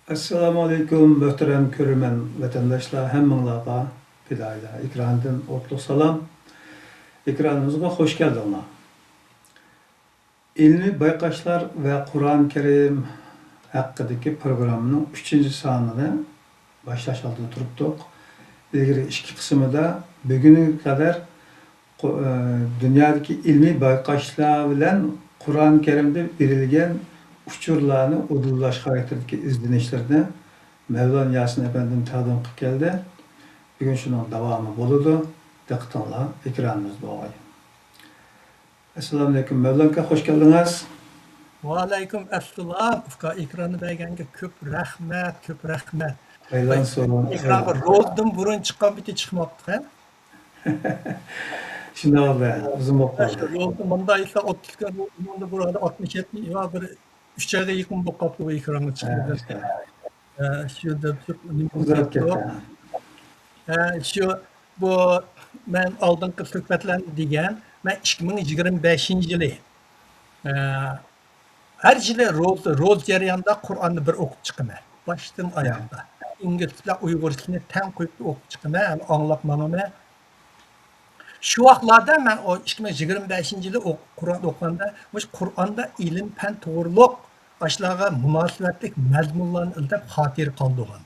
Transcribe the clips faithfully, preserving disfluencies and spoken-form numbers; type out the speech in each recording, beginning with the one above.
ئەسسالامۇ ئەلەيكۇم، مۆھتەرەم كۆرۈرمەن ۋەتەنداشلار، ھەممىڭلارغا پىدائىيلار ئېكرانىدىن ئوتلۇق سالام. ئېكرانىمىزغا خوش كەلدىڭلار. ئىلمىي بايقاشلار ۋە قۇرئان كەرىم ھەققىدىكى پروگراممىنىڭ ئۈچىنچى سانىنى باشلاش ئالدىدا تۇرۇپتۇق. ئىلگىرى ئىككى قىسمىدا بۈگۈنگە قەدەر قۇ-، ئە، دۇنيادىكى ئىلمىي بايقاشلار بىلەن قۇرئان كەرىمدە بېرىلگەن ئۇچۇرلارنى ئۇدۇللاش خاراكتېرىدىكى ئىزدىنىشلىرىنى مەۋلان ياسىن ئەپەندىم تەقدىم قىلىپ كەلدى. بۈگۈن شۇنىڭ داۋامى بولىدۇ. دىققىتىڭلار ئېكرانىمىزدا بولغاي. ئەسسالامۇئەلەيكۇم، مەۋلان ئاكا، خوش كەلدىڭىز. ۋەئەلەيكۇم ئەسسالام. ئۇكا، ئېكراننى بەرگەنگە كۆپ رەھمەت، كۆپ رەھمەت. ئايلانسۇن، ئېكرانغا ئايلانسۇن. روزىدىن بۇرۇن چىققان پېتى چىقماپتىكەن. شۇنداق بولدى، ئۇزۇن بولۇپ قالدى. روزا مۇنداق ئېيتسا، ئوتتۇز كۈن، مۇندا بۇرۇندا ئاتمىش يەتتە، يا بىر ئۈچ ئايغا يېقىن بولۇپ قاپتۇ بۇ ئېكرانغا چىقىپ. ھە، ئىشتە. ھە، شۇ دەپ شۇ نېمە ئۇزاپ كېتىپتۇ. كەتتى. ھە، شۇ، بۇ مەن ئالدىنقى سۆھبەتلەردە دېگەن، مەن ئىككى مىڭ يىگىرمە بەشىنچى يىلى، ھە، ھەر يىلى روزا، روزا جەريانىدا قۇرئاننى بىر ئوقۇپ چىقىمەن. باشتىن ئاياغقا. ئىنگلىزچە بىلەن ئۇيغۇرچىنى تەڭ قويۇپ ئوقۇپ چىقىمەن، ھەم ئاڭلاپ ماڭىمەن. شۇ ۋاقىتلاردا مەن ئۇ ئىككى مىڭ يىگىرمە بەشىنچى يىلى ئوق-، قۇرئان ئوقۇغاندا، مۇشۇ قۇرئاندا ئىلىم-پەن توغرۇلۇق ئاشۇلارغا مۇناسىۋەتلىك مەزمۇنلارنى ئىزدەپ خاتىرە قالدۇرغان.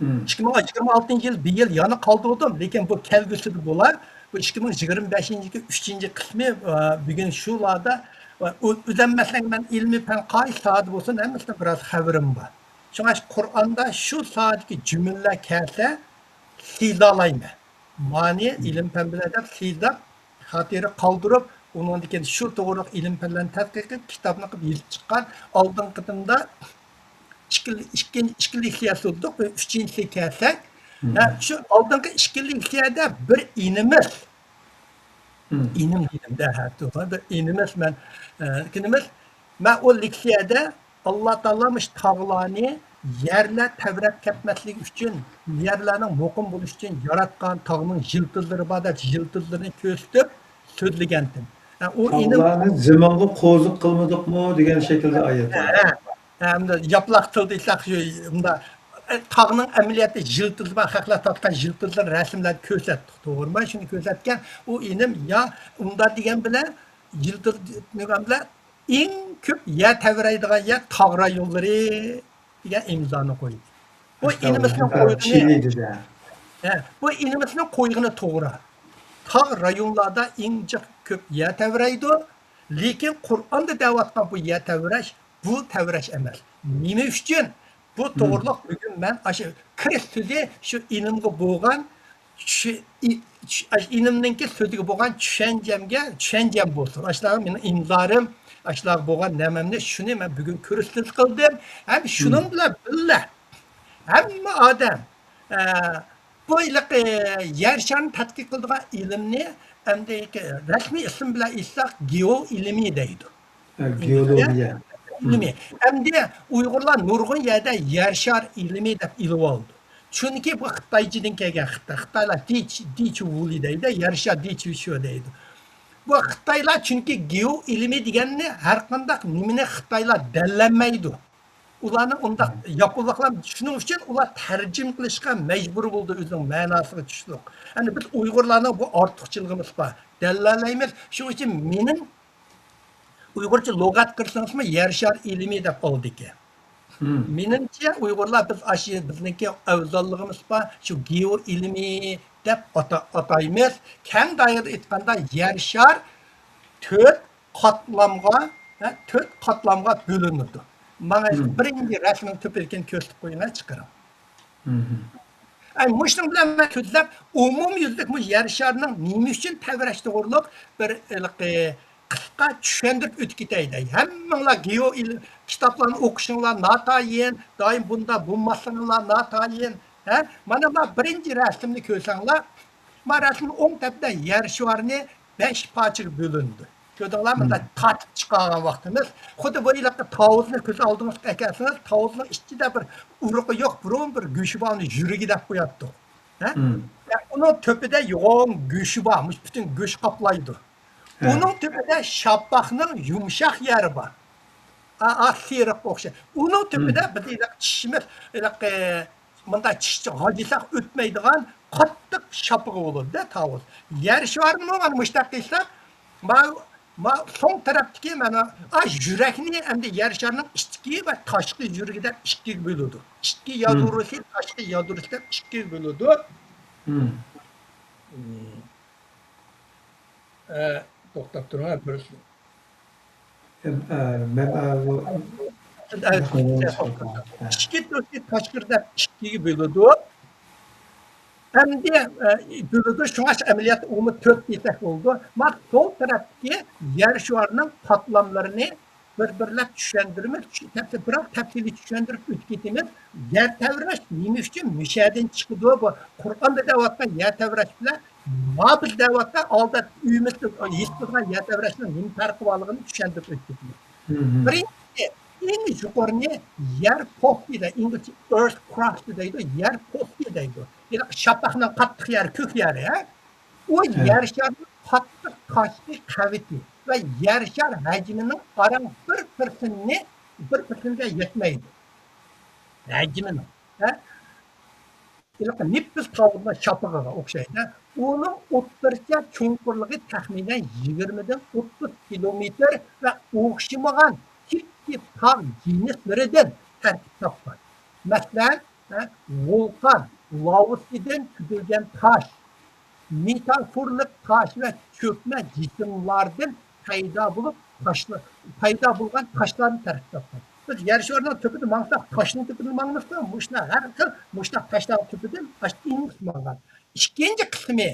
مم. ئىككى مىڭ يىگىرمە ئالتىنچى يىل بىر يىل يەنە قالدۇردۇم، لېكىن بۇ كەلگۈسىدە بولار. بۇ ئىككى مىڭ يىگىرمە بەشىنچى يىلدىكى ئۈچىنچى قىسمى، ئە، بۈگۈن شۇلاردا، ئە، ئۆ-، ئۆزەم مەسىلەن مەن ئىلمىي پەن قايسى ساھەدە بولسۇن، ھەممىسىدىن بىراز خەۋىرىم بار. شۇڭا قۇرئاندا شۇ ساھەدىكى جۈملىلەر كەلسە، سىيلالايمەن. مانى ئىلىم-پەن بىلەن دەپ سىيلاپ، خاتىرە قالدۇرۇپ، ئۇنىڭدىن كېيىن شۇ توغرىلىق ئىلىم-پەنلەرنى تەتقىق قىلىپ، كىتابنى قىلىپ يېزىپ چىققان. ئالدىنقى قېتىمدا ئىككى، ئىككى، ئىككى لېكسىيە سۇندۇق، ئۈچىنچىسى كەلسەك، ھە، شۇ ئالدىنقى ئىككى لېكسىيەدە بىر ئىنىمىز، ئىنىم دېدىم-دە، ھە، توغرا، بىر ئىنىمىز مەن، ئە، ئىنىمىز، مەن ئۇ لېكسىيەدە ئاللا تائالا مۇشۇ تاغلارنى يەرلەر تەۋرەپ كەتمەسلىكى ئۈچۈن، يەرلەرنىڭ مۇقىم بولۇشى ئۈچۈن ياراتقان تاغنىڭ يىلتىزلىرى بار دەپ، يىلتىزلىرىنى كۆرسىتىپ سۆزلىگەنتىم. ھە، ئۇ ئىنىم تاغلارنى زېمىنغا قوزۇق قىلمىدۇقمۇ دېگەن شەكىلدە ئايەت بار. ھە، ھە، ئەمدى ياپىلاق تىلدا ئېيتساق، شۇ، مۇنداق، ئە، تاغنىڭ ئەمەلىيەتتە يىلتىزى بار، خەقلەر تارتقان يىلتىزلىرىنى رەسىملەرنى كۆرسەتتۇق، توغرىمۇ؟ شۇنى كۆرسەتكەن ئۇ ئىنىم، يا ئۇنداق دېگەن بىلەن يىلتىز دېگەن بىلەن ئەڭ كۆپ يەر تەۋرەيدىغان يەر تاغ رايونلىرى دېگەن ئىمزانى قويدى. بۇ ئىنىمىزنىڭ قويغىنى، ھە، بۇ ئىنىمىزنىڭ قويغىنى توغرا. تاغ رايونلاردا ئەڭ جىق كۆپ يەر تەۋرەيدۇ. لېكىن قۇرئاندا دەۋاتقان بۇ يەر تەۋرەش، بۇ تەۋرەش ئەمەس. نېمە ئۈچۈن؟ بۇ توغرىلىق بۈگۈن مەن ئاشۇ كىرىش سۆزى شۇ ئىنىمغا بولغان چۈ-، ئى-، چۈ-، ئىنىمنىڭكى سۆزىگە بولغان چۈشەنچەمگە، چۈشەنچەم بولسۇن. ئاشۇلارغا مېنىڭ ئىمزالىرىم، ئاشۇلارغا بولغان نېمەمنى، شۇنى مەن بۈگۈن كۆرسىتىش قىلدىم. ھەم شۇنىڭ بىلەن بىللە، ھەممە ئادەم، ئە، بۇ ھېلىقى يەر شارىنى تەتقىق قىلىدىغان ئىلىمنى ئەمدى رەسمىي ئىسىم بىلەن ئېيتساق، گېئو ئىلمى دەيدۇ. ھە، گېئولوگىيە. ئىلمى. ئەمدى ئۇيغۇرلار نۇرغۇن يەردە يەر شار ئىلمى دەپ ئېلىۋالىدۇ. چۈنكى بۇ خىتايچىدىن كەلگەن، خىتاي، خىتايلار دىچ، دىچ ۋۇلى دەيدۇ، يەر شار دىچ ۋۇشۇ دەيدۇ. بۇ خىتايلار چۈنكى گېئو ئىلمى دېگەننى ھەر قانداق نېمىنى خىتايلار دەللەمەيدۇ. ئۇلارنى ئۇنداق ياپونلۇقلار، شۇنىڭ ئۈچۈن ئۇلار تەرجىمە قىلىشقا مەجبۇر بولدى ئۆزىنىڭ مەناسىغا چۈشلۈك. يەنى بىز ئۇيغۇرلارنىڭ بۇ ئارتۇقچىلىقىمىز بار. دەللەيمىز. شۇنىڭ ئۈچۈن مېنىڭ ئۇيغۇرچە لۇغەت كىرسىڭىزمۇ يەر شار ئىلمى دەپ ئالىدىكەن. مېنىڭچە ئۇيغۇرلار بىز ئاشۇ بىزنىڭكى ئەۋزاللىقىمىز بار، شۇ گېئو ئىلمى دەپ ئاتا-، ئاتايمىز. كەڭ دائىرىدە ئېيتقاندا يەر شار تۆت قاتلامغا، ھە، تۆت قاتلامغا بۆلۈنىدۇ. ماڭا بىرىنچى رەسىمنىڭ تۆپىدىكىنى كۆرسىتىپ قويۇڭ، چىقىرىڭ. ئەي، مۇشۇنىڭ بىلەن مەن سۆزلەپ، ئومۇميۈزلۈك مۇشۇ يەر شارىنىڭ نېمە ئۈچۈن تەۋرەش توغرۇلۇق بىر ھېلىقى قىسقا چۈشەندۈرۈپ ئۆتۈپ كېتەي دەي. ھەممىڭلار گېئو ئىل-، كىتابلارنى ئوقۇشۇڭلار ناتايىن، دائىم بۇنداق بولماسلىقىڭلار ناتايىن. ھە؟ مانا ما بىرىنچى رەسىمنى كۆرسەڭلار، ما رەسىمنىڭ ئوڭ تەرىپىدە يەر شارىنى بەش پارچىغا بۆلۈندى. كۆردۈڭلارمۇ؟ مۇنداق تارتىپ چىقارغان ۋاقتىمىز. خۇددى بۇ ھېلىقى تاۋۇزنى كۆز ئالدىڭىزغا ئەكەلسىڭىز، تاۋۇزنىڭ ئىچىدە بىر ئۇرۇقى يوق، بۇرۇن بىر گۆشى بار، ئۇنى يۈرىكى دەپ قوياتتۇق. ھە؟ يا ئۇنىڭ تۆپىدە يوغان گۆشى بار، مۇشۇ پۈتۈن گۆش قاپلايدۇ. ئۇنىڭ تۆپىدە شاپاقنىڭ يۇمشاق يېرى بار. ئا، ئا، سېرىققا ئوخشاش. ئۇنىڭ تۈپىدە بىز ھېلىقى چىشىمىز، ھېلىقى مۇنداق چىش غاجىساق ئۆتمەيدىغان قاتتىق شاپىقى بولىدۇ-دە، تاۋۇز. يەر شارىنىمۇ مانا مۇشۇنداق قىلساق، ما، ما سول تەرەپتىكى مانا، ئا، يۈرەكنى ئەمدى يەر شارىنىڭ ئىچكى ۋە تاشقى يۈرىكى دەپ ئىككىگە بۆلىدۇ. ئىچكى يادروسى، تاشقى يادروسى دەپ ئىككىگە بۆلىدۇ. ئە، توختاپ تۇرۇڭ، بىر ئىچكى تۆتى تاشقىرىدا ئىككىگە بۆلىدۇ. ئەمدى، ئە، بۆلىدۇ، شۇڭا ئەمەلىيەتتە ئۇمۇ تۆت دېسەك بولىدۇ. مانا سول تەرەپتىكى يەر شارىنىڭ قاتلاملىرىنى بىر-بىرلەپ چۈشەندۈرىمىز، چۈش-، تەپسىل-، بىراق تەپسىلىي چۈشەندۈرۈپ ئۆتۈپ كېتىمىز. يەر تەۋرەش نېمە ئۈچۈن مۇشەدىن چىقىدۇ؟ بۇ قۇرئاندا دەۋاتقان يەر تەۋرەش بىلەن ما بىز دەۋاتقان ئالدى ئۆيىمىزدە ھېس قىلغان يەر تەۋرەشنىڭ نېمە پەرقى بارلىقىنى چۈشەندۈرۈپ ئۆتۈپ كېتىمىز. بىرىنچىسى، ئەڭ يۇقىرىنى يەر پوستى دەيدۇ، ئىنگلىزچە earth crust دەيدۇ، يەر پوستى دەيدۇ. ھېلىقى شاپاقنىڭ قاتتىق يەرى، كۆك يەرى، ھە؟ ئۇ يەر شارىنىڭ قاتتىق تاشقى قەۋىتى ۋە يەر شار ھەجمىنىڭ ئاران بىر پىرسېنتنى، بىر پىرسېنتكە يەتمەيدۇ. ھەجمىنىڭ، ھە؟ ھېلىقى نېپىز تاۋۇزنىڭ شاپىقىغا ئوخشايدۇ. ئۇنىڭ ئوتتۇرىچە چوڭقۇرلۇقى تەخمىنەن يىگىرمىدىن ئوتتۇز كىلومېتىر ۋە ئوخشىمىغان تىپتىپ تاغ جىنسلىرىدىن تەركىب تاپقان. مەسىلەن، ھە، ۋۇلقان لاۋىسىدىن تۆكۈلگەن تاش، مېتامورفلىق تاش ۋە چۆكمە جىسىملاردىن پەيدا بولۇپ، تاشلا-، پەيدا بولغان تاشلاردىن تەركىب تاپقان. بىز يەر شارىنىڭ تۈپىدە ماڭساق، تاشنىڭ تۈپىدە ماڭىمىزغۇ، مۇشۇنداق ھەر خىل مۇشۇنداق تاشلارنىڭ تۈپىدىن ئاشۇ ئىنىپ ماڭغان. ئىككىنچى قىسمى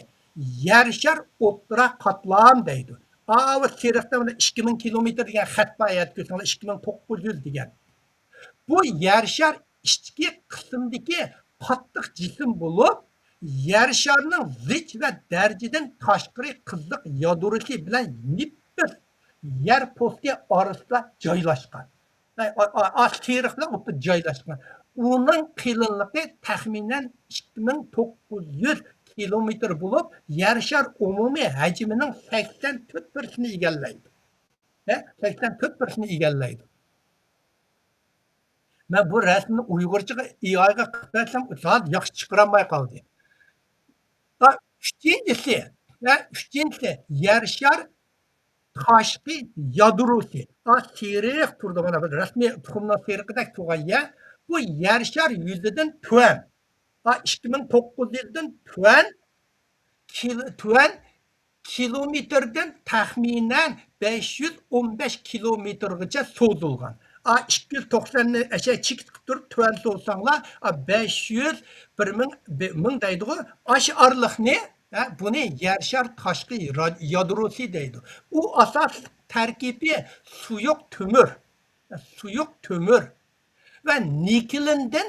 يەر شار ئوتتۇرا قاتلام دەيدۇ. ئاۋۇ سېرىقتا مانا ئىككى مىڭ كىلومېتىر دېگەن خەت بار، يەردە كۆرسەڭلار، ئىككى مىڭ توققۇز يۈز دېگەن. بۇ يەر شار ئىچكى قىسمىدىكى قاتتىق جىسىم بولۇپ، يەر شارىنىڭ زىچ ۋە دەرىجىدىن تاشقىرى قىزىق يادروسى بىلەن نېپىز يەر پوستى ئارىسىدا جايلاشقان. ئا، ئا، ئا، سېرىق بىلەن ئوتتۇرىدا جايلاشقان. ئۇنىڭ قېلىنلىقى تەخمىنەن ئىككى مىڭ توققۇز يۈز كىلومېتىر بولۇپ، يەر شار ئومۇمىي ھەجمىنىڭ سەكسەن تۆت پىرسېنتىنى ئىگىلەيدۇ. ھە؟ سەكسەن تۆت پىرسېنتنى ئىگىلەيدۇ. مەن بۇ رەسىمنى ئۇيغۇرچىغا، ئېئايغا قىلىپ بەرسەم، زادى ياخشى چىقىرالماي قالدى. ھە، ئۈچىنچىسى، ھە، ئۈچىنچىسى، يەر شار تاشقى يادروسى. ھە، سېرىق تۇرىدۇ، مانا بىر رەسمىي تۇخۇمنىڭ سېرىقىدەك تۇرغان يەر. بۇ يەر شار يۈزىدىن تۆۋەن. ھە، ئىككى مىڭ توققۇز يۈزدىن تۆۋەن، كىل-، تۆۋەن كىلومېتىردىن تەخمىنەن بەش يۈز ئون بەش كىلومېتىرغىچە سوزۇلغان. ئا، ئىككى يۈز توقساننى ئەشە چېكىت قىلىپ تۇرۇپ، تۆۋەن سوزساڭلار، ئا، بەش يۈز، بىر مىڭ، بىر مىڭ دەيدىغۇ، ئاشۇ ئارىلىقنى، ھە، بۇنى يەر شار تاشقى را-، يادروسى دەيدۇ. ئۇ ئاساسلىق تەركىبى سۇيۇق تۆمۈر، سۇيۇق تۆمۈر ۋە نىكېلىندىن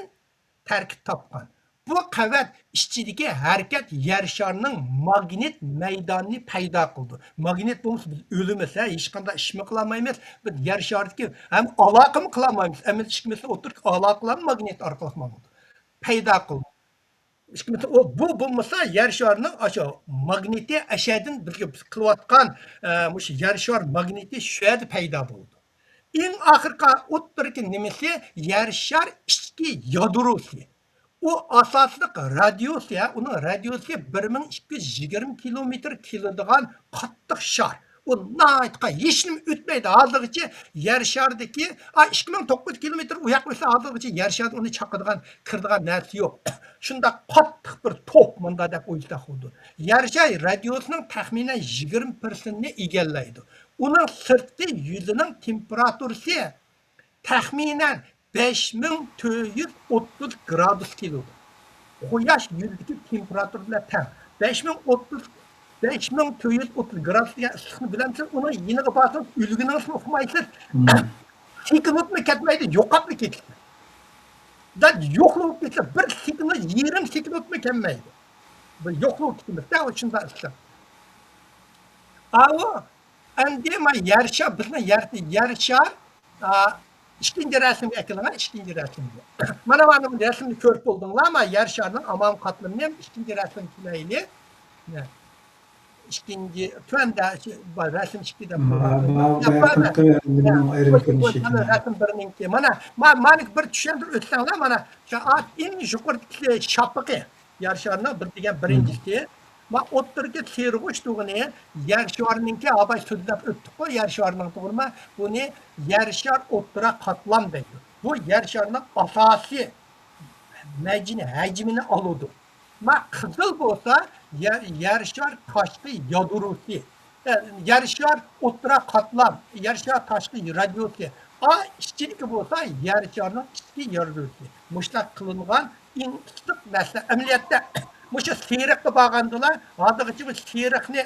تەركىب تاپقان. بۇ قەۋەت ئىچىدىكى ھەرىكەت يەر شارىنىڭ ماگنىت مەيدانىنى پەيدا قىلىدۇ. ماگنىت بولمىسا، بىز ئۆلىمىز، ھە، ھېچقانداق ئىشمۇ قىلالمايمىز. بىز يەر شارىدىكى ھەم ئالاقىمۇ قىلالمايمىز. ئەمەلىي ئىككىمىزنىڭ ئوتتۇرىدىكى ئالاقىلارمۇ ماگنىت ئارقىلىق ماڭىدۇ. پەيدا قىلىدۇ. ئىككىمىز، ئۇ، بۇ بولمىسا، يەر شارىنىڭ ئاشۇ ماگنىتى ئەشەدىن بىزگە بىز قىلىۋاتقان، ئە، مۇشۇ يەر شار ماگنىتى شۇ يەردە پەيدا بولىدۇ. ئەڭ ئاخىرقى ئوتتۇرىدىكى نېمىسى؟ يەر شار ئىچكى يادروسى. ئۇ ئاساسلىق رادىيۇسى، ھە، ئۇنىڭ رادىيۇسى بىر مىڭ ئىككى يۈز يىگىرمە كىلومېتىر كېلىدىغان قاتتىق شار. ئۇ ناھايىتى قا-، ھېچنېمە ئۆتمەيدۇ. ھازىرغىچە يەر شارىدىكى، ئا، ئىككى مىڭ توققۇز يۈز كىلومېتىر ئۇ ياققا ئۆتسە، ھازىرغىچە يەر شارىدا ئۇنى چاقىدىغان، كىرىدىغان نەرسە يوق. شۇنداق قاتتىق بىر توپ، مۇنداق دەپ ئويلىساق بولىدۇ. يەر شارى رادىيۇسىنىڭ تەخمىنەن يىگىرمە پىرسېنتنى ئىگىلەيدۇ. ئۇنىڭ سىرتقى يۈزىنىڭ تېمپېراتۇرىسى تەخمىنەن بەش مىڭ تۆت يۈز ئوتتۇز گرادۇس كېلىدۇ. قۇياش يۈزىدىكى تېمپېراتۇرا بىلەن تەڭ. بەش مىڭ ئوتتۇز، بەش مىڭ تۆت يۈز ئوتتۇز گرادۇس دېگەن ئىسسىقنى بىلەمسىز؟ ئۇنىڭ يېنىغا بارسىڭىز، ئۆلگىنىڭىزنى ئۇقمايسىز. سېكۇنتمۇ كەتمەيدۇ، يوقاپلا كېتىدۇ. دا يوقلىۋېتىپ كېتىدۇ، بىر سېكۇنت، يېرىم سېكۇنتمۇ كەلمەيدۇ. بىر يوقلىۋېتىپ كېتىمىز، دە، شۇنداق ئىسسىق. ئاۋۇ، ئەمدى ما يەر شار، بىزنىڭ يەر، يەر شار، ئا، ئىككىنچى رەسىمگە ئەكېلىڭلار، ئىككىنچى رەسىمگە. مانا، مانا بۇ رەسىمنى كۆرۈپ بولدۇڭلار، ما يەر شارنىڭ ئامالىي قاتلىمىنى ئىككىنچى رەسىمگە كېلەيلى. نە. ئىككىنچى، تۆۋەندە شۇ بار، رەسىم ئىككى دەپ ما- قويغان. ما- يا، ما- بار، بار. يېقىنقى نېمىنىڭ ئايرىم قوي، قوي، كۆرۈنۈشى قوي، ئىكەن. رەسىم بىرنىڭكى. مانا، ما- مانىكى بىر چۈشەندۈرۈپ ئۆتسەڭلار، مانا، شۇ ئا-، ئەڭ يۇقىرىدىكى شاپىقى. يەر شارىنىڭ بىر دېگەن بىرىنچىسى. ما ئوتتۇرىدىكى سېرىغۇچ تۇغىنى يەر شارىنىڭكى، ئاباي سۆزلەپ ئۆتتۇققۇ، يەر شارىنىڭ توغرىما. بۇنى يەر شار ئوتتۇرا قاتلام دەيدۇ. بۇ يەر شارنىڭ ئاساسىي مەجىنى، ھەجمىنى ئالىدۇ. ما قىزىل بولسا يەر، يەر شار تاشقى يادروسى. ئە، يەر شار ئوتتۇرا قاتلام، يەر شار تاشقى رادىيۇسى. ئا ئىچىدىكى بولسا يەر شارنىڭ ئىچكى يادروسى. مۇشۇنداق قىلىنغان ئېنىقلىق مەسىلە. ئەمەلىيەتتە مۇشۇ سېرىققا بارغاندىلا، ھازىرغىچە بۇ سېرىقنى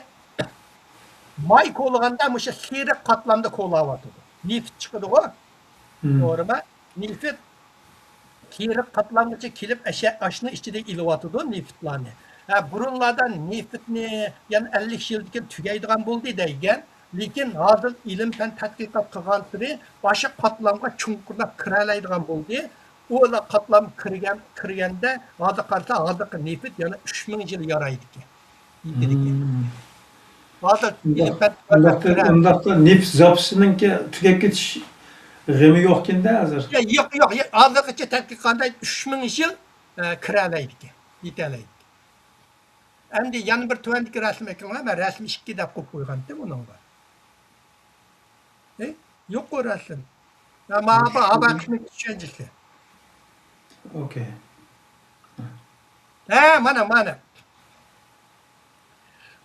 ماي كولىغاندا مۇشۇ سېرىق قاتلامدا كولاۋاتىدۇ. نېفىت چىقىدىغۇ. توغرىما؟ نېفىت سېرىق قاتلامغىچە كېلىپ، ئەشە-، ئاشنىڭ ئىچىدە ئېلىۋاتىدۇ نېفىتلارنى. ھە، بۇرۇنلاردا نېفىتنى يەنە ئەللىك يىلدىن كېيىن تۈگەيدىغان بولدى دەيگەن. لېكىن ھازىر ئىلىم پەن تەتقىقات قىلغانسېرى باشقا قاتلامغا چوڭقۇرلاپ كىرەلەيدىغان بولدى. ئۇلا قاتلام كىرگەن، كىرگەندە ھازىر قارىسا، ھازىرقى نېفىت يەنە ئۈچ مىڭ يىل يارايدىكەن. يېتىدىكەن. ھازىر ئىلىم پەن تەتقىقات ئۇنداقتا، كىرەر. ئۇنداقتا نېفىت زاپىسىنىڭكى تۈگەپ كېتىش غېمى يوقكەندە ھازىر. يا، يوق، يوق، يا، ھازىرغىچە تەتقىقاتتا ئۈچ مىڭ يىل، ئە، كىرەلەيدىكەن، يېتەلەيدىكەن. ئەمدى يەنە بىر تۆۋەندىكى رەسىم ئەكىلىڭلار، مەن رەسىم ئىككى دەپ قويۇپ قويغانتىم ئۇنىڭغا. ئەي، يوققۇ رەسىم. ھە، ما-، ھابا، ھابا قىسمى چۈشەنچىسى. ئوكەي. ھە، مانا، مانا.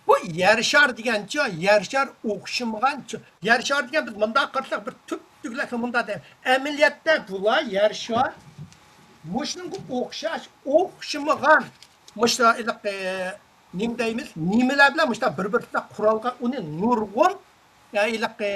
بۇ يەر شار دېگەنچۇ، يەر شار ئوخشىمىغانچۇ. يەر شار دېگەن بىز مۇنداق قارىساق بىر تۈپ تۈگلەك مۇنداق دەيمىز. ئەمەلىيەتتە بۇلار يەر شار مۇشۇنىڭغا ئوخشاش، ئوخشىمىغان. مۇشۇ ھېلىقى نېمە دەيمىز؟ نېمىلەر بىلەن مۇشۇنداق بىر-بىرسىدە قۇرالغان ئۇنى نۇرغۇن، يا ھېلىقى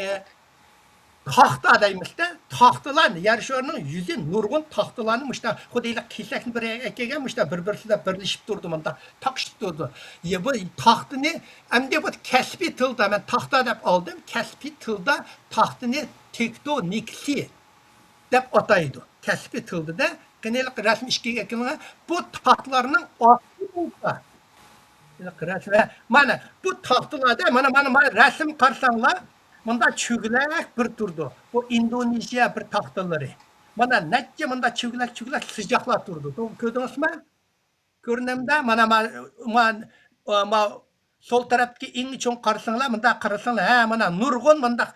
تاختا دەيمىزدە، تاختىلار، يەر شارنىڭ يۈزى نۇرغۇن تاختىلارنى مۇشۇنداق، خۇددى ھېلىقى كېسەكنى بىر يەرگە ئەكەلگەن، مۇشۇنداق بىر-بىرسىدە بىرلىشىپ تۇرىدۇ، مۇنداق تاقىشىپ تۇرىدۇ. يە، بۇ تاختىنى، ئەمدى بۇ كەسپىي تىلدا، مەن تاختا دەپ ئالدىم، كەسپىي تىلدا تاختىنى تېكتونىكسى دەپ ئاتايدۇ. كەسپىي تىلدا-دە، قېنى ھېلىقى رەسىم ئىككىگە ئەكىلىڭە، بۇ تاختىلارنىڭ ئاستى بولسا، ھېلىقى رەسىم، ھە، مانا بۇ تاختىلاردا، مانا، مانا، مانا رەسىم قارىساڭلار، مۇندا چۆگىلەك بىر تۇرىدۇ. بۇ ئىندونېزىيە بىر تاختىلىرى. مانا نەچچە مۇندا چۆگىلەك، چۆگىلەك سىجاقلار تۇرىدۇ. توغرا كۆردىڭىزمۇ؟ كۆرۈنەمدۇ؟ مانا، ما-، ما-، ما-، سول تەرەپتىكى ئەڭ چوڭ قارىساڭلار، مۇنداق قارىساڭلار، ھە، مانا نۇرغۇن مۇنداق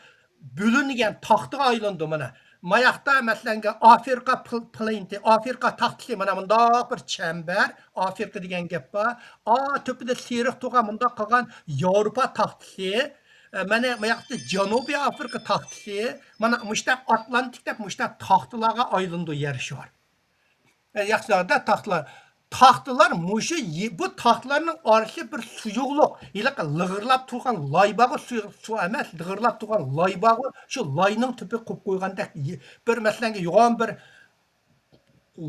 بۆلۈنگەن تاختىغا ئايلىنىدۇ مانا. ماياقتا، مەسىلەن، ئافرىقا پل-، پلېنېتى، ئافرىقا تاختىسى، مانا مۇنداق بىر چەمبەر، ئافرىقا دېگەن گەپ بار. ئا، تۆپىدە سېرىق تۇرغان مۇنداق قىلغان ياۋروپا تاختىسى، ئە، مانا ماياقتا جەنۇبىي ئافرىقا تاختىسى، مانا مۇشتاق ئاتلانتىك دەپ مۇشتاق تاختىلارغا ئايلىنىدۇ يەر شار. ئە، ياخشى، تاختىلار. تاختىلار مۇشۇ يى-، بۇ تاختىلارنىڭ ئارىسى بىر سۇيۇقلۇق. ھېلىقى لىغىرلاپ تۇرغان لاي بارغۇ، سۇ، سۇ ئەمەس، لىغىرلاپ تۇرغان لاي بارغۇ، شۇ لاينىڭ تۈپى قوپۇپ قويغاندەك، يى-، بىر مەسىلەنگە يوغان بىر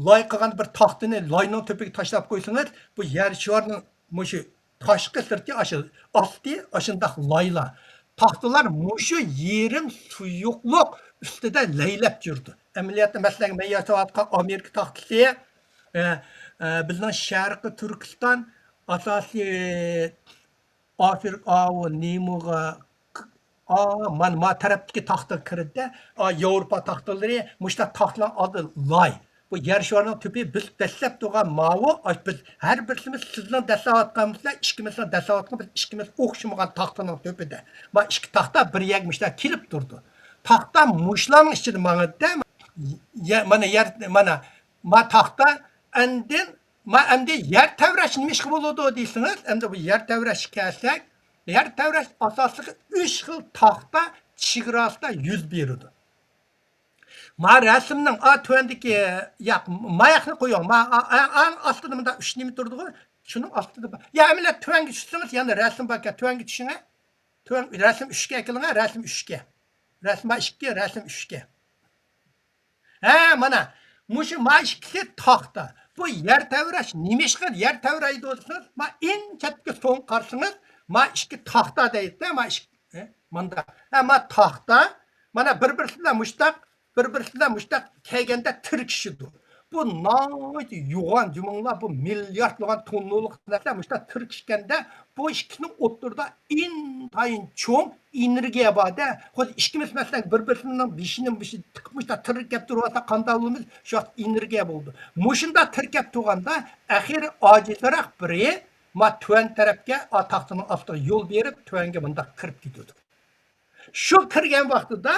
لاي قىلغان بىر تاختىنى لاينىڭ تۈپىگە تاشلاپ قويسىڭىز، بۇ يەر شارنىڭ مۇشۇ تاشقى سىرتى ئاشۇ، ئاستى ئاشۇنداق لايلا. تاختىلار مۇشۇ يېرىم سۇيۇقلۇق ئۈستىدە لەيلەپ يۈرىدۇ. ئەمەلىيەتتە، مەسىلەن، مەن ياساۋاتقان ئامېرىكا تاختىسى، ئە، ئە، بىزنىڭ شەرقىي تۈركىستان، ئاساسىي ئافرىقا، ئاۋۇ نېمىغا، ئا، مانا ما تەرەپتىكى تاختا كىرىدىدە، ئا، ياۋروپا تاختىلىرى، مۇشۇنداق تاختىلار ئالدى لاي. بۇ يەر شارىنىڭ تۈپى بىز دەسلەپ تۇرغان ماۋۇ، ئاي، بىز ھەر بىرسىمىز سىزنىڭ دەسلەۋاتقان بىلەن ئىككىمىزنىڭ دەسلەۋاتقان، بىز ئىككىمىز ئوخشىمىغان تاختىنىڭ تۈپىدە. ما ئىككى تاختا بىر يەرگە مۇشۇنداق كېلىپ تۇرىدۇ. تاختا مۇشۇلارنىڭ ئىچىدە ماڭىدىدە، يە-، مانا يەر، مانا، ما تاختا، ئاندىن، ما ئەمدى يەر تەۋرەش نېمە ئىشقا بولىدۇ دېسىڭىز، ئەمدى بۇ يەر تەۋرەشكە كەلسەك، يەر تەۋرەش ئاساسلىقى ئۈچ خىل تاختا چېگراسىدا يۈز بېرىدۇ. ما رەسىمنىڭ، ئا، تۆۋەندىكى، ياق، ماياقنى قويۇڭ. ما، ئا، ئا، ئا، ئاستىدا مۇنداق ئۈچ نېمە تۇرىدىغۇ؟ شۇنىڭ ئاستىدا بار. يا، ئەمەلىيەت تۆۋەنگە چۈشسىڭىز، يەنە رەسىم باركەن، تۆۋەنگە چۈشۈڭە. تۆۋەن، رەسىم ئۈچكە ئەكېلىڭە، رەسىم ئۈچكە. رەسىم بار ئىككى، رەسىم ئۈچكە. ھە، مانا، مۇشۇ ما ئىككىسى تاختا. بۇ يەر تەۋرەش نېمە ئىشقا يەر تەۋرەيدۇ دېسىڭىز، ما ئەڭ چەتكە سوڭ قارىسىڭىز، ما ئىككى تاختا دەيدۇ، ما ئىككى، ھە، مانا. ھە، ما تاختا، مانا بىر-بىرسى بىلەن مۇشتاق، بىر-بىرسى بىلەن مۇشتاق كەلگەندە تىركىشىدۇ. بۇ ناھايىتى يوغان جۇمۇڭلار، بۇ مىلياردلىغان توننىلىق نەرسىلەر مۇشۇنداق تىركىشكەندە، بۇ ئىككىسىنىڭ ئوتتۇرىدا ئىنتايىن چوڭ ئېنېرگىيە بار-دە. خۇددى ئىككىمىز، مەسىلەن، بىر-بىرىنىڭ بېشىنى، بېشىنى تىقىپ مۇشۇنداق تىركەپ تۇرۇۋالساق قانداق بولىمىز؟ شۇ ۋاقىت ئېنېرگىيە بولىدۇ. مۇشۇنداق تىركەپ تۇرغاندا، ئەخىرى ئاجىزراق بىرى ما تۆۋەن تەرەپكە، ئا، تاختىنىڭ ئاستىغا يول بېرىپ، تۆۋەنگە مۇنداق كىرىپ كېتىدۇ. شۇ كىرگەن ۋاقتىدا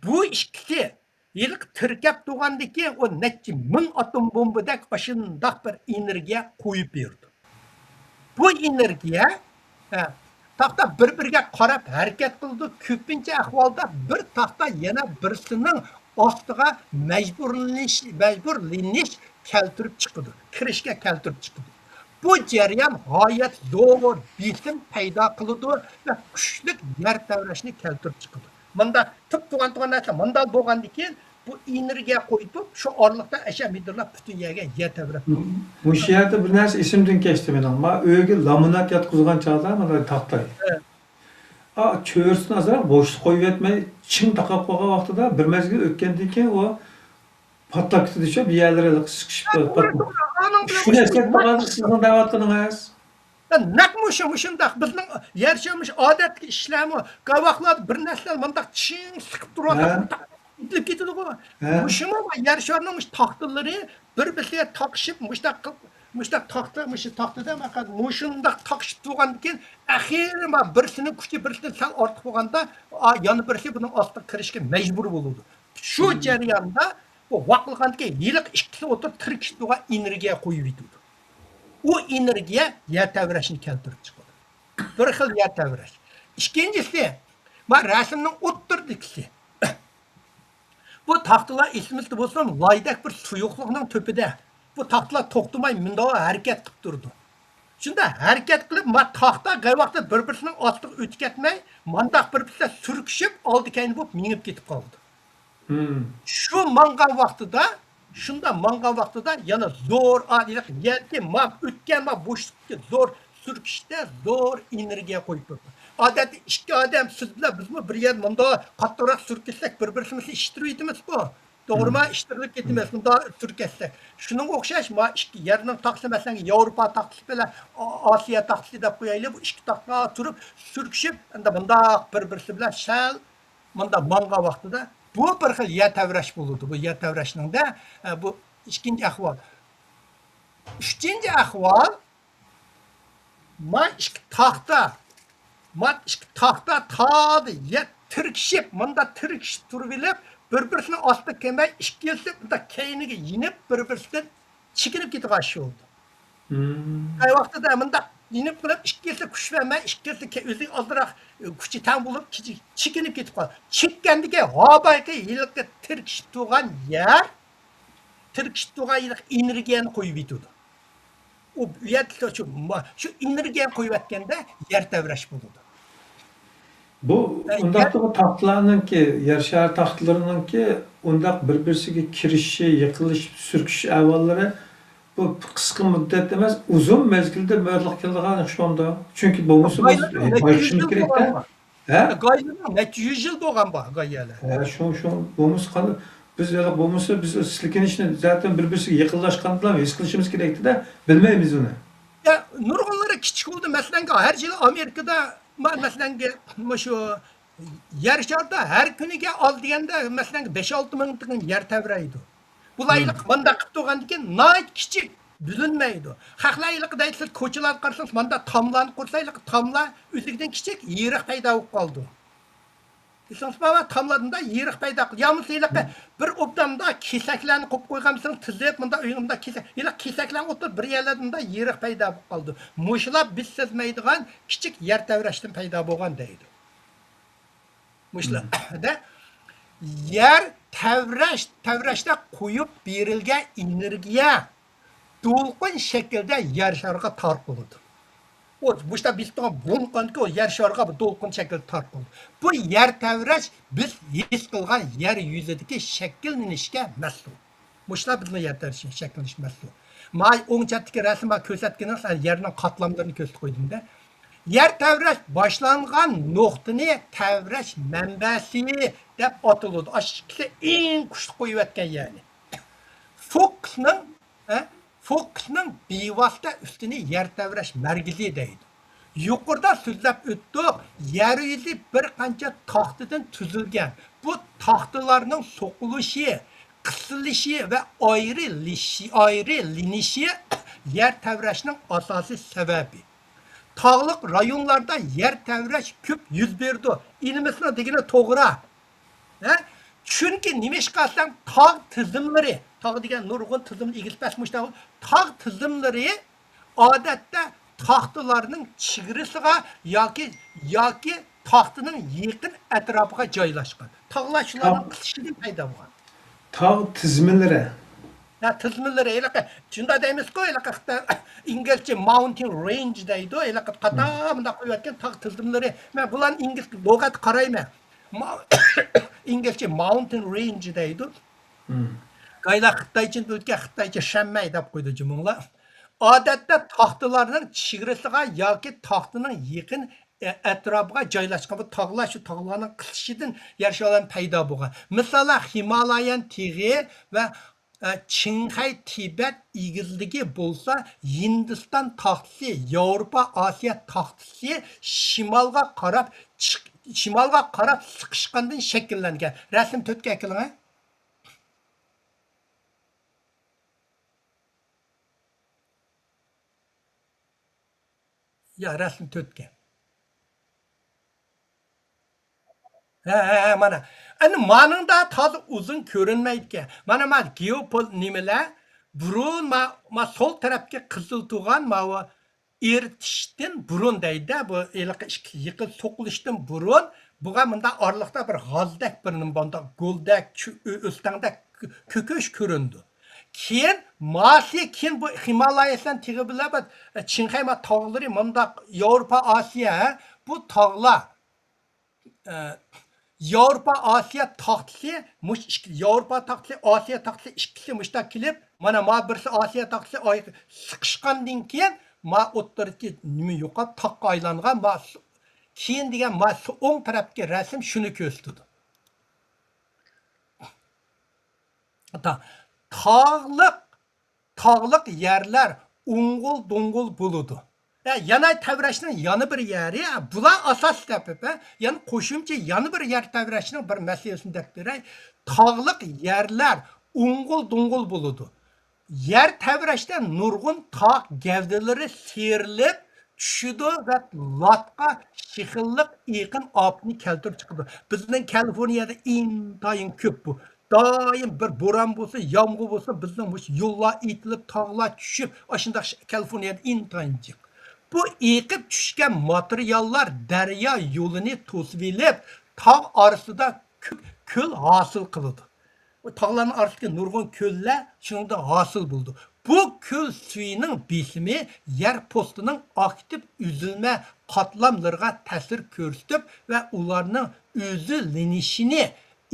بۇ ئىككىسى ھېلىقى تىركەپ تۇرغاندىن كېيىن ئۇ نەچچە مىڭ ئاتوم بومبىدەك ئاشۇنداق بىر ئېنېرگىيە قويۇپ بېرىدۇ. بۇ ئېنېرگىيە، ھە، تاختا بىر-بىرىگە قاراپ ھەرىكەت قىلىدۇ. كۆپىنچە ئەھۋالدا بىر تاختا يەنە بىرسىنىڭ ئاستىغا مەجبۇرلىنىش، مەجبۇرلىنىش كەلتۈرۈپ چىقىدۇ، كىرىشكە كەلتۈرۈپ چىقىدۇ. بۇ جەريان غايەت زور بېسىم پەيدا قىلىدۇ ۋە كۈچلۈك يەر تەۋرەشنى كەلتۈرۈپ چىقىدۇ. مۇندا تۇپ تۇغان تۇغان نەرسە مۇنداق بولغاندىن كېيىن، بۇ ئېنېرگىيە قويۇپ، شۇ ئارىلىقتا ئەشە مىدىرلاپ پۈتۈن يەرگە يەر تەۋرەپ. مۇشۇ يەردە بىر نەرسە ئېسىمدىن كەچتى مېنىڭ. ما ئۆيگە لامىنات ياتقۇزغان چاغدا مانا تاختاي. ھە. ئا، چۆرىسىنى ئازراق بوشلۇق قويۇۋەتمەي، چىڭ تاقاپ قويغان ۋاقتىدا بىر مەزگىل ئۆتكەندىن كېيىن ئۇ پاتلاپ كېتىدۇ شۇ، بىر يەرلىرى سىقىشىپ ھە، توغرا، پاتلاپ. توغرا. ئانىڭ بىلەن شۇ مۇشۇ نەرسە بولغاندىكى سىزنىڭ دەۋاتقىنىڭىز. ھە، نەق مۇشۇ، مۇشۇنداق. بىزنىڭ يەر شارىمىز ئادەتتىكى ئىشلارمۇ، قاۋاقلاردا بىر نەرسىلەر مۇنداق چىڭ سىقىپ تۇرۇۋاتىدۇ، ھە. مۇنداق ئېتىلىپ كېتىدىغۇ. ھە. مۇشۇمۇ يەر شارىنىڭ مۇشۇ تاختىلىرى بىر-بىرسىگە تاقىشىپ، مۇشۇنداق قىل-، مۇشۇنداق تاختا، مۇشۇ تاختىدا مۇشۇنداق تاقىشىپ تۇرغاندىن كېيىن، ئەخىرى ما بىرسىنىڭ كۈچى بىرسىدىن سەل ئارتۇق بولغاندا، ئا، يەنە بىرسى بۇنىڭ ئاستىغا كىرىشكە مەجبۇر بولىدۇ. شۇ جەرياندا بۇ ۋاقلىغاندىكى ھېلىقى ئىككىسى ئوتتۇرا تىركىشىپ تۇرغان ئېنېرگىيە قويۇۋېتىدۇ. ئۇ ئېنېرگىيە يەر تەۋرەشنى كەلتۈرۈپ چىقىدۇ. بىر خىل يەر تەۋرەش. ئىككىنچىسى، ما رەسىمنىڭ ئوتتۇرىدىكىسى. بۇ تاختىلار ئېسىمىزدە بولسۇن، لايدەك بىر سۇيۇقلۇقنىڭ تۈپىدە. بۇ تاختىلار توختىماي مۇنداق ھەرىكەت قىلىپ تۇرىدۇ. شۇنداق ھەرىكەت قىلىپ، ما تاختا قايۋاقتا بىر-بىرسىنىڭ ئاستىغا ئۆتۈپ كەتمەي، مانداق بىر-بىرسىگە سۈركىشىپ، ئالدى-كەينى بولۇپ مېڭىپ كېتىپ قالىدۇ. شۇ ماڭغان ۋاقتىدا، شۇنداق ماڭغان ۋاقتىدا يەنە زور، ئا، ھېلىقى يەردىكى ما ئۆتكەن ما بوشلۇقتىكى زور سۈركىشتە زور ئېنېرگىيە قويۇپ بېرىدۇ. ئادەتتە ئىككى ئادەم، سىز بىلەن بىزمۇ بىر يەردە مۇنداق قاتتىقراق سۈركىسەك، بىر-بىرسىمىزنى ئىشتۈرۈۋېتىمىزغۇ. توغرىما؟ ئىشتۈرۈلۈپ كېتىمىز، مۇنداق سۈركەتسەك. شۇنىڭغا ئوخشاش، ما ئىككى يەرنىڭ تاختىسى، مەسىلەن، ياۋروپا تاختىسى بىلەن ئا-، ئاسىيا تاختىسى دەپ قويايلى، بۇ ئىككى تاختا تۇرۇپ سۈركىشىپ، ئەمدى مۇنداق بىر-بىرسى بىلەن سەل مۇنداق ماڭغان ۋاقتىدا، بۇ بىر خىل يەر تەۋرەش بولىدۇ. بۇ يەر تەۋرەشنىڭدە، ئە، بۇ ئىككىنچى ئەھۋال. ئۈچىنچى ئەھۋال، ما ئىككى تاختا، ما ئىككى تاختا تادا يەر تىركىشىپ، مۇنداق تىركىشىپ تۇرۇۋېلىپ، بىر-بىرسىنىڭ ئاستىغا كەلمەي، ئىككىلىسى مۇنداق كەينىگە يېنىپ، بىر-بىرسىدىن چېكىنىپ كېتىدىغان ئىش بولدى. ھەر ۋاقتىدا مۇنداق يېنىپ قېلىپ، ئىككىلىسى كۈچ بەرمەي، ئىككىلىسى كە-، ئۆزى ئازراق، ئە، كۈچى تەڭ بولۇپ، كېچە-، چېكىنىپ كېتىپ قالدى. چېككەندىكى ھابايقى ھېلىقى تىركىشىپ تۇرغان يەر، تىركىشىپ تۇرغان ھېلىقى ئېنېرگىيەنى قويۇپ يېتىدۇ. ئۇ يەردە شۇ، شۇ ئېنېرگىيەنى قويۇۋەتكەندە يەر تەۋرەش بولىدۇ. بۇ ئە، ئۇنداقتا يەر بۇ تاختىلارنىڭكى، يەر شارى تاختىلىرىنىڭكى ئۇنداق بىر-بىرسىگە كىرىشىشى، يېقىنلىشىپ سۈركىشىش ئەھۋاللىرى بۇ قىسقا مۇددەتتە ئەمەس، ئۇزۇن مەزگىلدە مەۋجۇتلۇق كېلىدىغان ئىش بولىدۇ. چۈنكى بولمىسا بىز بايقىشىمىز كېرەك-تە. ھە؟ گايلىنىڭ نەچچە يۈز يىل بولغان بار گايەلەر. ھە، شۇ، شۇ، بولمىسا قانداق؟ بىز ھېلىقى بولمىسا، بىز سىلكىنىشنى زاتەن بىر-بىرسىگە يېقىنلاشقاندىلا ھېس قىلىشىمىز كېرەكتىدە، بىلمەيمىز ئۇنى. يا، نۇرغۇنلىرى كىچىك بولدى. مەسىلەنگە، ھەر يىلى ئامېرىكىدا، ما-، مەسىلەنگە، مۇشۇ يەر شارىدا ھەر كۈنىگە ئاز دېگەندە، مەسىلەنگە، بەش-ئالتە مىڭ تىغىن يەر تەۋرەيدۇ. بۇلار ھېلىقى مانداق قىلىپ تۇرغاندىكىن، ناھايىتى كىچىك، بىلىنمەيدۇ. خەقلەر ھېلىقى دەيسىز، كوچىلارغا قارىسىڭىز، ماندا تاملارنى قۇرسا، ھېلىقى تاملار ئۆزلۈكىدىن كىچىك، يېرىق پەيدا بولۇپ قالىدۇ. ئېسىڭىزدە بارمۇ؟ تاملاردىن يېرىق پەيدا قىلىدۇ. يا بولمىسا ھېلىقى بىر ئوبداندا كېسەكلەرنى قويۇپ قويغان بولسىڭىز، تىزىپ، مۇنداق ئۆينىڭ مۇنداق كېسەك، ھېلىقى كېسەكلەرنى ئوتتۇرىدا بىر يەرلەردە مۇنداق يېرىق پەيدا بولۇپ قالىدۇ. مۇشۇلار بىز سەزمەيدىغان كىچىك يەر تەۋرەشتىن پەيدا بولغان دەيدۇ. مۇشۇلار. دە، يەر تەۋرەش، تەۋرەشتە قويۇپ بېرىلگەن ئېنېرگىيە دولقۇن شەكلىدە يەر شارىغا تارقىلىدۇ. ئۇ مۇشۇنداق بېسىپ تۇرغان بولمىغاندىكىن، ئۇ يەر شارىغا بىر دولقۇن شەكلىدە تارقىلىدۇ. بۇ يەر تەۋرەش بىز ھېس قىلغان يەر يۈزىدىكى شەكىللىنىشكە مەسئۇل. مۇشۇلار بىزنىڭ يەر تەۋرىشى شەكىللىنىش مەسىلە. مانا ئوڭ چەتتىكى رەسىم، مانا كۆرسەتكىنىڭىز، يەرنىڭ قاتلاملىرىنى كۆرسىتىپ قويدۇم-دە. يەر تەۋرەش باشلانغان نۇقتىنى تەۋرەش مەنبەسى دەپ ئاتىلىدۇ. ئاشۇ ئىككىسى ئەڭ كۈچلۈك قويۇۋەتكەن يەرنى. فوكسنىڭ، ھە، فوكسنىڭ بىۋاسىتە ئۈستىنى يەر تەۋرەش مەركىزى دەيدۇ. يۇقىرىدا سۆزلەپ ئۆتتۇق، يەر يۈزى بىر قانچە تاختىدىن تۈزۈلگەن. بۇ تاختىلارنىڭ سوقۇلۇشى، قىسىلىشى ۋە ئايرىلىشى، ئايرىلىنىشى يەر تەۋرەشنىڭ ئاساسىي سەۋەبى. تاغلىق رايونلاردا يەر تەۋرەش كۆپ يۈز بېرىدۇ. ئىنىمىزنىڭ دېگىنى توغرا. ھە؟ چۈنكى نېمىشقا دېسەڭ، تاغ تىزىملىرى، تاغ دېگەن نۇرغۇن تىزىم ئېگىز پەس مۇشۇنداق، تاغ تىزىملىرى ئادەتتە تاختىلارنىڭ چېگرىسىغا ياكى، ياكى تاختىنىڭ يېقىن ئەتراپىغا جايلاشقان. تاغلار شۇلارنىڭ قىسىشىدىن پەيدا بولغان. تاغ تىزمىلىرى. ھە، تىزمىلىرى، ھېلىقى، شۇنداق دەيمىزكۇ، ھېلىقى خىتاي، ئىنگلىزچە ماۋۇنتېن رېنج دەيدۇ، ھېلىقى قاتار مۇنداق قويۇۋەتكەن تاغ تىزمىلىرى. مەن بۇلارنى ئىنگلىز لۇغەت قارايمەن. ما-، ئىنگلىزچە ماۋۇنتېن رېنج دەيدۇ. مم. قايلا خىتايچە ئۆتكەن، خىتايچە شەنمەي دەپ قويدى جۇمۇڭلار. ئادەتتە تاختىلارنىڭ چېگرىسىغا ياكى تاختىنىڭ يېقىن ئەتراپىغا جايلاشقان بۇ تاغلار شۇ تاغلارنىڭ قىسىشىدىن يەر شارائىتى پەيدا بولغان. مىسالەن، ھىمالايەن تېغى ۋە، ئە، چىڭخەي تىبەت ئېگىزلىكى بولسا ھىندىستان تاختىسى، ياۋروپا ئاسىيا تاختىسى شىمالغا قاراپ چىق-، شىمالغا قاراپ سىقىشقاندىن شەكىللەنگەن. رەسىم تۆتكە ئەكېلىڭە. يا، رەسىم تۆتكە. ھە، ھە، ھە، مانا. ئەنە مانىڭدا تازا ئۇزۇن كۆرۈنمەيدىكەن. مانا، ما گېئوپول نېمىلەر؟ بۇرۇن ما، ما سول تەرەپكە قىزىل تۇغان ماۋۇ ئېرىتىشتىن بۇرۇن دەيدۇ، بۇ ھېلىقى ئىككى يېقىن سوقۇلۇشتىن بۇرۇن بۇغا مۇنداق ئارىلىقتا بىر غازدەك، بىر نېمە، مۇنداق گۈلدەك، كۆ-، ئۆ-، ئۆستەڭدەك كۆ-، كۆكۈرۈش كۆرۈنىدۇ. كېيىن ماسى، كېيىن بۇ ھىمالايا تېغى بىلەن بۇ چىڭخەي ما تاغلىرى مۇنداق ياۋروپا، ئاسىيا، ھە، بۇ تاغلار، ئە، ياۋروپا، ئاسىيا تاختىسى، مۇش ئىككى، ياۋروپا تاختىسى، ئاسىيا تاختىسى ئىككىسى مۇشتا كېلىپ، مانا ما بىرسى ئاسىيا تاختىسى ئاي-، سىقىشقاندىن كېيىن، ما ئوتتۇرىدىكى نېمە يوقاپ، تاغقا ئايلانغان، ما سو-، كېيىن دېگەن ما سو-، ئوڭ تەرەپكى رەسىم شۇنى كۆرسىتىدۇ. تا-، تاغلىق، تاغلىق يەرلەر ئوڭغۇل-دوڭغۇل بولىدۇ. ھە، يەنە تەۋرەشنىڭ يەنە بىر يەرى، ھە، بۇلار ئاساسىي سەۋەب، ھە، يەنە قوشۇمچە يەنە بىر يەر تەۋرەشنىڭ بىر مەسىلىسىنى دەپ بېرەي. تاغلىق يەرلەر ئوڭغۇل-دوڭغۇل بولىدۇ. يەر تەۋرەشتە نۇرغۇن تاغ گەۋدىلىرى سىيرىلىپ چۈشىدۇ ۋە لاتقا شىخلىق ئېقىن ئاپىتىنى كەلتۈرۈپ چىقىدۇ. بىزنىڭ كالىفورنىيەدە ئىنتايىن كۆپ بۇ. دائىم بىر بوران بولسا، يامغۇر بولسا، بىزنىڭ مۇشۇ يوللار ئېتىلىپ، تاغلار چۈشۈپ، ئاشۇنداق ش-، كالىفورنىيەدە ئىنتايىن جىق. بۇ ئېقىپ چۈشكەن ماتېرىياللار دەريا يولىنى توسۇۋېلىپ، تاغ ئارىسىدا كۆ-، كۆل ھاسىل قىلىدۇ. بۇ تاغلارنىڭ ئارىسىدىكى نۇرغۇن كۆللەر شۇنىڭدىن ھاسىل بولىدۇ. بۇ كۆل سۈيىنىڭ بېسىمى يەر پوستىنىڭ ئاكتىپ ئۈزۈلمە قاتلاملىرىغا تەسىر كۆرسىتىپ ۋە ئۇلارنىڭ ئۈزۈلۈشىنى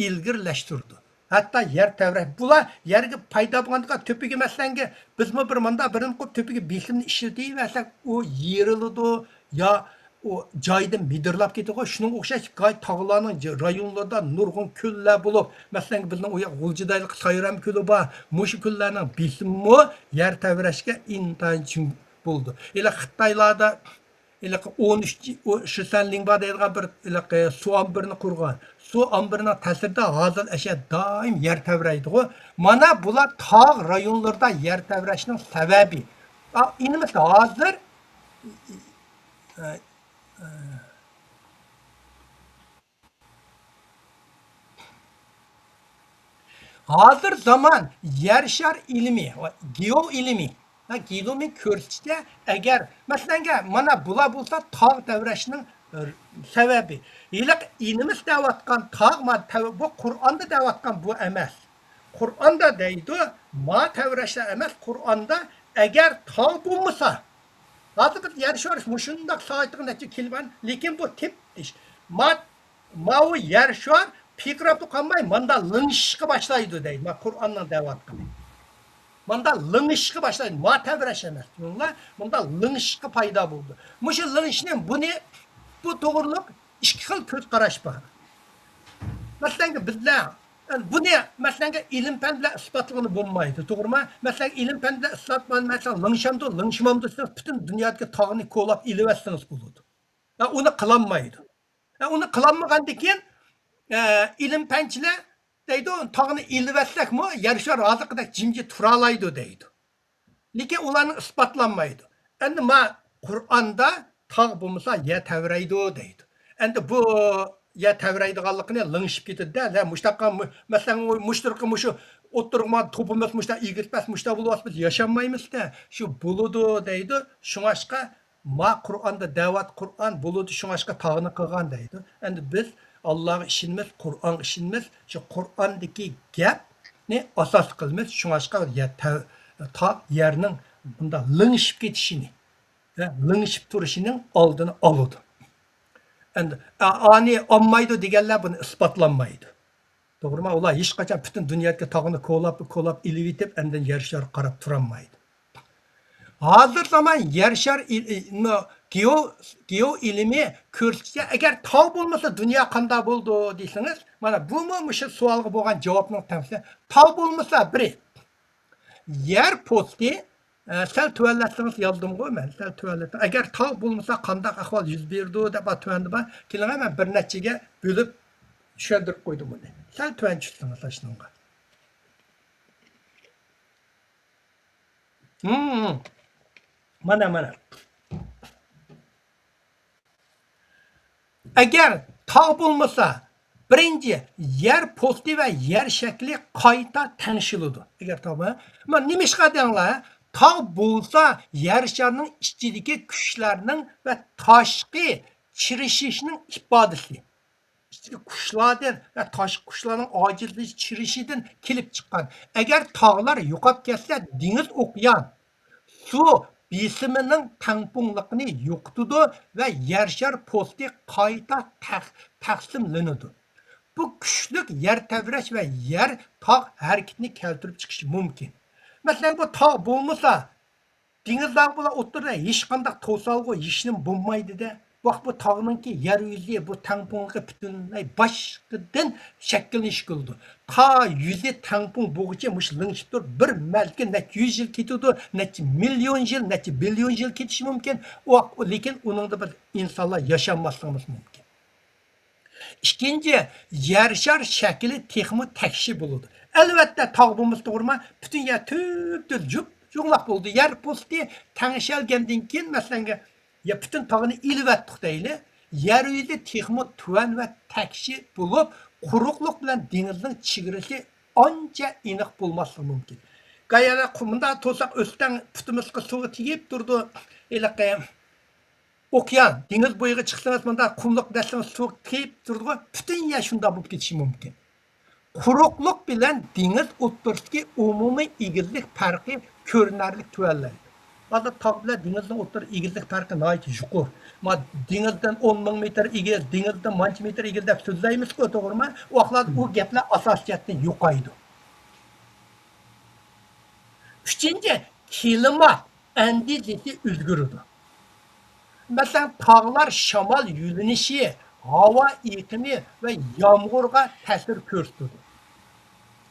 ئىلگىرىلەشتۈرىدۇ. ھەتتا يەر تەۋرەش، بۇلار يەرگە پەيدا بولغاندىكىن تۆپىگە، مەسىلەنگە، بىزمۇ بىر مۇنداق بىرنى قۇرۇپ تۆپىگە بېسىمنى ئىشلىتىۋەرسەك، ئۇ يېرىلىدۇ يا ئۇ جايىدىن مىدىرلاپ كېتىدىغۇ. شۇنىڭغا ئوخشاش تاغلارنىڭ ج-، رايونلىرىدا نۇرغۇن كۆللەر بولۇپ، مەسىلەن، بىزنىڭ ئۇ ياق غۇلجىدايلىق سايرام كۆلى بار. مۇشۇ كۆللەرنىڭ بېسىمىمۇ يەر تەۋرەشكە ئىنتايىن چىڭ بولىدۇ. ھېلى خىتايلاردا ھېلىقى ئون ئۈچ، ئۇ شىسەن لىڭبا دەيدىغان بىر ھېلىقى سۇ ئامبىرىنى قۇرغان. سۇ ئامبىرىنىڭ تەسىرىدە ھازىر ئەشە دائىم يەر تەۋرەيدىغۇ. مانا بۇلار تاغ رايونلىرىدا يەر تەۋرەشنىڭ سەۋەبى. ئا، ئىنىمىز ھازىر، ئە، ئە، ھازىر زامان يەر شار ئىلمى، گېئو ئىلمى، ھە، گېئو ئىلمى كۆرسىتىشتە، ئەگەر، مەسىلەنگە، مانا بۇلار بولسا تاغ تەۋرەشنىڭ، ئە، سەۋەبى. ھېلىقى ئىنىمىز دەۋاتقان تاغ، ما-، تەۋ-، بۇ قۇرئاندا دەۋاتقان بۇ ئەمەس. قۇرئاندا دەيدۇ، ما تەۋرەشلەر ئەمەس، قۇرئاندا ئەگەر تاغ بولمىسا، ھازىر بىز يەر شارى مۇشۇنداق سائىتىغا نەچچە كىلومېتىر، لېكىن بۇ تېپىش. ما-، ماۋۇ يەر شار پىرقىراپلا قالماي، ماندا لىڭشىشقا باشلايدۇ دەيدۇ. ما قۇرئاننىڭ دەۋاتقىنى. ماندا لىڭشىشقا باشلايدۇ. ما تەۋرەش ئەمەس. تۇيۇڭلار، ماندا لىڭشىشقا پەيدا بولىدۇ. مۇشۇ لىڭشىشنى، بۇنى، بۇ توغرۇلۇق ئىككى خىل كۆز قاراش بار. مەسىلەن، بىزلەر بۇنى، مەسىلەن، ئىلىم-پەن بىلەن ئىسپاتلىغىلى بولمايدۇ، توغرىمۇ؟ مەسىلەن، ئىلىم-پەن بىلەن ئىسپاتلىماي، مەسىلەن، لىڭشامدۇ، لىڭشىمامدۇ دېسىڭىز، پۈتۈن دۇنيادىكى تاغنى كولاپ ئېلىۋەتسىڭىز بولىدۇ. ھە، ئۇنى قىلالمايدۇ. ھە، ئۇنى قىلالمىغاندىن كېيىن، ئە، ئىلىم-پەنچىلەر دەيدۇ، تاغنى ئېلىۋەتسەكمۇ، يەر شار ھازىرقىدەك جىمجىت تۇرالايدۇ دەيدۇ. لېكىن ئۇلارنىڭ ئىسپاتلانمايدۇ. ئەمدى ما قۇرئاندا تاغ بولمىسا يەر تەۋرەيدۇ دەيدۇ. ئەمدى بۇ يەر تەۋرەيدىغانلىقىنى لىڭشىپ كېتىدۇ-دە، لە مۇشتاققا مۇ-، مەسىلەن، مۇشتۇرقى مۇشۇ ئوتتۇرىغا توپىمىز مۇشتا ئېگىز پەس مۇشتا بولۇۋاتسا بىز ياشانمايمىز-دە، شۇ بولىدۇ دەيدۇ. شۇڭاشقا ما قۇرئاندا دەۋات قۇرئان بولىدۇ، شۇڭاشقا تاغنى قىلغان دەيدۇ. ئەمدى بىز ئاللاغا ئىشىنىمىز، قۇرئانغا ئىشىنىمىز، شۇ قۇرئاندىكى گەپنى ئاساس قىلىمىز، شۇڭاشقا يە تە-، تاغ يەرنىڭ بۇنداق لىڭشىپ كېتىشىنى، ھە، لىڭشىپ تۇرۇشىنىڭ ئالدىنى ئالىدۇ. ئەمدى ئا-، ئانى ئالمايدۇ دېگەنلەر بۇنى ئىسپاتلانمايدۇ. توغرىمۇ؟ ئۇلار ھېچقاچان پۈتۈن دۇنيادىكى تاغنى كولاپ، كولاپ ئېلىۋېتىپ، ئاندىن يەر شارىغا قاراپ تۇرالمايدۇ. ھازىر زامان يەر شار ئىل-، ئىل-، نو-، گېئو-، گېئو ئىلمى كۆرسىتىشىچە، ئەگەر تاغ بولمىسا دۇنيا قانداق بولىدۇ دېسىڭىز، مانا بۇمۇ مۇشۇ سوئالغا بولغان جاۋابنىڭ تەڭسى. تاغ بولمىسا بىرى، يەر پوستى، ئە، سەل تۆۋەنلەتسىڭىز يازدىمغۇ مەن، سەل تۆۋەنلەتسەڭ. ئەگەر تاغ بولمىسا قانداق ئەھۋال يۈز بېرىدۇ دەپ، تۆۋەندە بار. كېلىڭە، مەن بىر نەچچىگە بۆلۈپ چۈشەندۈرۈپ قويدۇم بۇنى. سەل تۆۋەن چۈشسىڭىز ئاشۇنىڭغا. ھىم. مانا، مانا. ئەگەر تاغ بولمىسا، بىرىنچى، يەر پوستى ۋە يەر شەكلى قايتا تەڭشىلىدۇ. ئەگەر تاغ بولمىسا، نېمىشقا دەڭلار؟ تاغ بولسا يەر شارنىڭ ئىچىدىكى كۈچلەرنىڭ ۋە تاشقى چىرىشىشنىڭ ئىپادىسى. ئىچىدىكى قۇشلاردىن ۋە تاشقى قۇشلارنىڭ ئاجىزلىشىپ چىرىشىدىن كېلىپ چىققان. ئەگەر تاغلار يوقاپ كەتسە، دېڭىز ئوكيان سۇ بېسىمىنىڭ تەڭپۇڭلۇقىنى يوقىتىدۇ ۋە يەر شار پوستى قايتا تەق-، تەقسىملىنىدۇ. بۇ كۈچلۈك يەر تەۋرەش ۋە يەر تاغ ھەرىكىتىنى كەلتۈرۈپ چىقىشى مۇمكىن. مەسىلەن، بۇ تاغ بولمىسا، دېڭىزلارغا بۇلار ئوتتۇرىدا ھېچقانداق توسالغۇ، ھېچنېمە بولمايدۇ-دە. بۇ، بۇ تاغنىڭكى يەر يۈزى، بۇ تەڭپۇڭلۇقى پۈتۈنلەي باشقىدىن شەكىللىنىشكە بولىدۇ. تاغ يۈزى تەڭپۇڭ بولغۇچە مۇشۇ لىڭشىپ تۇرۇپ، بىر مەزگىل نەچچە يۈز يىل كېتىدۇ، نەچچە مىليون يىل، نەچچە بىليون يىل كېتىشى مۇمكىن. ئۇ، لېكىن ئۇنىڭدا بىز ئىنسانلار ياشانماسلىقىمىز مۇمكىن. ئىككىنچى، يەر شار شەكلى تېخىمۇ تەكشى بولىدۇ. ئەلۋەتتە، تاغ بولمىسا، توغرىمۇ، پۈتۈن يەر تۈپتۈز جۇپ-جۇڭلاق بولىدۇ. يەر پوستى تەڭشەلگەندىن كېيىن، مەسىلەن، يا پۈتۈن تاغنى ئېلىۋەتتۇق دەيلى، يەر يۈزى تېخىمۇ تۆۋەن ۋە تەكشى بولۇپ، قۇرۇقلۇق بىلەن دېڭىزنىڭ چېگرىسى ئانچە ئېنىق بولماسلىقى مۇمكىن. گايەلەر قۇ-، مۇنداق تۇرساق، ئۆستەڭ پۇتىمىزغا سۇغا تېگىپ تۇرىدۇ. ھېلىقى ئوكيان، دېڭىز بويىغا چىقسىڭىز، مۇنداق قۇملۇق دەسسىڭىز سۇ كېيىپ تۇرىدىغۇ، پۈتۈن يەر شۇنداق بولۇپ كېتىشى مۇمكىن. قۇرۇقلۇق بىلەن دېڭىز ئوتتۇرىسىدىكى ئومۇمىي ئېگىزلىك پەرقى كۆرۈنەرلىك تۆۋەنلەيدۇ. ھازىر تاغ بىلەن دېڭىزنىڭ ئوتتۇرا ئېگىزلىك پەرقى ناھايىتى يۇقىرى. ما دېڭىزدىن ئون مىڭ مېتىر ئېگىز، دېڭىزدىن مانچە مېتىر ئېگىز دەپ سۆزلەيمىزكۇ، توغرىمۇ؟ ئۇ ۋاقىتلاردا ئۇ گەپلەر ئاساسىي جەھەتتىن يوقايدۇ. ئۈچىنچى، كىلىمات ئەندىزىسى ئۆزگىرىدۇ. مەسىلەن، تاغلار شامال يۆنىلىشى، ھاۋا ئېقىمى ۋە يامغۇرغا تەسىر كۆرسىتىدۇ.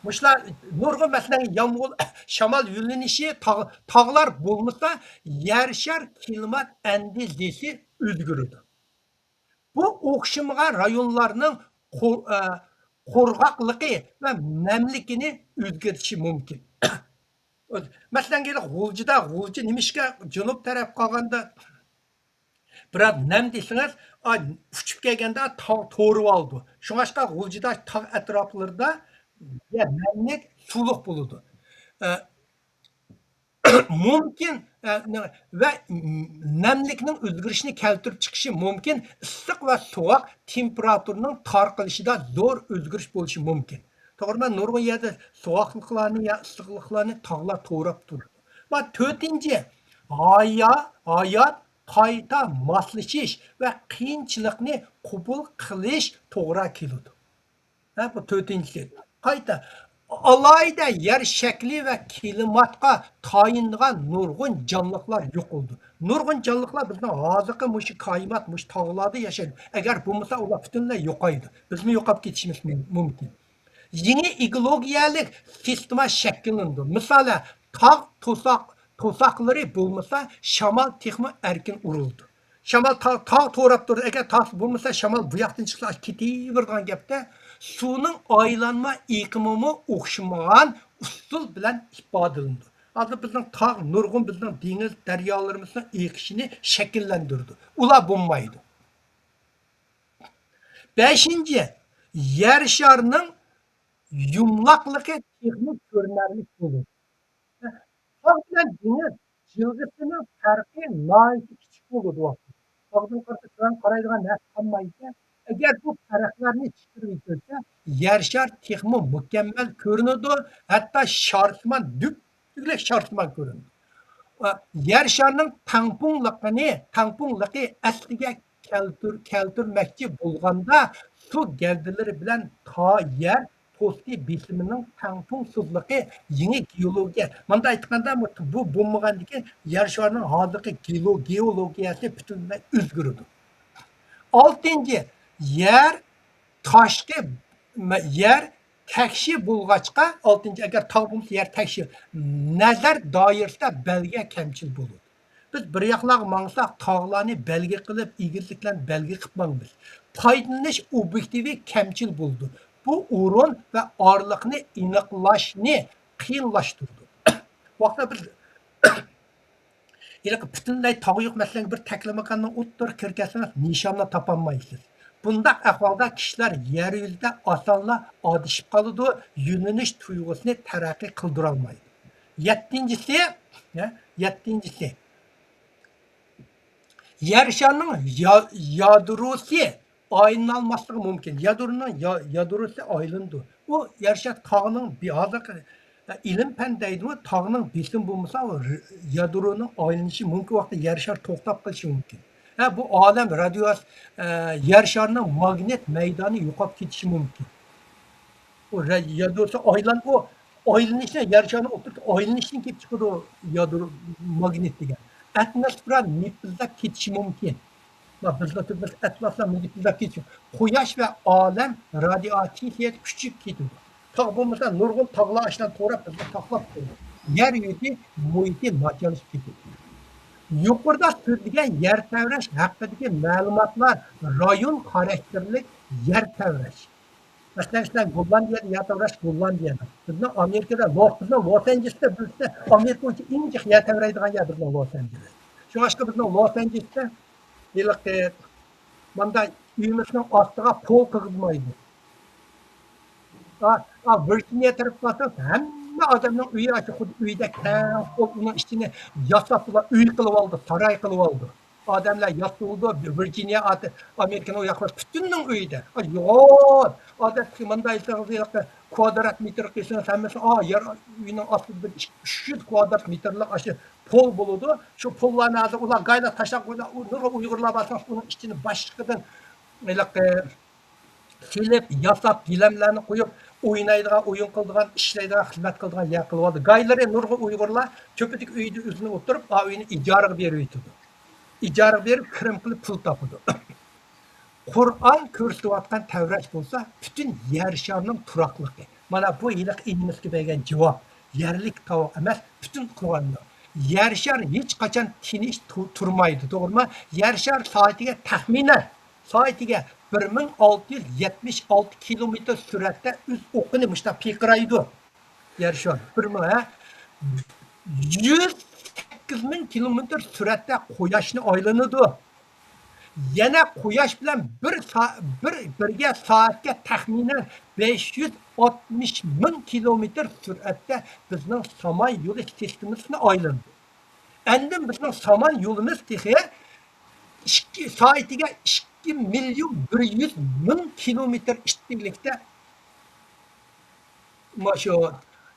مۇشۇلار نۇرغۇن، مەسىلەن، يامغۇر، شامال يۆنىلىشى، تاغ-، تاغلار بولمىسا، يەر شار كىلىمات ئەندىزىسى ئۆزگىرىدۇ. بۇ ئوخشىمىغان رايونلارنىڭ قۇ-، ئە، قۇرغاقلىقى ۋە نەملىكىنى ئۆزگەرتىشى مۇمكىن. مەسىلەن، غۇلجىدا، غۇلجا نېمىشقا جەنۇب تەرەپ قالغاندا بىراز نەم دېسىڭىز، ئا، ئۇچۇپ كەلگەندە تاغ تورىۋالىدۇ. شۇڭاشقا غۇلجىدا تاغ ئەتراپلىرىدا يەر نەملىك، سۇلۇق بولىدۇ. ئە، مۇمكىن، ئە، نە-، ۋە نەملىكنىڭ ئۆزگىرىشىنى كەلتۈرۈپ چىقىشى مۇمكىن، ئىسسىق ۋە سوغۇق تېمپېراتۇرىنىڭ تارقىلىشىدا زور ئۆزگىرىش بولۇشى مۇمكىن. توغرىمۇ؟ نۇرغۇن يەردە سوغۇقلۇقلارنى يا ئىسسىقلىقلارنى تاغلار توراپ تۇرىدۇ. ۋە تۆتىنچى، ھايا-، ھايات قايتا ماسلىشىش ۋە قىيىنچىلىقنى قوبۇل قىلىش توغرا كېلىدۇ. ھە، بۇ تۆتىنچىسى. قايتا، ئالاھىدە يەر شەكلى ۋە كىلىماتقا تايىنىدىغان نۇرغۇن جانلىقلار يوقىلىدۇ. نۇرغۇن جانلىقلار بىزنىڭ ھازىرقى مۇشۇ كائىنات، مۇشۇ تاغلاردا ياشايدۇ. ئەگەر بولمىسا، ئۇلار پۈتۈنلەي يوقايدۇ. بىزمۇ يوقاپ كېتىشىمىز مۇم-، مۇمكىن. يېڭى ئېكولوگىيەلىك سىستېما شەكىللىنىدۇ. مىسالەن، تاغ توساق، توساقلىرى بولمىسا، شامال تېخىمۇ ئەركىن ئۇرۇلىدۇ. شامال تاغ، تاغ توراپ تۇرىدۇ. ئەگەر تاغ بولمىسا، شامال بۇ ياقتىن چىقسا كېتىۋېرىدىغان گەپتە، سۇنىڭ ئايلانما ئېقىمىمۇ ئوخشىمىغان ئۇسۇل بىلەن ئىپادىلىنىدۇ. ھازىر بىزنىڭ تاغ، نۇرغۇن بىزنىڭ دېڭىز، دەريالىرىمىزنىڭ ئېقىشىنى شەكىللەندۈرىدۇ. ئۇلار بولمايدۇ. بەشىنچى، يەر شارىنىڭ يۇمىلاقلىقى تېخىمۇ كۆرۈنەرلىك بولىدۇ. تاغ بىلەن دېڭىز جىلغىسىنىڭ پەرقى ناھايىتى كىچىك بولىدۇ. تاغدىن قارىسا تۆۋەن قارايدىغان نەرسە قالمايدىكەن. ئەگەر بۇ پەرقلەرنى چىقىرىۋېتىلسە، يەر شار تېخىمۇ مۇكەممەل كۆرۈنىدۇ، ھەتتا شارسىمان، دۈپدۈگىلەك شارسىمان كۆرۈنىدۇ. ئا، يەر شارىنىڭ تەڭپۇڭلۇقىنى، تەڭپۇڭلۇقى ئەسلىگە كەلتۈر-، كەلتۈرمەكچى بولغاندا، سۇ گەۋدىلىرى بىلەن تا-، يەر پوستى بېسىمىنىڭ تەڭپۇڭسىزلىقى يېڭى گېئولوگىيە. مۇنداق ئېيتقاندا، بۇ، بۇ بولمىغاندىكىن يەر شارىنىڭ ھازىرقى گېلو-، گېئولوگىيەسى پۈتۈنلەي ئۆزگىرىدۇ. ئالتىنچى، يەر تاشقى، يەر تەكشى بولغاچقا، ئالتىنچى، ئەگەر تاغ بولمىسا، يەر تەكشى، نەزەر دائىرىسىدە بەلگە كەمچىل بولىدۇ. بىز بىر ياقلارغا ماڭساق، تاغلارنى بەلگە قىلىپ، ئېگىزلىكلەرنى بەلگە قىلىپ ماڭىمىز. پايدىلىنىش ئوبيېكتىۋى كەمچىل بولىدۇ. بۇ ئورۇن ۋە ئارىلىقنى ئېنىقلاشنى قىيىنلاشتۇرىدۇ. بۇ ھەقتە بىز ھېلىقى پۈتۈنلەي تاغى يوق مەسىلەن، بىر تەكلىماكاننىڭ ئوتتۇرىغا كىرىپ كەتسىڭىز، نىشاننى تاپالمايسىز. بۇنداق ئەھۋالدا كىشىلەر يەر يۈزىدە ئاسانلا ئادىشىپ قالىدۇ، يۆنىلىش تۇيغۇسىنى تەرەققىي قىلدۇرالمايدۇ. يەتتىنچىسى، يە-، يەتتىنچىسى، يەر شارىنىڭ يا-، يادروسى ئايلىنالماسلىقى مۇمكىن. يادرونىڭ يا-، يادروسى ئايلىنىدۇ. ئۇ يەر شار تاغنىڭ بى-، ھازىرقى ئىلىم پەن دەيدىغۇ، تاغنىڭ بېسىمى بولمىسا، ئۇ ر-، يادرونىڭ ئايلىنىشى مۇمكىن، ۋاقتىدا يەر شار توختاپ قېلىشى مۇمكىن. ھە، بۇ ئالەم رادىيو-، ئە، يەر شارىنىڭ ماگنىت مەيدانى يوقاپ كېتىشى مۇمكىن. ئۇ رە-، يادروسى ئايلان-، ئۇ ئايلىنىشنى، يەر شارىنىڭ ئوتتۇرىدا ئايلىنىشتىن كېلىپ چىقىدۇ يادرو ماگنىت دېگەن. ئاتموسفېرا نېپىلداپ كېتىشى مۇمكىن. ما، بىزلا تۇرىمىز، ئەتلاسلار نېپىلداپ كېتىشى. قۇياش ۋە ئالەم رادىئاتسىيە كۈچىيىپ كېتىدۇ. تاغ بولمىسا، نۇرغۇن تاغلار ئاشۇنداق توراپ بىزنى ساقلاپ تۇرىدۇ. يەر يۈزى مۇھىتى ناچارلىشىپ كېتىدۇ. يۇقىرىدا سۆزلىگەن يەر تەۋرەش ھەققىدىكى مەلۇماتلار رايون خاراكتېرلىك يەر تەۋرەش. مەسىلەن، سىلەر گوللاندىيەدە يەر تەۋرەش، گوللاندىيەدە. بىزنىڭ ئامېرىكىدا، لوس، بىزنىڭ لوس ئانژېلېستا، بىزدە ئامېرىكا بويىچە ئەڭ جىق يەر تەۋرەيدىغان يەر بىزنىڭ لوس ئانژېلېس. شۇڭلاشقا بىزنىڭ لوس ئانژېلېستا ھېلىقى ماندا ئۆيىمىزنىڭ ئاستىغا پول قىلغۇزمايدۇ. ئا، ئا، ۋىرجىنىيە تەرەپ بارساڭ، ھەممە ئادەمنىڭ ئۆيى ئاشۇ خۇددى ئۆيدەك تەڭ پول، ئۇنىڭ ئىچىنى ياساپ، ئۇلار ئۆي قىلىۋالدى، ساراي قىلىۋالدى. ئادەملەر ياسىۋالىدۇ، ۋىرجىنىيە ئات-، ئامېرىكىنىڭ ئۇ ياقلىرى پۈتۈننىڭ ئۆيىدە. ئا، يوق. ئادەتتىكى مۇنداق ئېيتسىڭىز، ياقتا كۋادرات مېتىر قىلسىڭىز، ھەممىسى، ئا، يەر ئۆينىڭ ئاستىدا بىر ئىككى، ئۈچ يۈز كۋادرات مېتىرلىق ئاشۇ پول بولىدۇ. شۇ پوللارنى ھازىر ئۇلار گايلا تاشلاپ قويدى. ئۇ نۇرغۇن ئۇيغۇرلار بارسا، ئۇنىڭ ئىچىنى باشقىدىن ھېلىقى سېلىپ، ياساپ، گىلەملەرنى قويۇپ، ئوينايدىغان، ئويۇن قىلىدىغان، ئىشلەيدىغان، خىزمەت قىلىدىغان يەر قىلىۋالدى. گايلىرى نۇرغۇن ئۇيغۇرلار كۆپىدىكى ئۆيدە ئۆزىنى ئولتۇرۇپ، ئا ئۆينى ئىجارىگە بېرىۋېتىدۇ. ئىجارىگە بېرىپ، كىرىم قىلىپ پۇل تاپىدۇ. قۇرئان كۆرسىتىۋاتقان تەۋرەش بولسا، پۈتۈن يەر شارىنىڭ تۇراقلىقى. مانا بۇ ھېلىقى ئىنىمىزگە بەرگەن جاۋاب. يەرلىك تاۋاق ئەمەس، پۈتۈن قۇرئاندا. يەر شار ھېچقاچان تىنچ تۇ-، تۇرمايدۇ، توغرىمۇ؟ يەر شار سائىتىگە تەخمىنەن سائىتىگە بىر مىڭ ئالتە يۈز يەتمىش ئالتە كىلومېتىر سۈرئەتتە ئۆز ئوقىنى مۇشۇنداق پىرقىرايدۇ. يەر شارى بىر مىڭ، ھە؟ يۈز سەككىز مىڭ كىلومېتىر سۈرئەتتە قۇياشنى ئايلىنىدۇ. يەنە قۇياش بىلەن بىر سا-، بىر، بىرگە سائەتكە تەخمىنەن بەش يۈز ئاتمىش مىڭ كىلومېتىر سۈرئەتتە بىزنىڭ سامان يولى سىستېمىسىنى ئايلىنىدۇ. ئاندىن بىزنىڭ سامان يولىمىز تېخى ئىككى، سائىتىگە ئىككى مىليون بىر يۈز مىڭ كىلومېتىر ئىتتىكلىكتە، مۇشۇ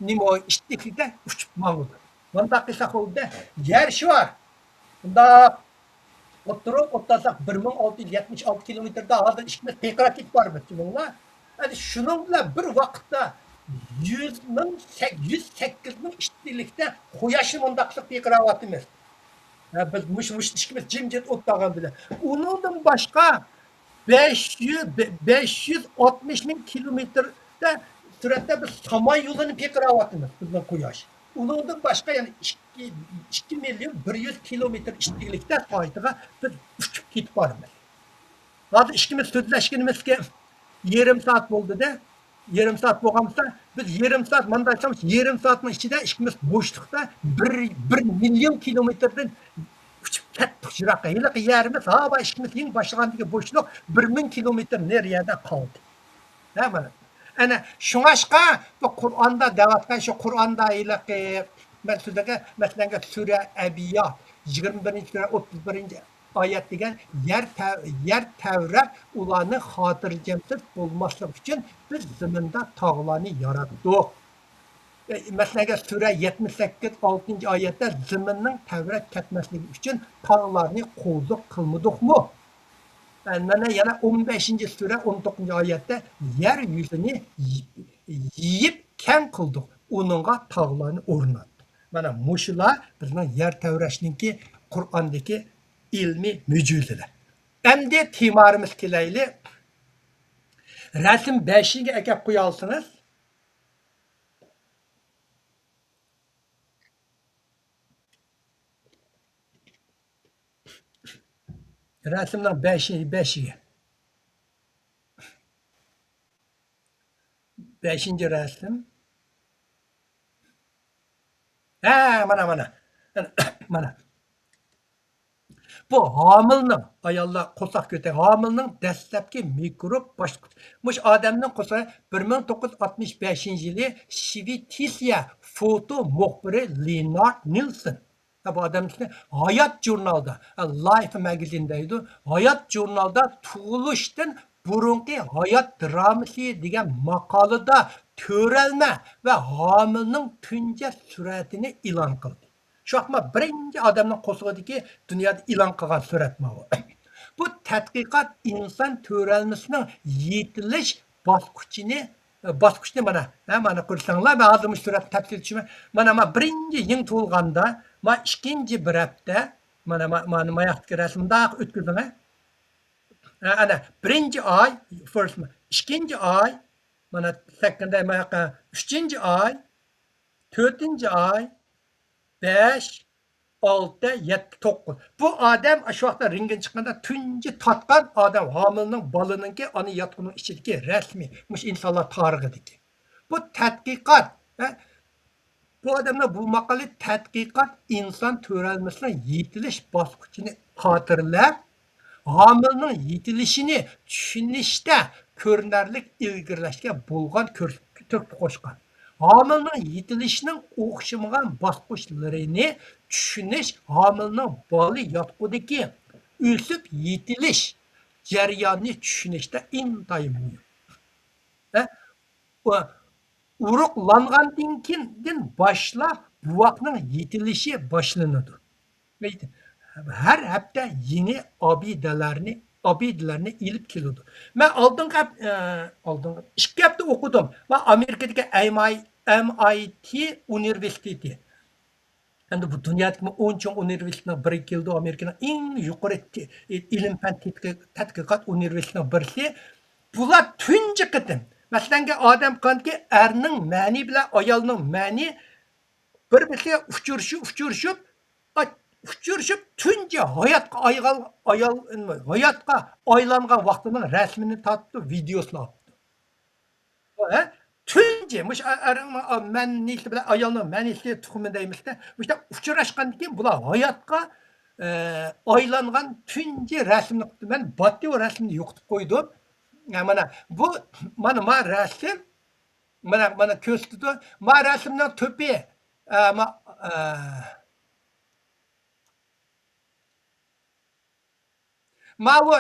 نېمە ئىتتىكلىكتە ئۇچۇپ ماڭىدۇ. مۇنداق قىلساق بولدى. يەر شار. مۇنداق ئوتتۇرا ئوتتۇرىساق بىر مىڭ ئالتە يۈز يەتمىش ئالتە كىلومېتىردا ھازىر ئىككىمىز پىرقىراپ كېتىپ بارىمىز، چۈشىنىڭلار. ئەنە شۇنىڭ بىلەن بىر ۋاقىتتا يۈز مىڭ، يۈز سەككىز مىڭ ئىتتىكلىكتە قۇياشنى مۇنداق قىلىپ پىرقىراۋاتىمىز. ھە، بىز مۇشۇ، مۇشۇ ئىككىمىز جىمجىت ئولتۇرغان بىلەن. ئۇنىڭدىن باشقا بەش يۈز، بەش يۈز ئاتمىش مىڭ كىلومېتىردا سۈرئەتتە بىز سامان يولىنى پىرقىراۋاتىمىز، بىزنىڭ قۇياش. ئۇنىڭدىن باشقا يەنە ئىككى، ئىككى مىليون بىر يۈز كىلومېتىر ئىچكىلىكتە سايتىغا بىز ئۇچۇپ كېتىپ بارىمىز. ھازىر ئىككىمىز سۆزلەشكىنىمىزگە يېرىم سائەت بولدى-دە. يېرىم سائەت بولغان بولسا، بىز يېرىم سائەت مانداق ئىشلەمىز، يېرىم سائەتنىڭ ئىچىدە ئىككىمىز بوشلۇقتا بىر، بىر مىليون كىلومېتىردىن ئۇچۇپ كەتتۇق يىراققا. ھېلىقى يېرىمىز، ھا، بار ئىككىمىز يېڭى باشلىغاندىكى بوشلۇق بىر مىڭ كىلومېتىر نېرى يەردە قالدى. ھە، مانا. ئەنە، شۇڭاشقا بۇ قۇرئاندا دەۋاتقان شۇ قۇرئاندا ھېلىقى، مەن سىزگە، مەسىلەن، سۈرە ئەبىيا، يىگىرمە بىرىنچى سۈرە، ئوتتۇز بىرىنچى ئايەت دېگەن يەر تە-، يەر تەۋرەپ ئۇلارنى خاتىرجەمسىز بولماسلىق ئۈچۈن بىز زېمىندا تاغلارنى ياراتتۇق. مەسىلەن، سۈرە يەتمىش سەككىز، ئالتىنچى ئايەتتە زېمىننىڭ تەۋرەپ كەتمەسلىكى ئۈچۈن تاغلارنى قوزۇق قىلمىدۇقمۇ؟ مانا يەنە ئون بەشىنچى سۈرە ئون توققۇزىنچى ئايەتتە يەر يۈزىنى يېيىپ كەڭ قىلدۇق، ئۇنىڭغا تاغلارنى ئورناتتۇق. مانا مۇشۇلار بىزنىڭ يەر تەۋرەشنىڭكى قۇرئاندىكى ئىلمىي مۆجىزىلەر. ئەمدى تېمارىمىز كېلەيلى. رەسىم بەشىگە ئەكەپ قويالىسىڭىز. رەسىمنىڭ بەشى، بەشىگە. بەشىنچى رەسىم. ھە، مانا، مانا. مانا. بۇ ھامىلىنىڭ، ئاياللار قورساق كۆتەر-، ھامىلىنىڭ دەسلەپكى مىكروب باسقۇچى. مۇشۇ ئادەمنىڭ قورسىقى بىر مىڭ توققۇز يۈز ئاتمىش بەشىنچى يىلى شۋېتسىيە فوتو مۇخبىرى لېنارد نىلسون. بۇ ئادەمنىڭ ئىسمى ھايات ژۇرنالدا، لايف ماگازىن دەيدۇ، ھايات ژۇرنالدا تۇغۇلۇشتىن بۇرۇنقى ھايات درامىسى دېگەن ماقالىدا تۆرەلمە ۋە ھامىلىنىڭ تۇنجى سۈرەتىنى ئېلان قىلدى. شۇ ۋاقىت بىرىنچى ئادەمنىڭ قورسىقىدىكى دۇنيادا ئېلان قىلغان سۈرەت ماۋۇ. بۇ تەتقىقات ئىنسان تۆرەلمىسىنىڭ يېتىلىش باسقۇچىنى، باسقۇچنى مانا، ھە، مانا كۆرسەڭلار، مەن ھازىر مۇشۇ سۈرەتنى تەپسىلىي چۈشۈرمەي. مانا، مانا بىرىنچى يېڭى تۇغۇلغاندا، ما ئىككىنچى بىر ھەپتە، مانا، ما-، مانا ماياقتىكى رەسىمنى مۇنداق ئۆتكۈزدۈڭ، ھە؟ ھە، ئەنە، بىرىنچى ئاي، فىرست، ئىككىنچى ئاي، مانا سەككىندە ماياققا، ئۈچىنچى ئاي، تۆتىنچى ئاي، بەش، ئالتە، يەتتە، توققۇز. بۇ ئادەم ئاشۇ ۋاقىتتا رېنتگېن چىققاندا تۇنجى تارتقان ئادەم، ھامىلىنىڭ، بالىنىڭكى ئانا ياتىقىنىڭ ئىچىدىكى رەسىمى، مۇشۇ ئىنسانلار تارىخىدىكى. بۇ تەتقىقات، ھە؟ بۇ ئادەمنىڭ بۇ ماقالە تەتقىقات ئىنسان تۆرەلمىسىنىڭ يېتىلىش باسقۇچىنى خاتىرىلەپ، ھامىلىنىڭ يېتىلىشىنى چۈشىنىشتە كۆرۈنەرلىك ئىلگىرىلەشكە بولغان كۆرسەتكۈچ تۆھپە قوشقان. ھامىلىنىڭ يېتىلىشىنىڭ ئوخشىمىغان باسقۇچلىرىنى چۈشىنىش ھامىلىنىڭ بالا ياتقۇدىكى ئۆسۈپ يېتىلىش جەريانىنى چۈشىنىشتە ئىنتايىن مۇھىم. ھە؟ ئۇ-، ئۇرۇقلانغاندىن كېيىندىن باشلاپ بوۋاقنىڭ يېتىلىشى باشلىنىدۇ. ھەر ھەپتە يېڭى ئابىدىلەرنى، ئابىدىلەرنى ئېلىپ كېلىدۇ. مەن ئالدىنقى ھەپ-، ئە، ئالدىنقى ئىككى ھەپتە ئوقۇدۇم. مەن ئامېرىكىدىكى ئەم ئاي، ئەم ئاي تى ئۇنىۋېرسىتېتى. ئەمدى بۇ دۇنيادىكى ئون چوڭ ئۇنىۋېرسىتېتنىڭ بىرىگە كېلىدۇ، ئامېرىكىنىڭ ئەڭ يۇقىرى تې-، ئىلىم پەن تەتقىق-، تەتقىقات ئۇنىۋېرسىتېتىنىڭ بىرسى. بۇلار تۇنجى قېتىم، مەسىلەنكى، ئادەم قانكى ئەرنىڭ مەنى بىلەن ئايالنىڭ مەنى بىر-بىرسىگە ئۇچرىشىپ، ئۇچرىشىپ، ئا-، ئۇچرىشىپ تۇنجى ھاياتقا ئايغان-، ئايال، ھاياتقا ئايلانغان ۋاقتىنىڭ رەسىمىنى تارتتى، ۋىدېئوسىنى ئاپتۇ. ھە؟ تۇنجى، مۇشۇ ئە-، ئەرنىڭ، ئا، مەنىسى بىلەن ئايالنىڭ مەنىسى تۇخۇمى دەيمىزدە، مۇشۇنداق ئۇچراشقاندىن كېيىن بۇلار ھاياتقا، ئە، ئايلانغان تۇنجى رەسىمنى قىپتۇ. مەن باتتى ئۇ رەسىمنى يوقىتىپ قويدۇم. ئە، مانا بۇ، مانا، ما رەسىم، مانا، مانا كۆرسىتىدۇ. ما رەسىمنىڭ تۆپى، ئە، ما، ئە، ماۋۇ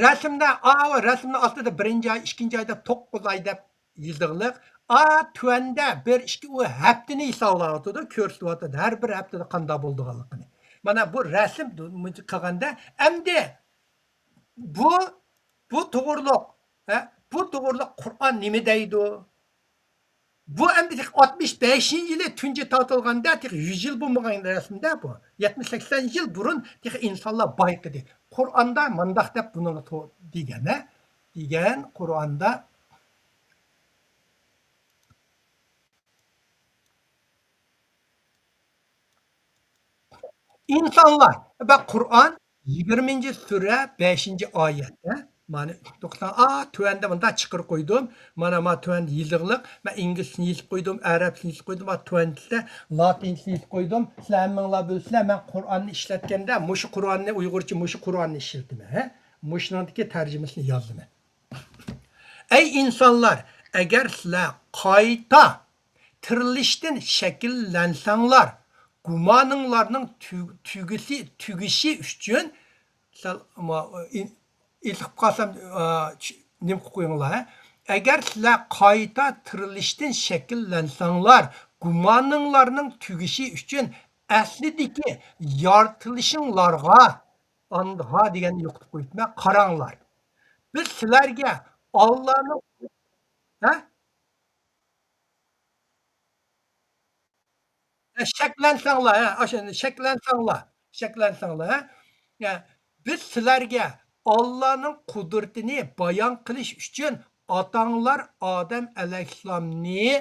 رەسىمدە، ئاۋۇ رەسىمنىڭ ئاستىدا بىرىنچى ئاي، ئىككىنچى ئاي دەپ توققۇز ئاي دەپ يېزىقلىق. ئا، تۆۋەندە بىر، ئىككى، ئۇ ھەپتىنى ھېسابلاۋاتىدۇ، كۆرسىتىۋاتىدۇ. ھەر بىر ھەپتىدە قانداق بولىدىغانلىقىنى. مانا بۇ رەسىم دۇ-، مۇنچە قىلغاندا، ئەمدى بۇ، بۇ توغرۇلۇق، ھە، بۇ توغرۇلۇق قۇرئان نېمە دەيدۇ؟ بۇ ئەمدى تېخى ئاتمىش بەشىنچى يىلى تۇنجى تارتىلغاندا، تېخى يۈز يىل بولمىغان رەسىمدە بۇ. يەتمىش سەكسەن يىل بۇرۇن تېخى ئىنسانلار بايقىدى. قۇرئاندا مانداق دەپ بۇنىڭغا تو-، دېگەن، ھە؟ دېگەن قۇرئاندا ئىنسانلار، بەك قۇرئان يىگىرمىنچى سۈرە بەشىنچى ئايەتتە، مانا، توختاڭ، ئا، تۆۋەندە مۇنداق چىقىرىپ قويدۇم. مانا، ما تۆۋەندە يېزىقلىق. مەن ئىنگلىزچىسىنى يېزىپ قويدۇم، ئەرەبچىسىنى يېزىپ قويدۇم، ۋە تۆۋەندە لاتىنچىسىنى يېزىپ قويدۇم. سىلەر ھەممىڭلار بىلىسىلەر، مەن قۇرئاننى ئىشلەتكەندە مۇشۇ قۇرئاننى، ئۇيغۇرچە مۇشۇ قۇرئاننى ئىشلىتىمەن، ھە؟ مۇشۇنىڭدىكى تەرجىمىسىنى يازىمەن. ئەي ئىنسانلار، ئەگەر سىلەر قايتا تىرىلىشتىن شەكىللەنسەڭلار، گۇمانىڭلارنىڭ تۈ-، تۈگىسى، تۈگىشى ئۈچۈن، سەل، ما، ئىن-، ئېلىپ قالسام، ئا، چۈ-، نېمە قىلىپ قويۇڭلار، ھە؟ ئەگەر سىلەر قايتا تىرىلىشتىن شەكىللەنسەڭلار، گۇمانىڭلارنىڭ تۈگىشى ئۈچۈن ئەسلىدىكى يارىتىلىشىڭلارغا، ئاندا دېگەننى يوقىتىپ قويۇپتىمەن، قاراڭلار. بىز سىلەرگە ئاللانىڭ، ھە؟ ھە، شەكلەنسەڭلار، ھە، ئاشۇ شەكلەنسەڭلار، شەكلەنسەڭلار، ھە؟ ھە، بىز سىلەرگە ئاللانىڭ قۇدرىتىنى بايان قىلىش ئۈچۈن ئاتاڭلار ئادەم ئەلەيھىسسالامنى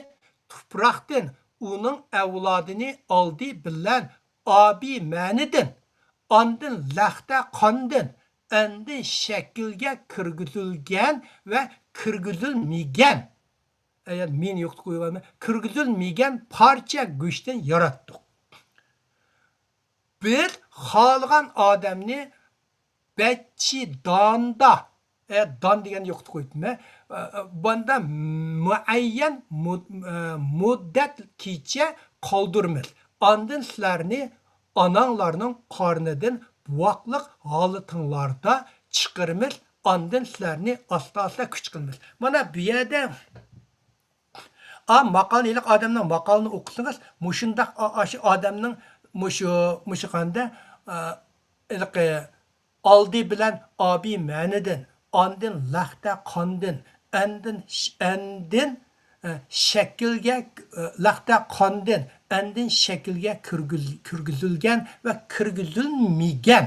تۇپراقتىن، ئۇنىڭ ئەۋلادىنى ئالدى بىلەن ئابى مەنىدىن، ئاندىن لەختە قاندىن، ئاندىن شەكىلگە كىرگۈزۈلگەن ۋە كىرگۈزۈلمىگەن، ئەگەر مېنى يوقىتىپ قويۇۋالماي، كىرگۈزۈلمىگەن پارچە گۆشتىن ياراتتۇق. بىز خالىغان ئادەمنى بەچچىداندا، ئە، دان دېگەننى يوقىتىپ قويۇپتىمەن. ئە، ئە، باندا مۇئەييەن مۇد-، ئە، مۇددەتكىچە قالدۇرىمىز. ئاندىن سىلەرنى ئاناڭلارنىڭ قارنىدىن بوۋاقلىق ھالىتىڭلاردا چىقىرىمىز. ئاندىن سىلەرنى ئاستا-ئاستا كۈچ قىلىمىز. مانا بۇ يەردە، ئا، ماقالنى، ھېلىقى ئادەمنىڭ ماقالىنى ئوقۇسىڭىز، مۇشۇنداق، ئا، ئاشۇ ئادەمنىڭ مۇشۇ، مۇشۇ قاندا، ئا، ھېلىقى ئالدى بىلەن ئابى مەنىدىن، ئاندىن لەختە قاندىن، ئاندىن ش-، ئاندىن، ئە، شەكىلگە، ئە، لەختە قاندىن، ئاندىن شەكىلگە كىرگۈز-، كىرگۈزۈلگەن ۋە كىرگۈزۈلمىگەن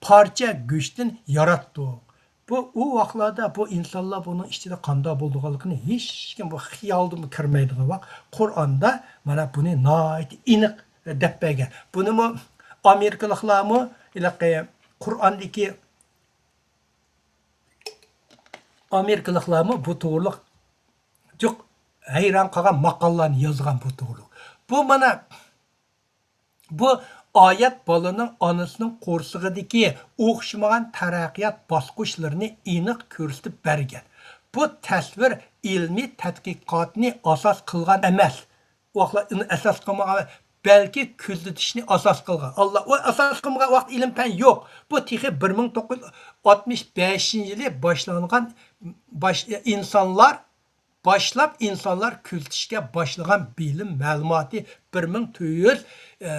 پارچە گۆشتىن ياراتتۇق. بۇ، ئۇ ۋاقىتلاردا بۇ ئىنسانلار بۇنىڭ ئىچىدە قانداق بولىدىغانلىقىنى ھېچكىم بۇ خىيالدىمۇ كىرمەيدىغان ۋاقىت. قۇرئاندا مانا بۇنى ناھايىتى ئېنىق دەپ بەرگەن. بۇنىمۇ ئامېرىكىلىقلارمۇ، ھېلىقى قۇرئاندىكى ئامېرىكىلىقلارمۇ بۇ توغرىلىق جۇق ھەيران قالغان ماقالىلارنى يازغان بۇ توغرىلىق. بۇ مانا بۇ ئايەت بالىنىڭ ئانىسىنىڭ قورسىقىدىكى ئوخشىمىغان تەرەققىيات باسقۇچلىرىنى ئېنىق كۆرسىتىپ بەرگەن. بۇ تەسۋىر ئىلمىي تەتقىقاتنى ئاساس قىلغان ئەمەس. ئۇ ۋاقىتلار ئۇنى ئاساس قىلمىغان، بەلكى كۆزىتىشنى ئاساس قىلغان. ئاللا، ئۇ ئاساس قىلمىغان ۋاقىت ئىلىم پەن يوق. بۇ تېخى بىر مىڭ توققۇز يۈز ئاتمىش بەشىنچى يىلى باشلانغان باش-، ئىنسانلار باشلاپ ئىنسانلار كۆزىتىشكە باشلىغان بىلىم مەلۇماتى بىر مىڭ تۆت يۈز، ئە،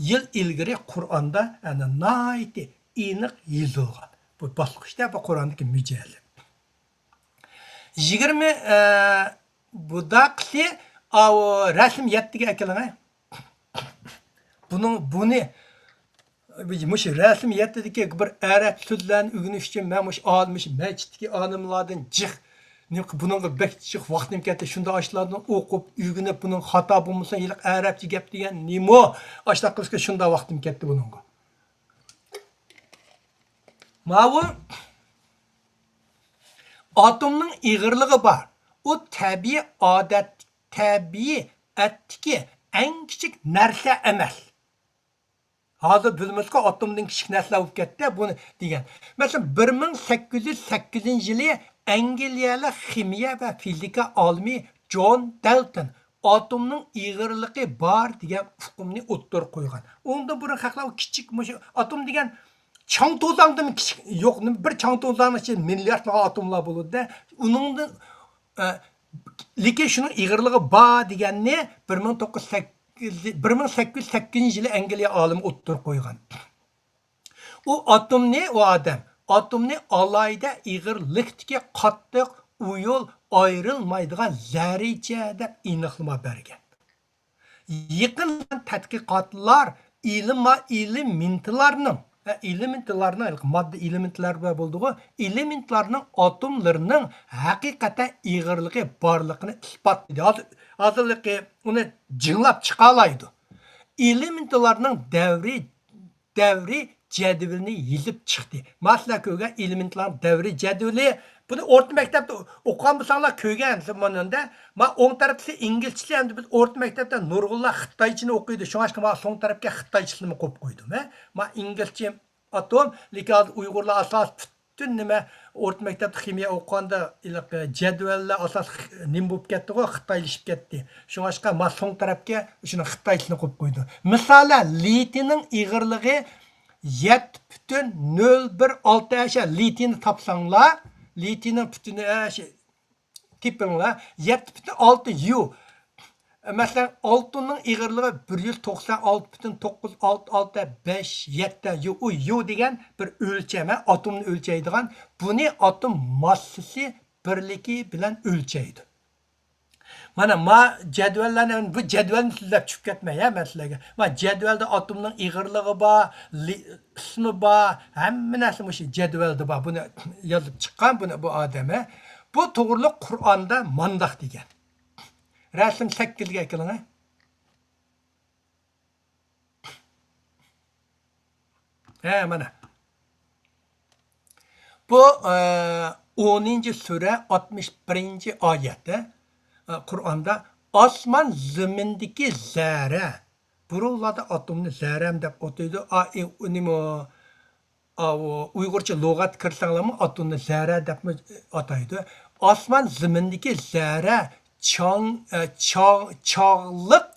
يىل ئىلگىرى قۇرئاندا، يەنى ناھايىتى ئېنىق يېزىلغان. بۇ باسقۇچتا بۇ قۇرئاندىكى مۇجەللەت. يىگىرمە، ئە، بۇداقىسى، ئاۋۇ رەسىم يەتتىگە ئەكېلىڭە. بۇنىڭ، بۇنى، مۇشۇ رەسىم يەتتىدىكى بىر ئەرەب سۆزلەرنى ئۆگىنىش ئۈچۈن مەن مۇشۇ ئال-، مۇشۇ مەسچىتتىكى ئالىملاردىن جىق، نېمە، بۇنىڭغا بەك جىق ۋاقتىم كەتتى. شۇنداق ئاشۇلاردىن ئوقۇپ، ئۆگىنىپ، بۇنىڭ خاتا بولمىسا، ھېلىقى ئەرەبچە گەپ دېگەن نېمە؟ ئاشۇنداق قىلىشقا شۇنداق ۋاقتىم كەتتى بۇنىڭغا. ماۋۇ ئاتومنىڭ ئېغىرلىقى بار. ئۇ تەبىئىي ئادەت، تەبىئىي ئەتتىكى ئەڭ كىچىك نەرسە ئەمەس. ھازىر بىلىمىزكى، ئاتومدىن كىچىك نەرسىلەر بولۇپ كەتتى، بۇنى دېگەن. مەسىلەن، بىر مىڭ سەككىز يۈز سەككىزىنچى يىلى ئەنگلىيەلىك خىمىيە ۋە فىزىكا ئالىمى جون دەلتون ئاتومنىڭ ئېغىرلىقى بار دېگەن ئۇقۇمنى ئوتتۇرىغا قويغان. ئۇنىڭدىن بۇرۇن خەقلەر كىچىك، مۇشۇ ئاتوم دېگەن چاڭ توزاڭدىن كىچىك، يوق، بىر چاڭ توزاڭنىڭ ئىچىدە مىلياردلىغان ئاتوملار بولىدۇ-دە، ئۇنىڭدىن، ئە، لېكىن شۇنىڭ ئېغىرلىقى بار دېگەننى بىر مىڭ توققۇز يۈز سەككىز، بىر مىڭ سەككىز يۈز سەككىزىنچى يىلى ئەنگلىيە ئالىمى ئوتتۇرىغا قويغان. ئۇ ئاتومنى، ئۇ ئادەم ئاتومنى ئالاھىدە ئېغىرلىكتىكى قاتتىق ئۇيۇل ئايرىلمايدىغان زەررىچە دەپ ئېنىقلىما بەرگەن. يېقىن تەتقىقاتلار ئېلېما-، ئېلېمېنتلارنىڭ، ھە، ئېلېمېنتلارنىڭ، ماددا ئېلېمېنتلار بولىدىغۇ، ئېلېمېنتلارنىڭ ئاتوملىرىنىڭ ھەقىقەتەن ئېغىرلىقى بارلىقىنى ئىسپاتلىدى. ھازىر، ھازىرلىقى ئۇنى جىڭلاپ چىقالايدۇ. ئېلېمېنتلارنىڭ دەۋرى، دەۋرى جەدۋىلىنى يېزىپ چىقتى. مانا سىلەر كۆرگەن ئېلېمېنتلارنىڭ دەۋرى جەدۋىلى. بۇنى ئورتا مەكتەپتە ئوقۇغان بولساڭلار كۆرگەن مۇنۇندا. ما ئوڭ تەرەپتىكى ئىنگلىزچىسى ئەمدى بىز ئورتا مەكتەپتە نۇرغۇنلار خىتايچىنى ئوقۇيدۇ. شۇڭلاشقا ما سول تەرەپكە خىتايچىلىرىمۇ قويۇپ قويدۇم. ھە؟ ما ئىنگلىزچە ئاتوم، لېكىن ھازىر ئۇيغۇرلار ئاساسىي پۈتۈن نېمە ئورتا مەكتەپتە خىمىيە ئوقۇغاندا ھېلىقى جەدۋەللەر ئاساسلىق نېمە بولۇپ كەتتىغۇ، خىتايلىشىپ كەتتى. شۇڭلاشقا ما سوڭ تەرەپكە شۇنى خىتايچىنى قويۇپ قويدى. مىسالەن، لىتىينىڭ ئېغىرلىقى يەتتە پۈتۈن نۆل بىر ئالتە ئەشە لىتىينى تاپساڭلار، لىتىينىڭ پۈتۈنى ئەشە تېپىڭلار، يەتتە پۈتۈن ئالتە يۇ. مەسىلەن، ئالتۇننىڭ ئېغىرلىقى بىر يۈز توقسان ئالتە پۈتۈن توققۇز ئالتە ئالتە بەش يەتتە يۇ. ئۇ يۇ دېگەن بىر ئۆلچەم، ھە، ئاتومنى ئۆلچەيدىغان. بۇنى ئاتوم ماسسىسى بىرلىكى بىلەن ئۆلچەيدۇ. مانا ما جەدۋەللەرنى، بۇ جەدۋەلنى سۆزلەپ چۈشۈپ كەتمەي، ھە، مەسىلىگە. ما جەدۋەلدە ئاتومنىڭ ئېغىرلىقى بار، لى-، ئىسمى بار، ھەممە نەرسە مۇشۇ جەدۋەلدە بار. بۇنى يازىپ چىققان بۇنى، بۇ ئادەم، ھە. بۇ توغرىلىق قۇرئاندا مانداق دېگەن. رەسىم سەككىزگە ئەكېلىڭە. ھە، مانا. بۇ، ئە، ئونىنچى سۈرە، ئاتمىش بىرىنچى ئايەتتە، ئە، قۇرئاندا ئاسمان زېمىندىكى زەرە، بۇرۇنلاردا ئاتومنى زەرەم دەپ ئاتايدۇ. ئا، ئى، نېمە، ئاۋۇ ئۇيغۇرچە لۇغەتكە كىرسەڭلارمۇ ئاتومنى زەرە دەپمۇ ئاتايدۇ. ئاسمان زېمىندىكى زەرە، چاڭ-، ئە، چاغ-، چاغلىق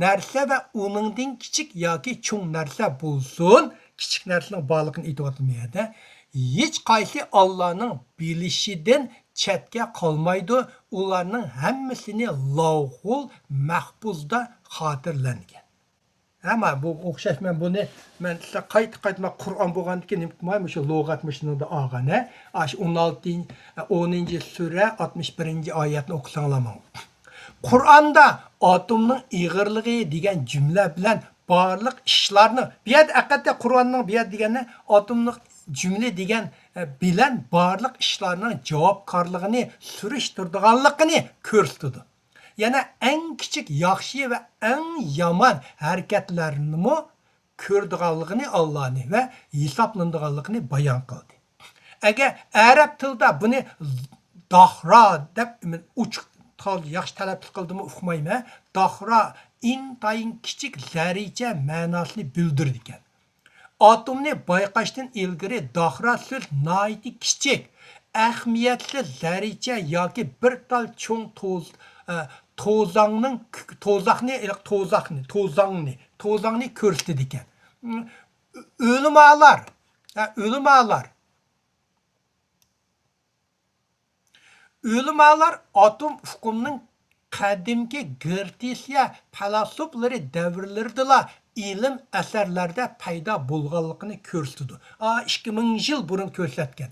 نەرسە ۋە ئۇنىڭدىن كىچىك ياكى چوڭ نەرسە بولسۇن، كىچىك نەرسىنىڭ بارلىقىنى ئېيتىۋاتىمەن بۇ يەردە. ھېچقايسى ئاللانىڭ بىلىشىدىن چەتكە قالمايدۇ، ئۇلارنىڭ ھەممىسىنى لاۋھۇل مەھپۇزدا خاتىرىلەنگەن. ئەمما بۇ ئوخشاش، مەن بۇنى، مەن سىلەر قايتا قايتا، مەن قۇرئان بولغاندىكىن نېمە قىلماي، مۇشۇ لۇغەت مۇشۇنىڭدا ئالغان، ھە؟ ئاشۇ ئون ئالتىنچى، ئونىنچى سۈرە، ئاتمىش بىرىنچى ئايەتنى ئوقۇساڭلار ماڭا. قۇرئاندا ئاتومنىڭ ئېغىرلىقى دېگەن جۈملە بىلەن بارلىق ئىشلارنى، بۇ يەردە ھەقىقەتەن قۇرئاننىڭ بۇ يەردە دېگەننى ئاتومنىڭ جۈملە دېگەن، ئە، بىلەن بارلىق ئىشلارنىڭ جاۋابكارلىقىنى سۈرۈشتۈرىدىغانلىقىنى كۆرسىتىدۇ. يەنە ئەڭ كىچىك ياخشى ۋە ئەڭ يامان ھەرىكەتلەرنىمۇ كۆرىدىغانلىقىنى ئاللانى ۋە ھېسابلىنىدىغانلىقىنى بايان قىلدى. ئەگەر ئەرەب تىلىدا بۇنى داھرا دەپ ئوچۇق تال-، ياخشى تەلەپپۇز قىلدىمۇ ئۇقمايمەن. داھرا ئىنتايىن كىچىك زەررىچە مەناسىنى بىلدۈرىدىكەن. ئاتومنى بايقاشتىن ئىلگىرى داھرا سۆز ناھايىتى كىچىك، ئەھمىيەتسىز زەررىچە ياكى بىر تال چوڭ توز-، ئە، توزاڭنىڭ كۈ-، توزاقنى، توزاقنى، توزاڭنى، توزاڭنى كۆرسىتىدىكەن. ئۆلىمالار، ئە، ئۆلىمالار. ئۆلىمالار ئاتوم ئۇقۇمنىڭ قەدىمكى گرېتسىيە پەيلاسوپلىرى دەۋرلىرىدىلا ئىلىم ئەسەرلەردە پەيدا بولغانلىقىنى كۆرسىتىدۇ. ئا، ئىككى مىڭ يىل بۇرۇن كۆرسەتكەن.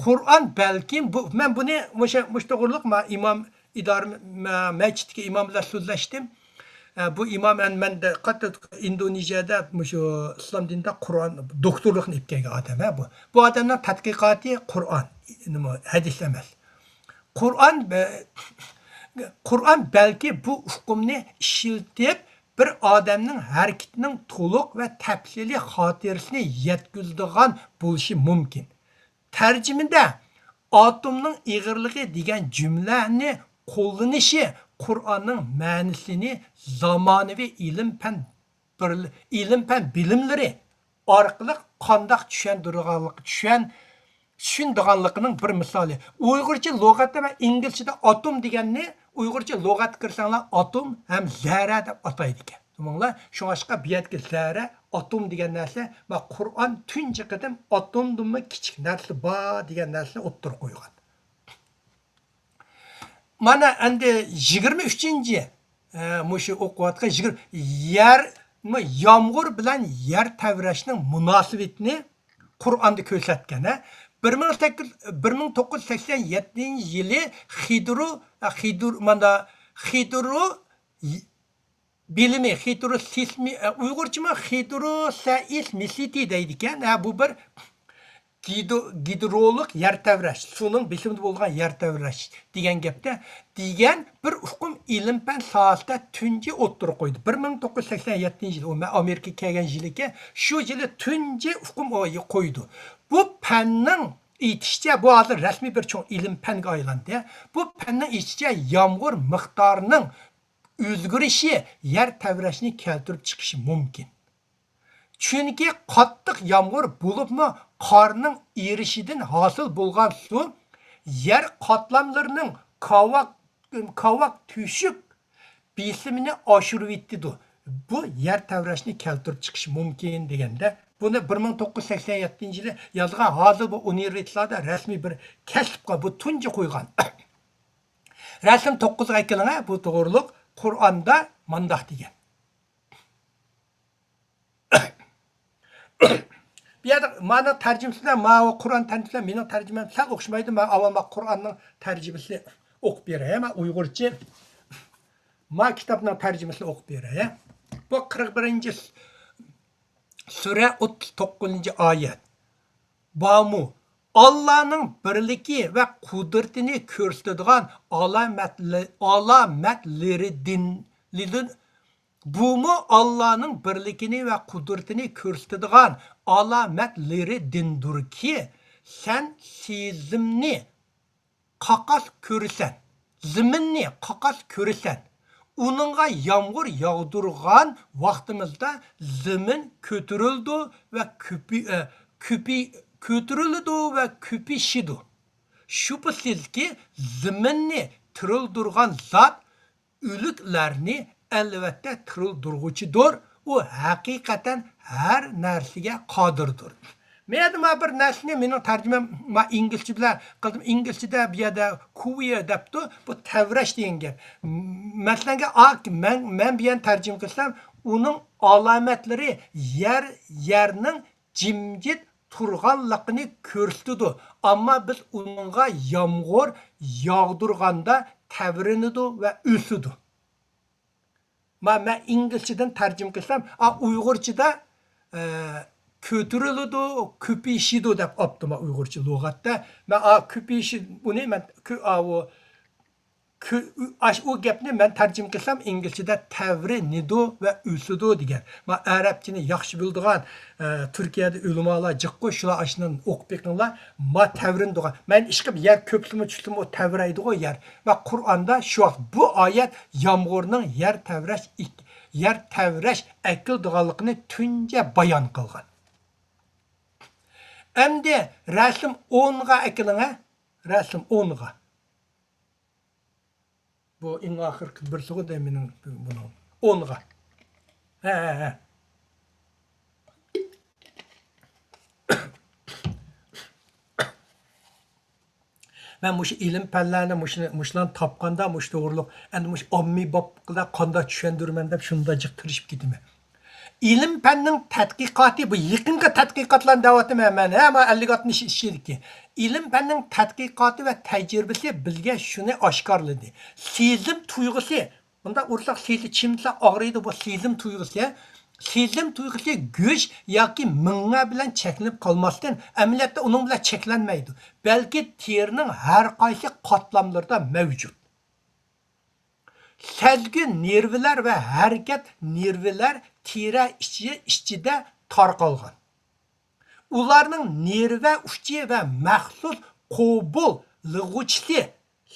قۇرئان بەلكىم بۇ، مەن بۇنى مۇشۇ، مۇشۇ توغرىلىق مەن ئىمام ئىدارە، مە-، مەسچىتتىكى ئىمام بىلەن سۆزلەشتىم. ئە، بۇ ئىمام، ئەن-، مەندە قاتتىق ئىندونېزىيەدە مۇشۇ ئىسلام دىنىدا قۇرئان دوكتورلۇقنى ئېلىپ كەلگەن ئادەم، ھە، بۇ. بۇ ئادەمنىڭ تەتقىقاتى قۇرئان، نېمە، ھەدىس ئەمەس. قۇرئان، ئە، قۇرئان بەلكى بۇ ئۇقۇمنى ئىشلىتىپ، بىر ئادەمنىڭ ھەرىكىتىنىڭ تولۇق ۋە تەپسىلىي خاتىرىسىنى يەتكۈزىدىغان بولۇشى مۇمكىن. تەرجىمىدە ئاتومنىڭ ئېغىرلىقى دېگەن جۈملەنى قوللىنىشى قۇرئاننىڭ مەنىسىنى زامانىۋى ئىلىم-پەن بىر-، ئىلىم-پەن بىلىملىرى ئارقىلىق قانداق چۈشەندۈرىدىغانلىقى، چۈشەن-، چۈشىنىدىغانلىقىنىڭ بىر مىسالى. ئۇيغۇرچە لۇغەتتە ۋە ئىنگلىزچىدە ئاتوم دېگەننى ئۇيغۇرچە لۇغەتكە كىرسەڭلار ئاتوم ھەم زەرە دەپ ئاتايدىكەن. تاماملا. شۇڭلاشقا بۇ يەردىكى زەرە، ئاتوم دېگەن نەرسە، ما قۇرئان تۇنجى قېتىم ئاتومدىنمۇ كىچىك نەرسە بار دېگەن نەرسىنى ئوتتۇرىغا قويغان. مانا ئەمدى يىگىرمە ئۈچىنچى، ئە، مۇشۇ ئوقۇۋاتقان يىگىرمە، يەر، يامغۇر بىلەن يەر تەۋرەشنىڭ مۇناسىۋىتىنى قۇرئاندا كۆرسەتكەن، ھە. بىر مىڭ سەككىز، بىر مىڭ توققۇز يۈز سەكسەن يەتتىنچى يىلى خىدرۇ، ئە، خىدۇر، مانا خىدرۇ بىلىمى، خىدرو سېيسمى-، ئە، ئۇيغۇرچىمۇ خىدرو سەئىسمىسىتى دەيدىكەن. ھە، بۇ بىر گىدرولوگ يەر تەۋرەش، سۇنىڭ بېسىمىدا بولغان يەر تەۋرەش دېگەن گەپتە، دېگەن بىر ئۇقۇم ئىلىم-پەن ساھەسىدە تۇنجى ئوتتۇرىغا قويدى. بىر مىڭ توققۇز يۈز سەكسەن يەتتىنچى يىلى، ئۇ مەن ئامېرىكىغا كەلگەن يىلىكەن، شۇ يىلى تۇنجى ئۇقۇم ئوتتۇرىغا قويدى. بۇ پەننىڭ ئېيتىشىچە، بۇ ھازىر رەسمىي بىر چوڭ ئىلىم-پەنگە ئايلاندى. بۇ پەننىڭ ئېيتىشىچە، يامغۇر مىقدارىنىڭ ئۆزگىرىشى يەر تەۋرەشنى كەلتۈرۈپ چىقىشى مۇمكىن. چۈنكى قاتتىق يامغۇر، بولۇپمۇ قارنىڭ ئېرىشىدىن ھاسىل بولغان سۇ يەر قاتلاملىرىنىڭ قاۋاق، قاۋاق تۆشۈك بېسىمىنى ئاشۇرۇۋېتىدۇ. بۇ يەر تەۋرەشنى كەلتۈرۈپ چىقىشى مۇمكىن دېگەندە، بۇنى بىر مىڭ توققۇز يۈز سەكسەن يەتتىنچى يىلى يازغان، ھازىر بۇ ئۇنىۋېرسىتېتلاردا رەسمىي بىر كەسىپكە بۇ تۇنجى قويغان. رەسىم توققۇزغا ئەكېلىڭە، بۇ توغرۇلۇق قۇرئاندا مانداق دېگەن. بۇ يەردە مانا تەرجىمىسىدە، ماۋۇ قۇرئان تەرجىمىسىدە مېنىڭ تەرجىمەم سەل ئوخشىمايدۇ. مەن ئاۋۋال ما قۇرئاننىڭ تەرجىمىسىنى ئوقۇپ بېرەي، ما ئۇيغۇرچە. ما كىتابنىڭ تەرجىمىسىنى ئوقۇپ بېرەي. بۇ قىرىق بىرىنچى سۈرە، ئوتتۇز توققۇزىنچى ئايەت. بارمۇ؟ ئاللانىڭ بىرلىكى ۋە قۇدرىتىنى كۆرسىتىدىغان ئالامەتلى-، ئالامەتلىرىدىن، لىدىن-، بۇمۇ ئاللانىڭ بىرلىكىنى ۋە قۇدرىتىنى كۆرسىتىدىغان ئالامەتلىرىدىندۇركى، سەن سېزىمنى قاقاس كۆرىسەن، زېمىننى قاقاس كۆرىسەن. ئۇنىڭغا يامغۇر ياغدۇرغان ۋاقتىمىزدا زېمىن كۆتۈرۈلىدۇ ۋە كۆپى-، ئە، كۆپى-، كۆتۈرۈلىدۇ ۋە كۆپىشىدۇ. شۈبھىسىزكى، زېمىننى تىرىلدۈرغان زات ئۆلۈكلەرنى ئەلۋەتتە تىرىلدۈرگۈچىدۇر. ئۇ ھەقىقەتەن ھەر نەرسىگە قادىردۇر. مەن يەنە بىر نەرسىنى، مېنىڭ تەرجىمەم، ما ئىنگلىزچە بىلەن قىلدىم. ئىنگلىزچىدە بۇ يەردە كۇۋېر دەپتۇ. بۇ تەۋرەش دېگەن گەپ. مەسىلەنگە، ئا، مەن، مەن بۇ يەرنى تەرجىمە قىلسام، ئۇنىڭ ئالامەتلىرى يەر، يەرنىڭ جىمجىت تۇرغانلىقىنى كۆرسىتىدۇ. ئەمما بىز ئۇنىڭغا يامغۇر ياغدۇرغاندا تەۋرىنىدۇ ۋە ئۆسىدۇ. ما، مەن ئىنگلىزچىدىن تەرجىمە قىلسام، ئا، ئۇيغۇرچىدا، ئە، كۆتۈرۈلىدۇ، كۆپىيىشىدۇ دەپ ئاپتۇ ما ئۇيغۇرچە لۇغەتتە. مەن، ئا، كۆپىيىشى، ئۇنى مەن كۆ-، ئا، ئۇ، كۆ-، ئاش-، ئۇ گەپنى مەن تەرجىمە قىلسام، ئىنگلىزچىدە تەۋرىنىدۇ ۋە ئۆسىدۇ دېگەن. ما ئەرەبچىنى ياخشى بىلىدىغان، ئە، تۈركىيەدە ئۆلىمالار جىققۇ، شۇلار ئاشۇنى ئوقۇپ بېقىڭلار. ما تەۋرىنىدىغان. مەن ئىشقىلىپ يەر كۆپسىمۇ چۈشسىمۇ ئۇ تەۋرەيدىغۇ يەر. ۋە قۇرئاندا شۇ ۋاقىت بۇ ئايەت يامغۇرنىڭ يەر تەۋرەش، يەر تەۋرەش ئەكېلىدىغانلىقىنى تۇنجى بايان قىلغان. ئەمدى رەسىم ئونغا ئەكېلىڭە. رەسىم ئونغا. بۇ ئەڭ ئاخىرقى بىرسىغۇ دەي مېنىڭ بۇنىڭ. ئونغا. ھە، ھە، ھە. مەن مۇشۇ ئىلىم پەنلەرنى، مۇشۇ، مۇشۇلارنى تاپقاندا، مۇشۇ توغرۇلۇق، ئەمدى مۇشۇ ئاممىي بابلىقىدا قانداق چۈشەندۈرىمەن دەپ شۇنداق جىق تىرىشىپ كېتىمەن. ئىلىم پەننىڭ تەتقىقاتى، بۇ يېقىنقى تەتقىقاتلارنى دەۋاتىمەن مەن، ھە، ما ئەللىك ئاتمىش ئىچىدىكى. ئىلىم پەننىڭ تەتقىقاتى ۋە تەجرىبىسى بىزگە شۇنى ئاشكارىلىدى. سېزىم تۇيغۇسى، بۇنداق ئۇرساق سېزىم، چىمدىسا ئاغرىيدۇ، بۇ سېزىم تۇيغۇسى. سېزىم تۇيغۇسى گۆش ياكى مېڭە بىلەن چەكلىنىپ قالماستىن، ئەمەلىيەتتە ئۇنىڭ بىلەن چەكلەنمەيدۇ، بەلكى تېرىنىڭ ھەر قايسى قاتلاملىرىدا مەۋجۇت. سەزگۈ نېرۋىلەر ۋە ھەرىكەت نېرۋىلەر تېرە ئىچى، ئىچىدە تارقالغان. ئۇلارنىڭ نېرۋا ئۇچى ۋە مەخسۇس قوبۇللىغۇچىسى،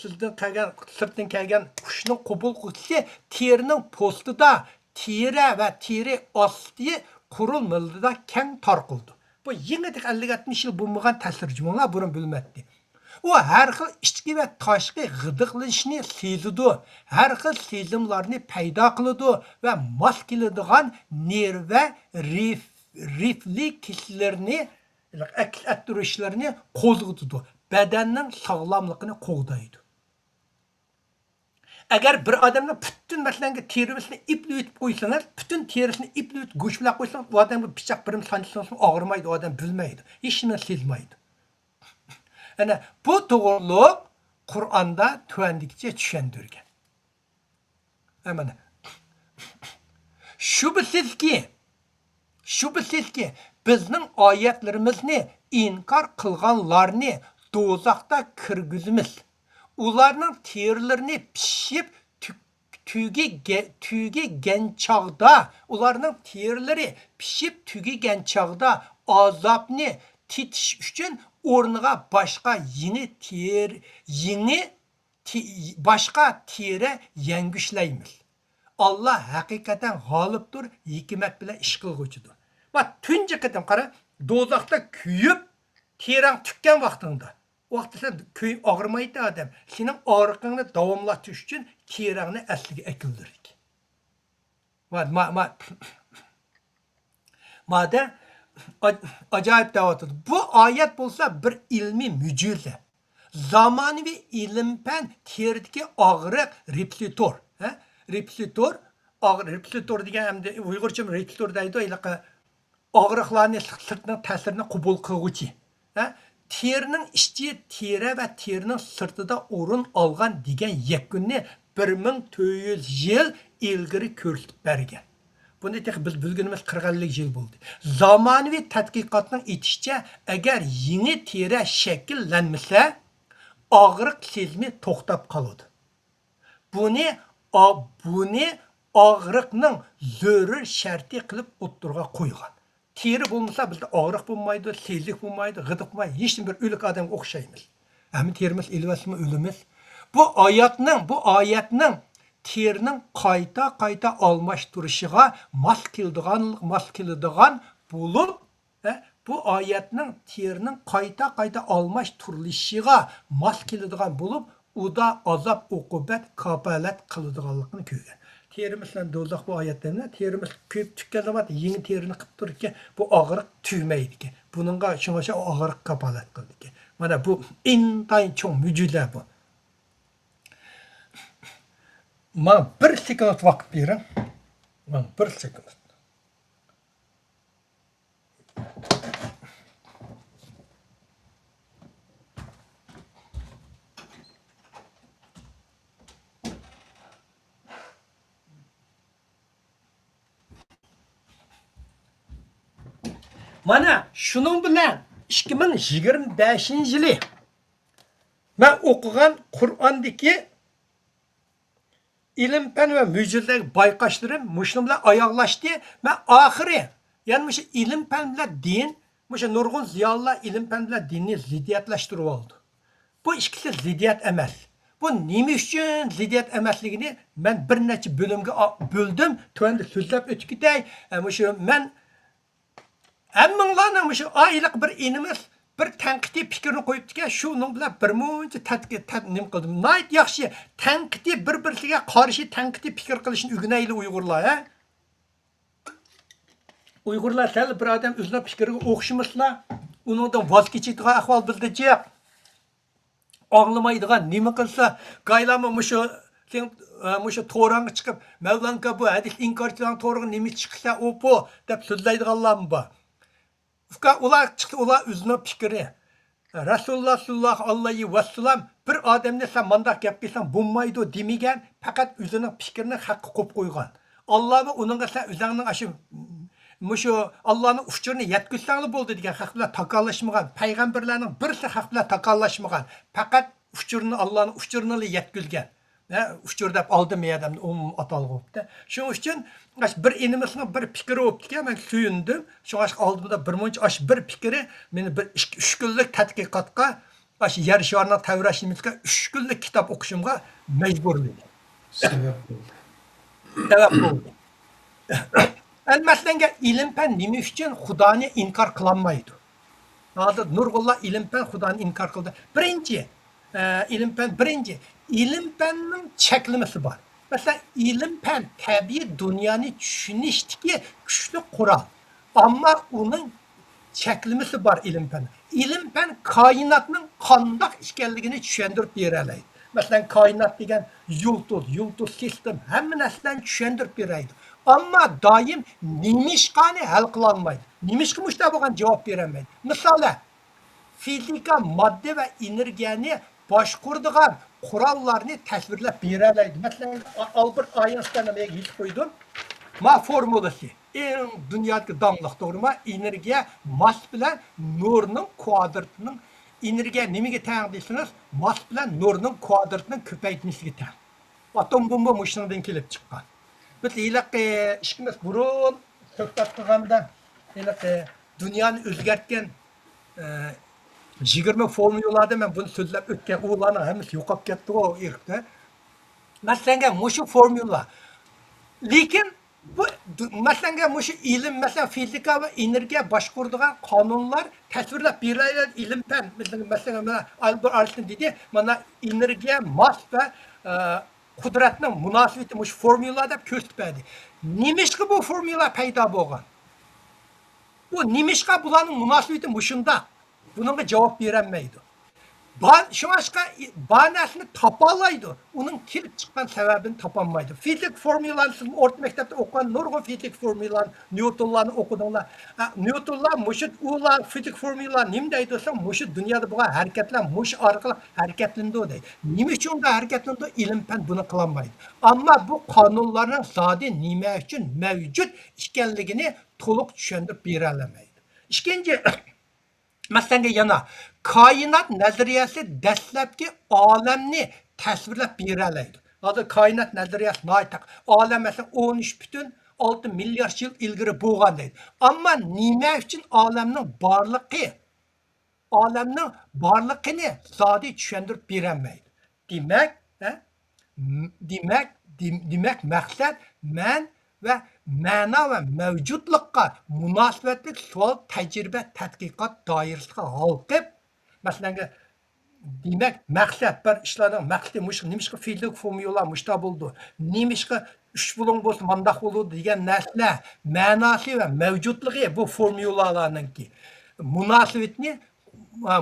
سىزدىن كەلگەن، سىرتتىن كەلگەن قۇشنىڭ قوبۇللىغۇچىسى تېرىنىڭ پوستىدا، تېرە ۋە تېرە ئاستى قۇرۇلمىلىرىدا كەڭ تارقىلىدۇ. بۇ يېڭىدىن ئەللىك ئاتمىش يىل بولمىغان تەسىر جۇمۇڭلار بۇرۇن بىلمەيتتى. ئۇ ھەر خىل ئىچكى ۋە تاشقى غىدىقلىنىشنى سېزىدۇ، ھەر خىل سېزىملارنى پەيدا قىلىدۇ ۋە ماس كېلىدىغان نېرۋا رېف-، رېفلېكسلىرىنى، ئەكس ئەتتۈرۈشلىرىنى قوزغىتىدۇ، بەدەننىڭ ساغلاملىقىنى قوغدايدۇ. ئەگەر بىر ئادەمنىڭ پۈتۈن، مەسىلەن، تېرىسىنى ئېپلىۋېتىپ قويسىڭىز، پۈتۈن تېرىسىنى ئېپلىۋېتىپ گۆش بىلەن قويسىڭىز، ئۇ ئادەمگە پىچاق بىرىم سانچىلسىمۇ ئاغرىمايدۇ، ئۇ ئادەم بىلمەيدۇ، ھېچنېمە سېزمەيدۇ. ئەنە بۇ توغرۇلۇق قۇرئاندا تۆۋەندىكىچە چۈشەندۈرگەن. ھە، مانا. شۈبھىسىزكى، شۈبھىسىزكى، بىزنىڭ ئايەتلىرىمىزنى ئىنكار قىلغانلارنى دوزاختا كىرگۈزىمىز. ئۇلارنىڭ تېرىلىرىنى پىشىپ تۈك-، تۈگىگە-، تۈگىگەن چاغدا، ئۇلارنىڭ تېرىلىرى پىشىپ تۈگىگەن چاغدا ئازابنى تېتىش ئۈچۈن ئورنىغا باشقا يېڭى تېر-، يېڭى تې-، باشقا تېرە يەڭگۈشلەيمىز. ئاللا ھەقىقەتەن غالىبتۇر، ھېكمەت بىلەن ئىش قىلغۇچىدۇر. ما، تۇنجى قېتىم قارا، دوزاختا كۆيۈپ، تېرەڭ تۈگىگەن ۋاقتىڭدا، ۋاقتى سەن كۆيۈپ ئاغرىمايدۇ ئادەم. سېنىڭ ئاغرىقىڭنى داۋاملاشتۇرۇش ئۈچۈن تېرەڭنى ئەسلىگە ئەكېلىدۇ. ما، ما، ما. مادە ئاج-، ئاجايىپ دەۋاتىدۇ. بۇ ئايەت بولسا بىر ئىلمىي مۆجىزە. زامانىۋى ئىلىم-پەن تېرىدىكى ئاغرىق رېپلېكتور، ھە؟ رېپلېكتور، ئاغ-، رېپلېكتور دېگەن ئەمدى ئۇيغۇرچە رېپلېكتور دەيدۇ، ھېلىقى ئاغرىقلارنى، سىرتنىڭ تەسىرىنى قوبۇل قىلغۇچى. ھە؟ تېرىنىڭ ئىچى، تېرە ۋە تېرىنىڭ سىرتىدا ئورۇن ئالغان دېگەن يەكۈننى بىر مىڭ تۆت يۈز يىل ئىلگىرى كۆرسىتىپ بەرگەن. بۇنى تېخى بىز بىلگىنىمىز قىرىق ئەللىك يىل بولدى. زامانىۋى تەتقىقاتنىڭ ئېيتىشىچە، ئەگەر يېڭى تېرە شەكىللەنمىسە، ئاغرىق سېزىمى توختاپ قالىدۇ. بۇنى ئا-، بۇنى ئاغرىقنىڭ زۆرۈر شەرتى قىلىپ ئوتتۇرىغا قويغان. تېرە بولمىسا، بىزدە ئاغرىق بولمايدۇ، سېزىك بولمايدۇ، غىدىق بولمايدۇ، ھېچنېمە، بىر ئۆلۈك ئادەمگە ئوخشايمىز. ھەممە تېرىمىز ئېلىۋەتسىمۇ ئۆلىمىز. بۇ ئايەتنىڭ، بۇ ئايەتنىڭ تېرىنىڭ قايتا-قايتا ئالماشتۇرۇشىغا ماس كېلىدىغان، ماس كېلىدىغان بولۇپ، ھە، بۇ ئايەتنىڭ تېرىنىڭ قايتا-قايتا ئالماشتۇرۇلۇشىغا ماس كېلىدىغان بولۇپ، ئۇدا ئازاب-ئوقۇبەت كاپالەت قىلىدىغانلىقىنى كۆرگەن. تېرىمىز بىلەن دوزاخ بۇ ئايەتلەرنى، تېرىمىز كۆپ تۈگىگەن زامان يېڭى تېرىنى قىلىپ تۇرىدىكەن، بۇ ئاغرىق تۈگىمەيدىكەن. بۇنىڭغا شۇڭلاشقا ئاغرىق كاپالەت قىلىدىكەن. مانا بۇ ئىنتايىن چوڭ مۆجىزە بۇ. ماڭا بىر سېكۇنت ۋاقىت بېرىڭ. ماڭا بىر سېكۇنت. مانا شۇنىڭ بىلەن ئىككى مىڭ يىگىرمە بەشىنچى يىلى مەن ئوقۇغان قۇرئاندىكى ئىلىم-پەن ۋە مۆجىزىلەرگە بايقاشلىرىم مۇشۇنىڭ بىلەن ئاياغلاشتى. مەن ئاخىرى يەنە مۇشۇ ئىلىم-پەن بىلەن دىن، مۇشۇ نۇرغۇن زىيالىيلار ئىلىم-پەن بىلەن دىننى زىددىيەتلەشتۈرۈۋالدى. بۇ ئىككىسى زىددىيەت ئەمەس. بۇ نېمە ئۈچۈن زىددىيەت ئەمەسلىكىنى مەن بىر نەچچە بۆلۈمگە ئا-، بۆلدۈم. تۆۋەندە سۆزلەپ ئۆتۈپ كېتەي. ئە، مۇشۇ مەن ھەممىڭلارنىڭ مۇشۇ ئائىلىلىق بىر ئىنىمىز بىر تەنقىدىي پىكىرنى قويۇپتىكەن، شۇنىڭ بىلەن بىر مۇنچە تەتقىق-، تەت-، نېمە قىلدىم. ناھايىتى ياخشى، تەنقىدىي، بىر-بىرسىگە قارشى تەنقىدىي پىكىر قىلىشنى ئۆگىنەيلى ئۇيغۇرلار، ھە؟ ئۇيغۇرلار سەل بىر ئادەم ئۆزىنىڭ پىكرىگە ئوخشىمىسىلا، ئۇنىڭدىن ۋاز كېچىدىغان ئەھۋال بىزدە جىق. ئاڭلىمايدىغان، نېمە قىلسا، گايلارمۇ مۇشۇ، سېنىڭ، ئە، مۇشۇ توراڭغا چىقىپ، مەۋلانكا بۇ ھەدىس ئىنكارچىلارنىڭ تورىغا نېمە چىقىشتا ئوپۇ دەپ سۆزلەيدىغانلارمۇ بار. ئۇكا، ئۇلار چىقسا، ئۇلار ئۆزىنىڭ پىكرى. رەسۇلۇللا ساللاللاھۇ ئەلەيھى ۋەسسالام بىر ئادەمنى سەن مانداق گەپ قىلساڭ بولمايدۇ دېمىگەن، پەقەت ئۆزىنىڭ پىكرىنى خەققە قويۇپ قويغان. ئاللا ۋە ئۇنىڭغا سەن ئۆزۈڭنىڭ ئاشۇ، مۇشۇ ئاللانىڭ ئۇچۇرىنى يەتكۈزسەڭلا بولدى دېگەن، خەق بىلەن تاكاللاشمىغان، پەيغەمبەرلەرنىڭ بىرسى خەق بىلەن تاكاللاشمىغان، پەقەت ئۇچۇرنى، ئاللانىڭ ئۇچۇرىنىلا يەتكۈزگەن. ھە، ئۇچۇر دەپ ئالدىم ئادەمنى، ئومۇمىي ئاتالغۇ بوپتۇ. شۇنىڭ ئۈچۈن ئاشۇ بىر ئىنىمىزنىڭ بىر پىكرى بوپتىكەن، مەن سۆيۈندۈم. شۇڭا ئالدىمدا بىر مۇنچە ئاشۇ بىر پىكرى مېنى بىر ئىككى، ئۈچ كۈنلۈك تەتقىقاتقا، ئاشۇ يەر شارىنىڭ تەۋرەش نېمىسىگە ئۈچ كۈنلۈك كىتاب ئوقۇشۇمغا مەجبۇرلىدى. سەۋەب بولدى. سەۋەب بولدى. ئەمدى مەسىلەنگە، ئىلىم-پەن نېمە ئۈچۈن خۇدانى ئىنكار قىلالمايدۇ؟ ھازىر نۇرغۇنلار ئىلىم-پەن خۇدانى ئىنكار قىلدى. بىرىنچى، ئە، ئىلىم-پەن، بىرىنچى، ئىلىم-پەننىڭ چەكلىمىسى بار. مەسىلەن، ئىلىم-پەن تەبىئىي دۇنيانى چۈشىنىشتىكى كۈچلۈك قورال. ئەمما ئۇنىڭ چەكلىمىسى بار ئىلىم-پەن. ئىلىم-پەن كائىناتنىڭ قانداق ئىكەنلىكىنى چۈشەندۈرۈپ بېرەلەيدۇ. مەسىلەن، كائىنات دېگەن يۇلتۇز، يۇلتۇز سىستېما، ھەممە نەرسىلەرنى چۈشەندۈرۈپ بېرەلەيدۇ. ئەمما دائىم نېمىشقانى ھەل قىلالمايدۇ. نېمىشقا مۇشۇنداق بولغان جاۋاب بېرەلمەيدۇ. مىسالى، فىزىكا، ماددا ۋە ئېنېرگىيەنى باشقۇرىدىغان قوراللارنى تەسۋىرلەپ بېرەلەيدۇ. مەسىلەن، ئالبېرت ئاينشتايننى مەن يېزىپ قويدۇم. ما فورمۇلىسى. ئەڭ دۇنيادىكى داڭلىق، توغرىمۇ؟ ئېنېرگىيە ماس بىلەن نۇرنىڭ كۋادراتىنىڭ، ئېنېرگىيە نېمىگە تەڭ دېسىڭىز، ماس بىلەن نۇرنىڭ كۋادراتىنىڭ كۆپەيتمىسىگە تەڭ. ئاتوم بومبا مۇشۇنىڭدىن كېلىپ چىققان. بىز ھېلىقى ئىككىمىز بۇرۇن سۆھبەت قىلغاندا، ھېلىقى دۇنيانى ئۆزگەرتكەن، ئە، يىگىرمە فورمۇلادىن مەن بۇنى سۆزلەپ ئۆتكەن، ئۇلارنىڭ ھەممىسى يوقاپ كەتتىغۇ ئىرقتە. مەسىلەنگە مۇشۇ فورمۇلا. لېكىن بۇ، مەسىلەنگە مۇشۇ ئىلىم، مەسىلەن، فىزىكا ۋە ئېنېرگىيە باشقۇرىدىغان قانۇنلار تەسۋىرلەپ بېرىلەيدۇ، ئىلىم پەن. مەسىلەن، مەسىلەن، مانا ئالبېر ئاينشتاين دېدى، مانا ئېنېرگىيە ماس ۋە، ئە، قۇدرەتنىڭ مۇناسىۋىتى مۇشۇ فورمۇلا دەپ كۆرسىتىپ بەردى. نېمىشقا بۇ فورمۇلا پەيدا بولغان؟ بۇ نېمىشقا بۇلارنىڭ مۇناسىۋىتى مۇشۇنداق؟ بۇنىڭغا جاۋاب بېرەلمەيدۇ. بار، شۇڭلاشقا بار نەرسىنى تاپالايدۇ، ئۇنىڭ كېلىپ چىققان سەۋەبىنى تاپالمايدۇ. فىزىك فورمۇلانى سىز ئورتا مەكتەپتە ئوقۇغان نۇرغۇن فىزىك فورمۇلانى، نيۇتونلارنى ئوقۇدۇڭلار. ئە، نيۇتونلار مۇشۇ، ئۇلار فىزىك فورمۇلا نېمە دەيدۇ دېسەڭ، مۇشۇ دۇنيادا بولغان ھەرىكەتلەر مۇشۇ ئارقىلىق ھەرىكەتلىنىدۇ دەيدۇ. نېمە ئۈچۈن ئۇنداق ھەرىكەتلىنىدۇ؟ ئىلىم پەن بۇنى قىلالمايدۇ. ئەمما بۇ قانۇنلارنىڭ زادى نېمە ئۈچۈن مەۋجۇت ئىكەنلىكىنى تولۇق چۈشەندۈرۈپ بېرەلمەيدۇ. ئىككىنچى، مەسىلەنگە يەنە كائىنات نەزەرىيەسى دەسلەپكى ئالەمنى تەسۋىرلەپ بېرەلەيدۇ. ھازىر كائىنات نەزەرىيەسى ناھايىتى، ئالەم مەسىلەن ئون ئۈچ پۈتۈن ئالتە مىليارد يىل ئىلگىرى بولغان دەيدۇ. ئەمما نېمە ئۈچۈن ئالەمنىڭ بارلىقى، ئالەمنىڭ بارلىقىنى زادى چۈشەندۈرۈپ بېرەلمەيدۇ. دېمەك، ھە؟ دېمەك، دېم-، دېمەك، مەقسەت مەن ۋە مەنا ۋە مەۋجۇتلۇققا مۇناسىۋەتلىك سوئال تەجرىبە تەتقىقات دائىرىسىغا ھالقىپ، مەسىلەن، دېمەك، مەقسەت، بىر ئىشلارنىڭ مەقسىتى مۇشۇ، نېمىشقا فىزىك فورمۇلا مۇشۇنداق بولىدۇ، نېمىشقا ئۈچ بۇلۇڭ بولسا مانداق بولىدۇ دېگەن نەرسىلەر، مەناسى ۋە مەۋجۇتلۇقى بۇ فورمۇلالارنىڭكى مۇناسىۋىتىنى،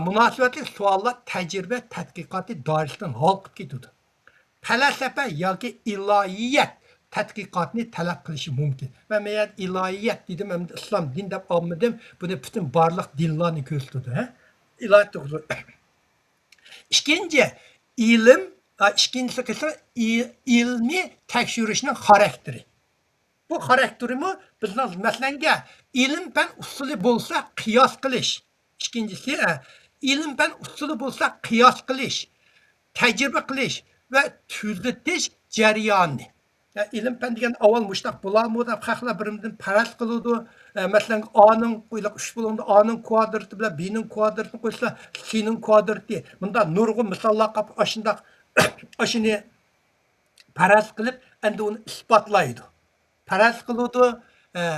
مۇناسىۋەتلىك سوئاللار تەجرىبە تەتقىقاتى دائىرىسىدىن ھالقىپ كېتىدۇ. پەلسەپە ياكى ئىلاھىيەت تەتقىقاتنى تەلەپ قىلىشى مۇمكىن. مەن بۇ يەردە ئىلاھىيەت دېدىم، ئەمدى ئىسلام دىن دەپ ئالمىدىم. بۇنى پۈتۈن بارلىق دىنلارنى كۆرسىتىدۇ، ھە؟ ئىلاھىيەت توغرىسىدا. ئىككىنچى، ئىلىم، ئا، ئىككىنچىسى قىسمى ئىلمىي تەكشۈرۈشنىڭ خاراكتېرى. بۇ خاراكتېرىمۇ بىزنىڭ مەسىلەنگە ئىلىم پەن ئۇسۇلى بولسا قىياس قىلىش. ئىككىنچىسى، ئە، ئىلىم پەن ئۇسۇلى بولسا قىياس قىلىش، تەجرىبە قىلىش ۋە تۈزىتىش جەريانى. ئە، ئىلىم پەن دېگەن ئاۋۋال مۇشۇنداق بولارمۇ دەپ خەقلەر بىر-بىرىدىن پەرەز قىلىدۇ. ئە، مەسىلەن، ئانىڭ، ئۇچ بۇلۇڭدا ئانىڭ كۋادراتى بىلەن بنىڭ كۋادراتىنى قوشسا، سىنىڭ كۋادراتى. مۇنداق نۇرغۇن مىساللار قاپ، ئاشۇنداق، ئاشۇنى پەرەز قىلىپ، ئەمدى ئۇنى ئىسپاتلايدۇ. پەرەز قىلىدۇ، ئە،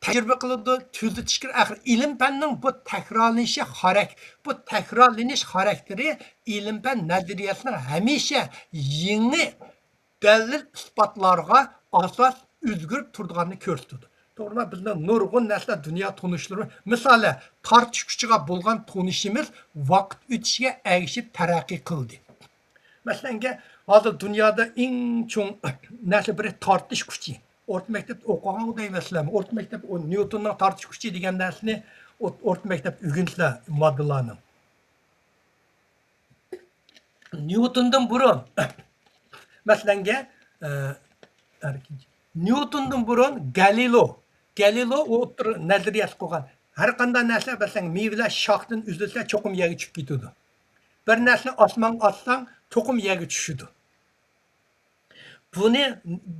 تەجرىبە قىلىدۇ، تۈزىتىش كېرەك. ئاخىر ئىلىم پەننىڭ بۇ تەكرارلىنىشى خاراك-، بۇ تەكرارلىنىش خاراكتېرى ئىلىم پەن نەزەرىيەسىنىڭ ھەمىشە يېڭى دەلىل ئىسپاتلارغا ئاساس ئۆزگىرىپ تۇرىدىغانلىقىنى كۆرسىتىدۇ. توغرىمۇ؟ بىزنىڭ نۇرغۇن نەرسىلەر دۇنيا تونۇشلىرى، مىسالى، تارتىش كۈچىگە بولغان تونۇشىمىز ۋاقىت ئۆتۈشىگە ئەگىشىپ تەرەققىي قىلدى. مەسىلەنگە، ھازىر دۇنيادا ئەڭ چوڭ نەرسە بىرى تارتىش كۈچى. ئورتا مەكتەپتە ئوقۇغانغۇ دەيمەنسىلەرمۇ؟ ئورتا مەكتەپ، ئۇ نيۇتوننىڭ تارتىش كۈچى دېگەن نەرسىنى ئوت-، ئورتا مەكتەپتە ئۆگىنىسىلەر ماددىلارنىڭ. نيۇتوندىن بۇرۇن، مەسىلەنگە، ئە، ئەركىنچى. نيۇتوندىن بۇرۇن گالىلو، گالىلو ئوتتۇرا نەزەرىيەسى قىلغان. ھەر قانداق نەرسە، مەسىلەن، مېۋىلەر شاختىن ئۈزۈلسە، چوقۇم يەرگە چۈشۈپ كېتىدۇ. بىر نەرسىنى ئاسمانغا ئاتساڭ، چوقۇم يەرگە چۈشىدۇ. بۇنى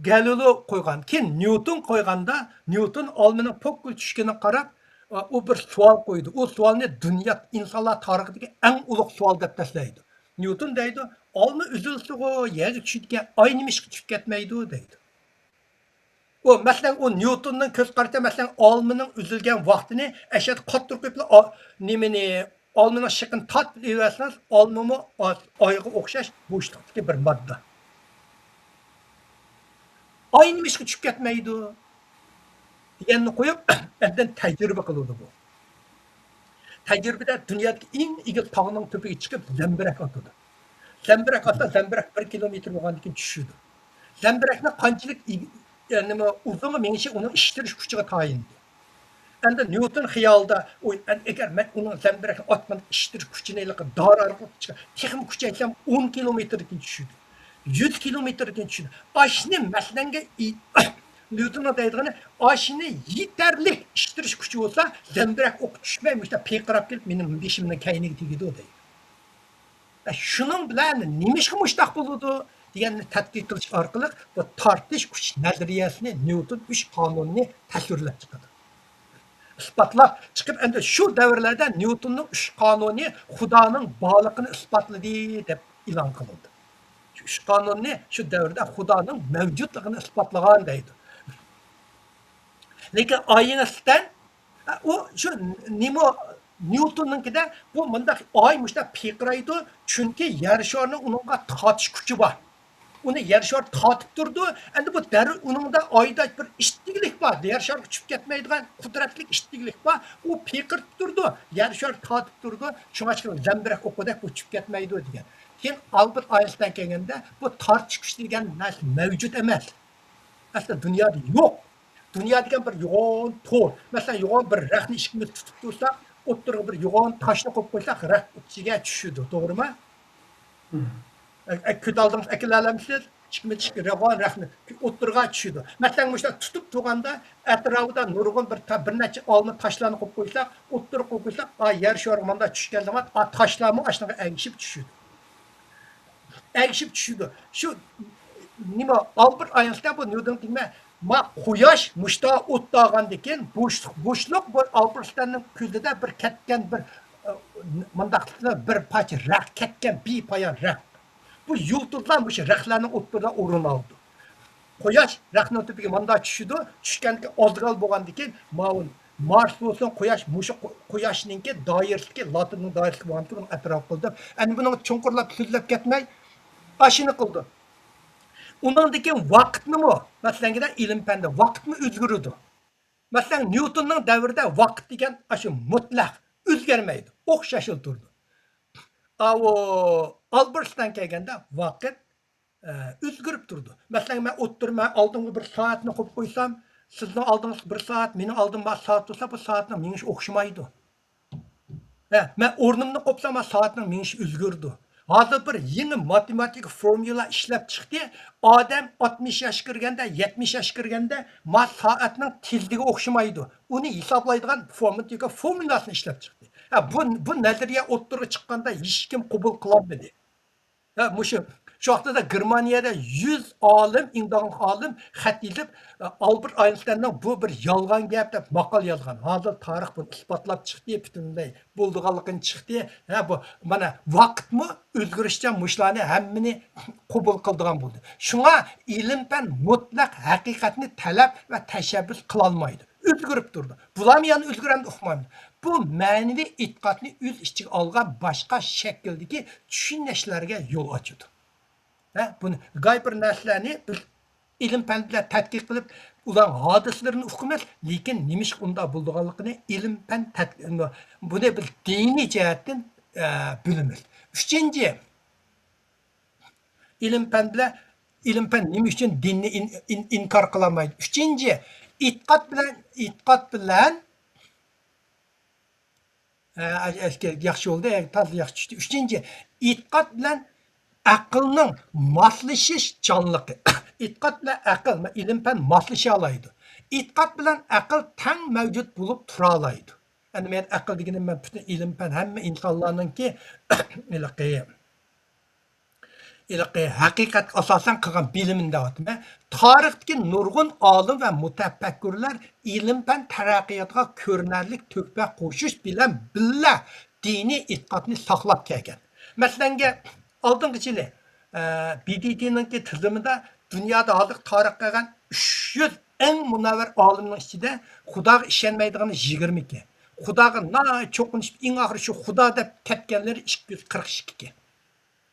گالىلو قويغان. كېيىن نيۇتون قويغاندا، نيۇتون ئالمىنىڭ پوككىلا چۈشكىنىگە قاراپ، ئۇ بىر سوئال قويىدۇ. ئۇ سوئالنى دۇنيا، ئىنسانلار تارىخىدىكى ئەڭ ئۇلۇغ سوئال دەپ بەسلەيدۇ. نيۇتون دەيدۇ، «ئالما ئۈزۈلسىغۇ، يەرگە چۈشىدىكەن، ئاي نېمىشقا چۈشۈپ كەتمەيدۇ؟» دەيدۇ. ئۇ، مەسىلەن، ئۇ نيۇتوننىڭ كۆز قارىشىدا، مەسىلەن، ئالمىنىڭ ئۈزۈلگەن ۋاقتىنى ئەشەدە قاتتىق قويۇپلا، ئا-، نېمىنى، ئالمىنىڭ شېخىنى تارتىپ ئېلىۋەتسىڭىز، ئالمىمۇ ئا-، ئايغا ئوخشاش بوشلۇقتىكى بىر ماددا. ئاي نېمىشقا چۈشۈپ كەتمەيدۇ؟ دېگەننى قويۇپ، ئاندىن تەجرىبە قىلىدۇ بۇ. تەجرىبىدە دۇنيادىكى ئەڭ ئېگىز تاغنىڭ تۆپىگە چىقىپ زەمبىرەك ئاتىدۇ. زەمبىرەك ئاتسا، زەمبىرەك بىر كىلومېتىر بولغاندىن كېيىن چۈشىدۇ. زەمبىرەكنىڭ قانچىلىك ئىگ-، يەنى نېمە، ئۇزۇنغا مېڭىشى ئۇنىڭ ئىشتىرىش كۈچىگە تايىنىدۇ. ئەمدى نيۇتون خىيالىدا، ئۇي، ئەن-، ئەگەر مەن ئۇنىڭ زەمبىرەكنى ئاتقان ئىشتىرىش كۈچىنى ھېلىقى دار ئارقىلىق چىقار-، تېخىمۇ كۈچەيتسەم، ئون كىلومېتىردىن چۈشىدۇ. يۈز كىلومېتىردىن چۈشىدۇ. ئاشۇنى مەسىلەنگە ئى-، نيۇتوننىڭ دەيدىغىنى، ئاشۇنى يېتەرلىك ئىتتىرىش كۈچى بولسا، زەمبىرەك ئوق چۈشمەي، مۇشۇنداق پىرقىراپ كېلىپ، مېنىڭ بېشىمنىڭ كەينىگە تېگىدۇ، دەيدۇ. ئە، شۇنىڭ بىلەن نېمىشقا مۇشۇنداق بولىدۇ دېگەننى تەتقىق قىلىش ئارقىلىق، بۇ تارتىش كۈچ نەزەرىيەسىنى، نيۇتون ئۈچ قانۇنىنى تەسۋىرلەپ چىقىدۇ. ئىسپاتلاپ چىقىپ، ئەمدى شۇ دەۋرلەردە نيۇتوننىڭ ئۈچ قانۇنى خۇدانىڭ بارلىقىنى ئىسپاتلىدى، دەپ ئېلان قىلىندى. شۇ ئۈچ قانۇننى شۇ دەۋردە خۇدانىڭ مەۋجۇتلۇقىنى ئىسپاتلىغان دەيدۇ. لېكىن ئاينىستەين، ئۇ شۇ نېمە، نيۇتوننىڭكىدە بۇ مۇنداق ئاي مۇشۇنداق پىرقىرايدۇ، چۈنكى يەر شارىنىڭ ئۇنىڭغا تارتىش كۈچى بار. ئۇنى يەر شارى تارتىپ تۇرىدۇ. ئەمدى بۇ دەررۇ ئۇنىڭدا ئايدا بىر ئىتتىكلىك بار، يەر شارىغا چۈشۈپ كەتمەيدىغان قۇدرەتلىك ئىتتىكلىك بار. ئۇ پىرقىرىپ تۇرىدۇ، يەر شارى تارتىپ تۇرىدۇ. شۇڭا زەمبىرەك ئوقىدەك بۇ چۈشۈپ كەتمەيدۇ دېگەن. كېيىن ئالبېرت ئاينىستاين كەلگەندە بۇ تارتىش كۈچى دېگەن نەرسە مەۋجۇت ئەمەس. ئەسلى دۇنيادا يوق. دۇنيا دېگەن بىر يوغان تور. مەسىلەن، يوغان بىر رەختنى ئىككىمىز تۇتۇپ تۇرساق، ئوتتۇرىغا بىر يوغان تاشنى قويۇپ قويساق، رەخت ئىچىگە چۈشىدۇ، توغرىمۇ؟ ئە، ئە، كۆز ئالدىڭىزغا ئەكېلەلەمسىز؟ ئىككىمىز ئىككى يوغان رەختنى ئوتتۇرىغا چۈشىدۇ. مەسىلەن، مۇشۇنداق تۇتۇپ تۇرغاندا، ئەتراپىدا نۇرغۇن بىر تا-، بىر نەچچە ئالما تاشلارنى قويۇپ قويساق، ئوتتۇرىغا قويۇپ قويساق، ئا، يەر شارىغا مانداق چۈشكەن زامان، ئا، تاشلارمۇ ئاشۇنىڭغا ئەگىشىپ چۈشىدۇ. ئەگىشىپ چۈشىدۇ. شۇ نېمە، ئالبېرت ئاينىستاين بۇ نيۇتون دېمە، ما قۇياش مۇشتا ئوت تاغاندىكىن بوشلۇق، بوشلۇق بۇ ئالبېرت ئاينىستايننىڭ كۆزىدە بىر كەتكەن بىر، ئە، مۇنداق بىر پارچە رەخت كەتكەن، بىپايان رەخت. بۇ يۇلتۇزلار مۇشۇ رەختلەرنىڭ ئوتتۇرىدا ئورۇن ئالىدۇ. قۇياش رەختنىڭ تۈپىگە مانداق چۈشىدۇ، چۈشكەندىكىن ئازگال بولغاندىكىن ماۋۇ مارس بولسۇن، قۇياش مۇشۇ قۇ-، قۇياشنىڭكى دائىرىسىدىكى، لاتىننىڭ دائىرىسىدىكى بولغاندىكىن ئۇنىڭ ئەتراپىدا قىلدى. ئەمدى بۇنىڭ چوڭقۇرلاپ سۆزلەپ كەتمەي، ئاشۇنى قىلدى. ئۇنىڭدىن كېيىن ۋاقىتنىمۇ، مەسىلەن، ئىلىم پەندە ۋاقىتمۇ ئۆزگىرىدۇ. مەسىلەن، نيۇتوننىڭ دەۋرىدە ۋاقىت دېگەن ئاشۇ مۇتلەق ئۆزگەرمەيدۇ، ئوخشاشلا تۇرىدۇ. ئاۋۇ ئالبېرت ئاينىستاين كەلگەندە ۋاقىت، ئە، ئۆزگىرىپ تۇرىدۇ. مەسىلەن، مەن ئوتتۇرا، مەن ئالدىمغا بىر سائەتنى قويۇپ قويسام، سىزنىڭ ئالدىڭىزدا بىر سائەت، مېنىڭ ئالدىمدا سائەت تۇرسا، بۇ سائەتنىڭ مېڭىشى ئوخشىمايدۇ. ھە، مەن ئورنۇمنى قوپسام، سائەتنىڭ مېڭىشى ئۆزگىرىدۇ. ھازىر بىر يېڭى ماتېماتىكا فورمۇلا ئىشلەپ چىقتى. ئادەم ئاتمىش ياشقا كىرگەندە، يەتمىش ياشقا كىرگەندە، ما سائەتنىڭ تېزلىكى ئوخشىمايدۇ. ئۇنى ھېسابلايدىغان فورماتىكا فورمۇلاسىنى ئىشلەپ چىقتى. ھە، بۇ، بۇ نەزەرىيە ئوتتۇرىغا چىققاندا ھېچكىم قوبۇل قىلالمىدى. ھە، مۇشۇ. شۇ ۋاقتىدا گېرمانىيەدە يۈز ئالىم، ئىڭداڭلىق ئالىم خەت يېزىپ، ئالبېرت ئاينىستايننىڭ بۇ بىر يالغان گەپ دەپ ماقالە يازغان. ھازىر تارىخ بۇنى ئىسپاتلاپ چىقتى، پۈتۈنلەي بولىدىغانلىقىنى چىقتى. ھە، بۇ، مانا، ۋاقىتمۇ ئۆزگىرىشچان مۇشۇلارنى ھەممىنى قوبۇل قىلىدىغان بولدى. شۇڭا ئىلىم پەن مۇتلەق ھەقىقەتنى تەلەپ ۋە تەشەببۇس قىلالمايدۇ. ئۆزگىرىپ تۇرىدۇ. بۇلارمۇ يەنە ئۆزگىرەمدۇ ئۇقمامدۇ. بۇ مەنىۋى ئېتىقادنى ئۆز ئىچىگە ئالغان باشقا شەكىلدىكى چۈشىنىشلەرگە يول ئاچىدۇ. ھە، بۇنى، گاي بىر نەرسىلەرنى بىز ئىلىم پەن بىلەن تەتقىق قىلىپ، ئۇلارنىڭ ھادىسىلىرىنى ئۇقىمىز، لېكىن نېمىشقا ئۇنداق بولىدىغانلىقىنى ئىلىم پەن تەت-، بۇنى بىز دىنىي جەھەتتىن، ئە، بىلىمىز. ئۈچىنچى، ئىلىم پەن بىلەن، ئىلىم پەن نېمە ئۈچۈن دىننى ئىن-، ئىن-، ئىنكار قىلالمايدۇ؟ ئۈچىنچى، ئېتىقاد بىلەن، ئېتىقاد بىلەن، ئە، ئە، ياخشى بولدى، ئە، تازا ياخشى چۈشتى. ئۈچىنچى، ئېتىقاد بىلەن ئەقىلنىڭ ماسلىشىشچانلىقى. ئېتىقاد بىلەن ئەقىل، ئىلىم پەن ماسلىشالايدۇ. ئېتىقاد بىلەن ئەقىل تەڭ مەۋجۇت بولۇپ تۇرالايدۇ. ئەمدى مەن ئەقىل دېگىنىم، مەن پۈتۈن ئىلىم پەن، ھەممە ئىنسانلارنىڭكى ھېلىقى ھېلىقى ھەقىقەتكە ئاساسەن قىلغان بىلىمىنى دەۋاتىمەن. تارىختىكى نۇرغۇن ئالىم ۋە مۇتەپەككۇرلار ئىلىم پەن تەرەققىياتىغا كۆرۈنەرلىك تۆھپە قوشۇش بىلەن بىللە دىنىي ئېتىقادنى ساقلاپ كەلگەن. مەسىلەنگە، ئالدىنقى يىلى، ئە، بى دى تىنىڭكى تىزىمىدا دۇنيادا ھازىرقى تارىخقا كەلگەن ئۈچ يۈز ئەڭ مۇنەۋۋەر ئالىمنىڭ ئىچىدە خۇداغا ئىشەنمەيدىغىنى يىگىرمە ئىككى، خۇداغا ناھايىتى چوقۇنۇشۇپ، ئەڭ ئاخىرى شۇ خۇدا دەپ كەتكەنلىرى ئىككى يۈز قىرىق ئىككى.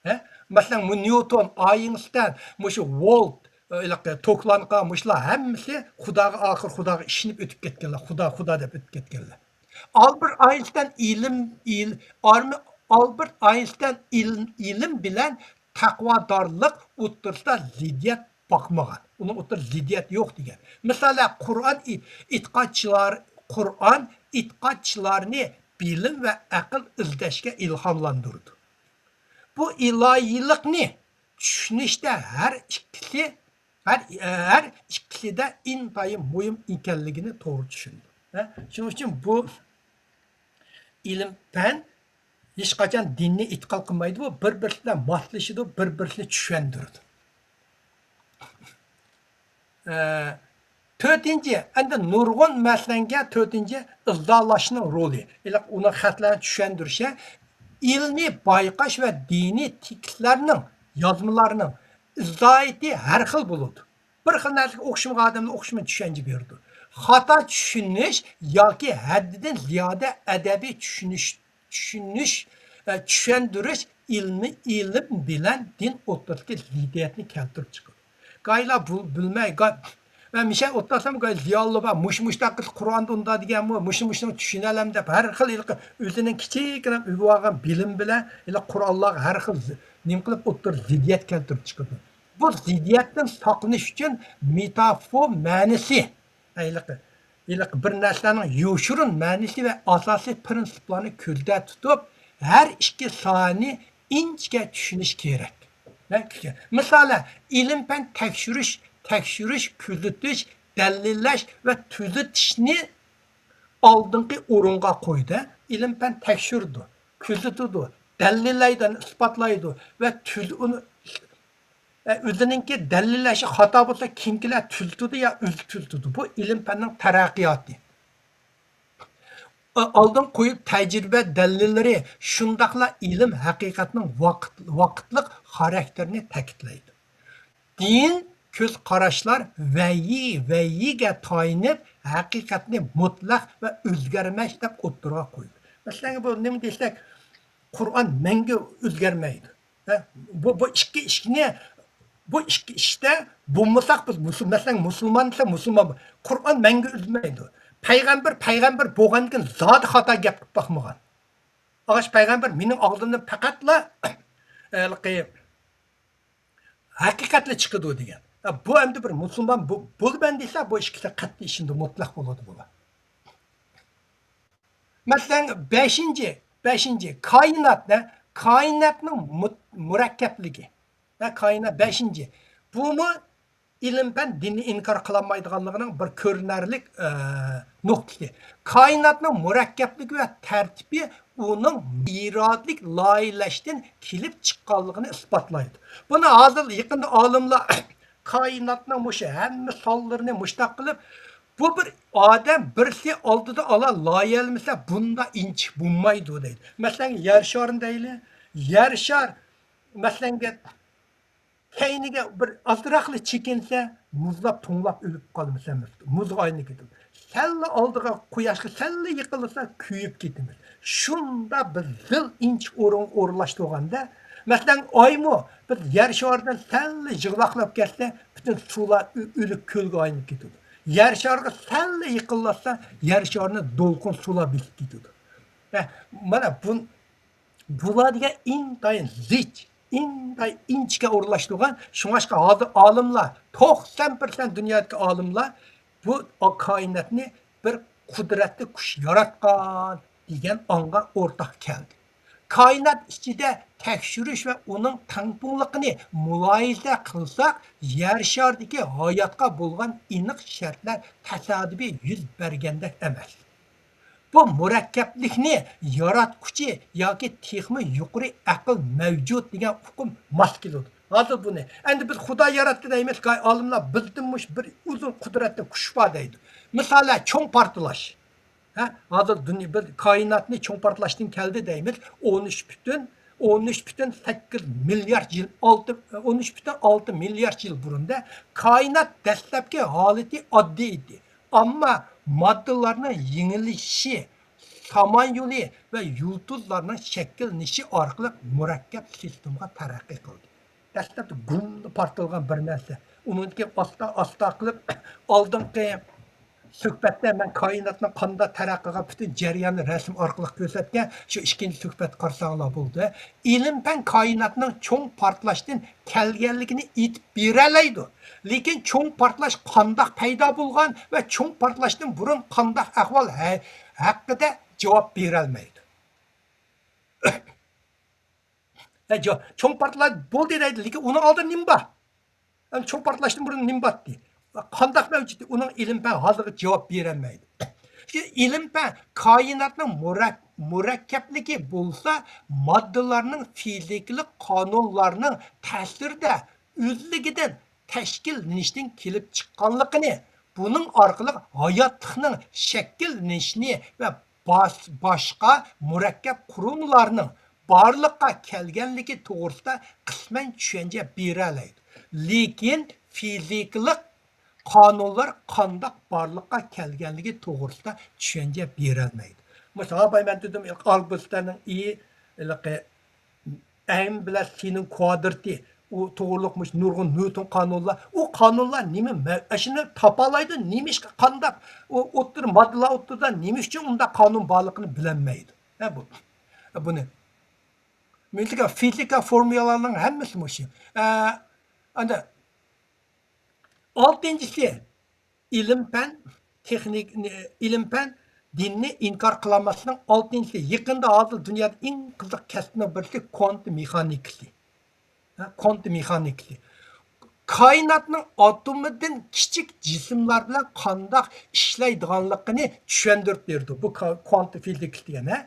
ھە؟ مەسىلەن، مۇ نيۇتون، ئاينشتاين، مۇشۇ ۋولت، ئېلىقى توكلانكا، مۇشۇلار ھەممىسى خۇداغا، ئاخىر خۇداغا ئىشىنىپ ئۆتۈپ كەتكەنلەر، خۇدا، خۇدا دەپ ئۆتۈپ كەتكەنلەر. ئالبېرت ئاينشتاين ئىلىم، ئىل-، ئارمى-، ئالبېرت ئاينشتاين ئىل-، ئىلىم بىلەن تەقۋادارلىق ئوتتۇرىسىدا زىددىيەت باقمىغان. ئۇنىڭ ئوتتۇرىسىدا زىددىيەت يوق دېگەن. مىسالەن، قۇرئان ئې-، ئېتىقادچىلار، قۇرئان ئېتىقادچىلارنى بىلىم ۋە ئەقىل ئىزدەشكە ئىلھاملاندۇرىدۇ. بۇ ئىلاھىيلىقنى چۈشىنىشتە ھەر ئىككىسى ھەر، ھەر ئىككىسىدە ئىنتايىن مۇھىم ئىكەنلىكىنى توغرا چۈشىنىدۇ. ھە؟ شۇنىڭ ئۈچۈن بۇ ئىلىم پەن ھېچقاچان دىننى ئېتىقاد قىلمايدۇ، بۇ بىر-بىرسى بىلەن ماسلىشىدۇ، بىر-بىرسىنى چۈشەندۈرىدۇ. ئە، تۆتىنچى، ئەندى نۇرغۇن مەسىلەنگە تۆتىنچى ئىزاھلاشنىڭ رولى. ھېلىقى ئۇنىڭ خەتلەرنى چۈشەندۈرۈشى، ئىلمىي بايقاش ۋە دىنىي تېكىستلەرنىڭ، يازمىلارنىڭ ئىزاھىيىتى ھەر خىل بولىدۇ. بىر خىل نەرسىگە ئوخشىمىغان ئادەملەر ئوخشىمىغان چۈشەنچە بېرىدۇ. خاتا چۈشىنىش ياكى ھەددىدىن زىيادە ئەدەبىي چۈشىنىش، چۈشىنىش، ئە، چۈشەندۈرۈش ئىلمى، ئىلىم بىلەن دىن ئوتتۇرىسىدىكى زىددىيەتنى كەلتۈرۈپ چىقىدۇ. گايلا بۇ-، بىلمەي، گا-، مەن مىشە ئوتتۇرسام، گاي زىيالىي بار، مۇشۇ، مۇشۇنداق قىلسا قۇرئاندا ئۇنداق دېگەنمۇ، مۇشۇ، مۇشۇنى چۈشىنەلەم دەپ، ھەر خىل ھېلىقى ئۆزىنىڭ كىچىككىنە ئۆگىنىۋالغان بىلىم بىلەن ھېلىقى قۇرئانلارغا ھەر خىل زى-، نېمە قىلىپ ئوتتۇرىدا زىددىيەت كەلتۈرۈپ چىقىدۇ. بۇ زىددىيەتتىن ساقلىنىش ئۈچۈن مېتافور مەنىسى، ھېلىقى، ھېلىقى بىر نەرسىلەرنىڭ يوشۇرۇن مەنىسى ۋە ئاساسىي پىرىنسىپلارنى كۆزدە تۇتۇپ، ھەر ئىككى ساھەنى ئىنچىكە چۈشىنىش كېرەك. مىسالەن، ئىلىم-پەن تەكشۈرۈش، تەكشۈرۈش، كۆزىتىش، دەلىللەش ۋە تۈزىتىشنى ئالدىنقى ئورۇنغا قويدى. ئىلىم-پەن تەكشۈرىدۇ، كۆزىتىدۇ، دەلىللەيدۇ، ئىسپاتلايدۇ ۋە تۈز-، ئۇنى ئە، ئۆزىنىڭكى دەلىللەشى خاتا بولسا، كىمكىلەر تۈزىتىدۇ يا ئۆزى تۈزىتىدۇ. بۇ ئىلىم-پەننىڭ تەرەققىياتى. ئا-، ئالدىن قويۇپ تەجرىبە دەلىللىرى، شۇنداقلا ئىلىم ھەقىقەتنىڭ ۋاقىت، ۋاقىتلىق خاراكتېرىنى تەكىتلەيدۇ. دىن، كۆز قاراشلار ۋەھىي، ۋەھىيگە تايىنىپ، ھەقىقەتنى مۇتلەق ۋە ئۆزگەرمەس دەپ ئوتتۇرىغا قويىدۇ. مەسىلەن، بۇ نېمە دېسەك، قۇرئان مەڭگۈ ئۆزگەرمەيدۇ. ھە؟ بۇ، بۇ ئىككى ئىشنى، بۇ ئىككى ئىشتا بولمىساق بىز مۇسۇل-، مەسىلەن، مۇسۇلمان دېسە مۇسۇلمان. قۇرئان مەڭگۈ ئۆزگەرمەيدۇ. پەيغەمبەر، پەيغەمبەر بولغاندىن كېيىن زادى خاتا گەپ قىلىپ باقمىغان. ئاغاش پەيغەمبەر مېنىڭ ئالدىمدىن پەقەتلا، ھېلىقى، ھەقىقەتلا چىقىدۇ دېگەن. بۇ ئەمدى بىر مۇسۇلمان بۇ، بولىمەن دېسە، بۇ ئىككىسى قەتئىي ئىشىنىدۇ، مۇتلەق بولىدۇ بۇلار. مەسىلەن، بەشىنچى، بەشىنچى، كائىنات، نە؟ كائىناتنىڭ مۇ-، مۇرەككەپلىكى. ۋە كائىنات بەشىنچى. بۇمۇ ئىلىم-پەن دىننى ئىنكار قىلالمايدىغانلىقىنىڭ بىر كۆرۈنەرلىك، ئە، نۇقتىسى. كائىناتنىڭ مۇرەككەپلىكى ۋە تەرتىپى ئۇنىڭ ئىرادىلىك لايىھەلەشتىن كېلىپ چىققانلىقىنى ئىسپاتلايدۇ. بۇنى ھازىر يېقىندا ئالىملار كائىناتنىڭ مۇشۇ ھەممە سانلىرىنى مۇشۇنداق قىلىپ، بۇ بىر ئادەم بىرسى ئالدىدا ئالا لايىھەلىمىسە، بۇنداق ئىنچىكە بولمايدۇ دەيدۇ. مەسىلەن، يەر شارىنى دەيلى. يەر شار، مەسىلەن، كەينىگە بىر ئازراقلا چېكىنسە، مۇزلاپ، توڭلاپ ئۆلۈپ قالىمىز ھەممىمىز. مۇزغا ئايلىنىپ كېتىمىز. سەللا ئالدىغا، قۇياشقا سەللا يېقىنلىسا، كۆيۈپ كېتىمىز. شۇنداق بىز زىل ئىنچىكە ئورۇنغا ئورۇنلاشتۇرغاندا، مەسىلەن، ئايمۇ بىز يەر شارىدىن سەللا يىغلاقلاپ كەتسە، پۈتۈن سۇلار ئۆ-، ئۆلۈك كۆلگە ئايلىنىپ كېتىدۇ. يەر شارىغا سەللا يېقىنلاشسا، يەر شارىنى دولقۇن سۇلار بېسىپ كېتىدۇ. ھە، مانا بۇ بۇلار دېگەن ئىنتايىن زىچ، ئىنتايىن ئىنچىكە ئورۇنلاشتۇرغان. شۇڭلاشقا ھازىر ئالىملار توقسان پىرسەنت، دۇنيادىكى ئالىملار بۇ كائىناتنى بىر قۇدرەتلىك كۈچ ياراتقان دېگەن ئاڭغا ئورتاق كەلدى. كائىنات ئىچىدە تەكشۈرۈش ۋە ئۇنىڭ تەڭپۇڭلۇقىنى مۇلاھىزە قىلساق، يەر شارىدىكى ھاياتقا بولغان ئېنىق شەرتلەر تاسادىپىي يۈز بەرگەندەك ئەمەس. بۇ مۇرەككەپلىكنى ياراتقۇچى ياكى تېخىمۇ يۇقىرى ئەقىل مەۋجۇت دېگەن ئۇقۇم ماس كېلىدۇ. ھازىر بۇنى، ئەمدى بىز خۇدا ياراتتى دەيمىز، ئالىملار بىزدىن مۇشۇ بىر ئۇزۇن قۇدرەتلىك كۈچ بار دەيدۇ. مىسالى، چوڭ پارتلاش. ھە؟ ھازىر دۇنيا، بىز كائىناتنى چوڭ پارتلاشتىن كەلدى دەيمىز. ئون ئۈچ پۈتۈن، ئون ئۈچ پۈتۈن سەككىز مىليارد يىل، ئالتە، ئون ئۈچ پۈتۈن ئالتە مىليارد يىل بۇرۇندا كائىنات دەسلەپكى ھالىتى ئاددىي ئىدى. ئەمما ماددىلارنىڭ يېڭىلىشىشى، سامان يولى ۋە يۇلتۇزلارنىڭ شەكىللىنىشى ئارقىلىق مۇرەككەپ سىستېمىغا تەرەققىي قىلدى. دەسلەپتە گۇملا پارتلىغان بىر نەرسە. ئۇنىڭدىن كېيىن ئاستا، ئاستا قىلىپ ئالدىنقى سۆھبەتتە مەن كائىناتنىڭ قانداق تەرەققىي قىلغان پۈتۈن جەريانىنى رەسىم ئارقىلىق كۆرسەتكەن، شۇ ئىككىنچى سۆھبەت قارىساڭلار بولدى. ئىلىم-پەن كائىناتنىڭ چوڭ پارتلاشتىن كەلگەنلىكىنى ئېيتىپ بېرەلەيدۇ. لېكىن چوڭ پارتلاش قانداق پەيدا بولغان ۋە چوڭ پارتلاشتىن بۇرۇن قانداق ئەھۋال ھە-، ھەققىدە جاۋاب بېرەلمەيدۇ. ھە، جا-، چوڭ پارتلاش بولدى دەيدۇ، لېكىن ئۇنىڭ ئالدىدا نېمە بار؟ ئەمدى چوڭ پارتلاشتىن بۇرۇن نېمە بارتتى؟ قانداق مەۋجۇت؟ ئۇنىڭ ئىلىم پەن ھازىرغىچە جاۋاب بېرەلمەيدۇ. چۈنكى ئىلىم پەن كائىناتنىڭ مۇرەك-، مۇرەككەپلىكى بولسا ماددىلارنىڭ فىزىكىلىق قانۇنلارنىڭ تەسىرىدە ئۆزلۈكىدىن تەشكىللىنىشتىن كېلىپ چىققانلىقىنى، بۇنىڭ ئارقىلىق ھاياتلىقنىڭ شەكىللىنىشىنى ۋە باس-، باشقا مۇرەككەپ قۇرۇلمىلارنىڭ بارلىققا كەلگەنلىكى توغرىسىدا قىسمەن چۈشەنچە بېرەلەيدۇ. لېكىن فىزىكىلىق قانۇنلار قانداق بارلىققا كەلگەنلىكى توغرىسىدا چۈشەنچە بېرەلمەيدۇ. مۇشۇ ھاباي مەن دېدىم، ئالبېرتنىڭ ئى، ھېلىقى ئەم بىلەن سىنىڭ كۋادرىتى، ئۇ توغرىلىق مۇشۇ نۇرغۇن نيۇتون قانۇنلار، ئۇ قانۇنلار نېمە؟ مە-، ئاشۇنى تاپالايدۇ، نېمىشقا، قانداق ئۇ ئوتتۇرا ماددىلار ئوتتۇرىدا نېمە ئۈچۈن ئۇنداق قانۇن بارلىقىنى بىلەلمەيدۇ. ھە، بۇ، بۇنى. فىزىكا، فىزىكا فورمۇلىلارنىڭ ھەممىسى مۇشۇ. ئە، ئەندى ئالتىنچىسى، ئىلىم پەن تېخنىك-، ئىلىم پەن دىننى ئىنكار قىلالماسلىقنىڭ ئالتىنچىسى. يېقىندا ھازىر دۇنيادا ئەڭ قىزىق كەسىپنىڭ بىرسى كۋانت مېخانىكىسى. ھە، كۋانت مېخانىكىسى. كائىناتنىڭ ئاتومىدىن كىچىك جىسىملار بىلەن قانداق ئىشلەيدىغانلىقىنى چۈشەندۈرۈپ بېرىدۇ. بۇ كا-، كۋانت فىزىكىسى دېگەن، ھە؟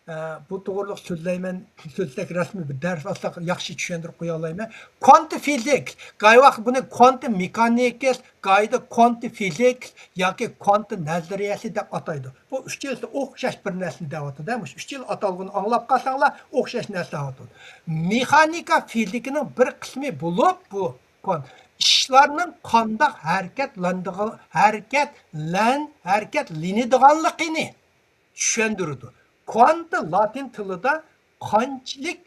ئە، بۇ توغرىلىق سۆزلەيمەن، سۆزلەك رەسمىي بىر دەرس ئالساق ياخشى چۈشەندۈرۈپ قويالايمەن. كۋانت فىزىكىس، گاي ۋاقىت بۇنى كۋانت مېخانىكىس، گايدا كۋانت فىزىكىس ياكى كۋانت نەزەرىيەسى دەپ ئاتايدۇ. بۇ ئۈچىلىسى ئوخشاش بىر نەرسىنى دەۋاتىدۇ. مۇشۇ ئۈچىلا ئاتالغۇنى ئاڭلاپ قالساڭلار، ئوخشاش نەرسە دەۋاتىدۇ. مېخانىكا فىزىكىنىڭ بىر قىسمى بولۇپ، بۇ كوان-، ئىشلارنىڭ قانداق ھەرىكەتلەندىغان-، ھەرىكەتلەن-، ھەرىكەتلىنىدىغانلىقىنى چۈشەندۈرىدۇ. كۋانتا لاتىن تىلىدا قانچىلىك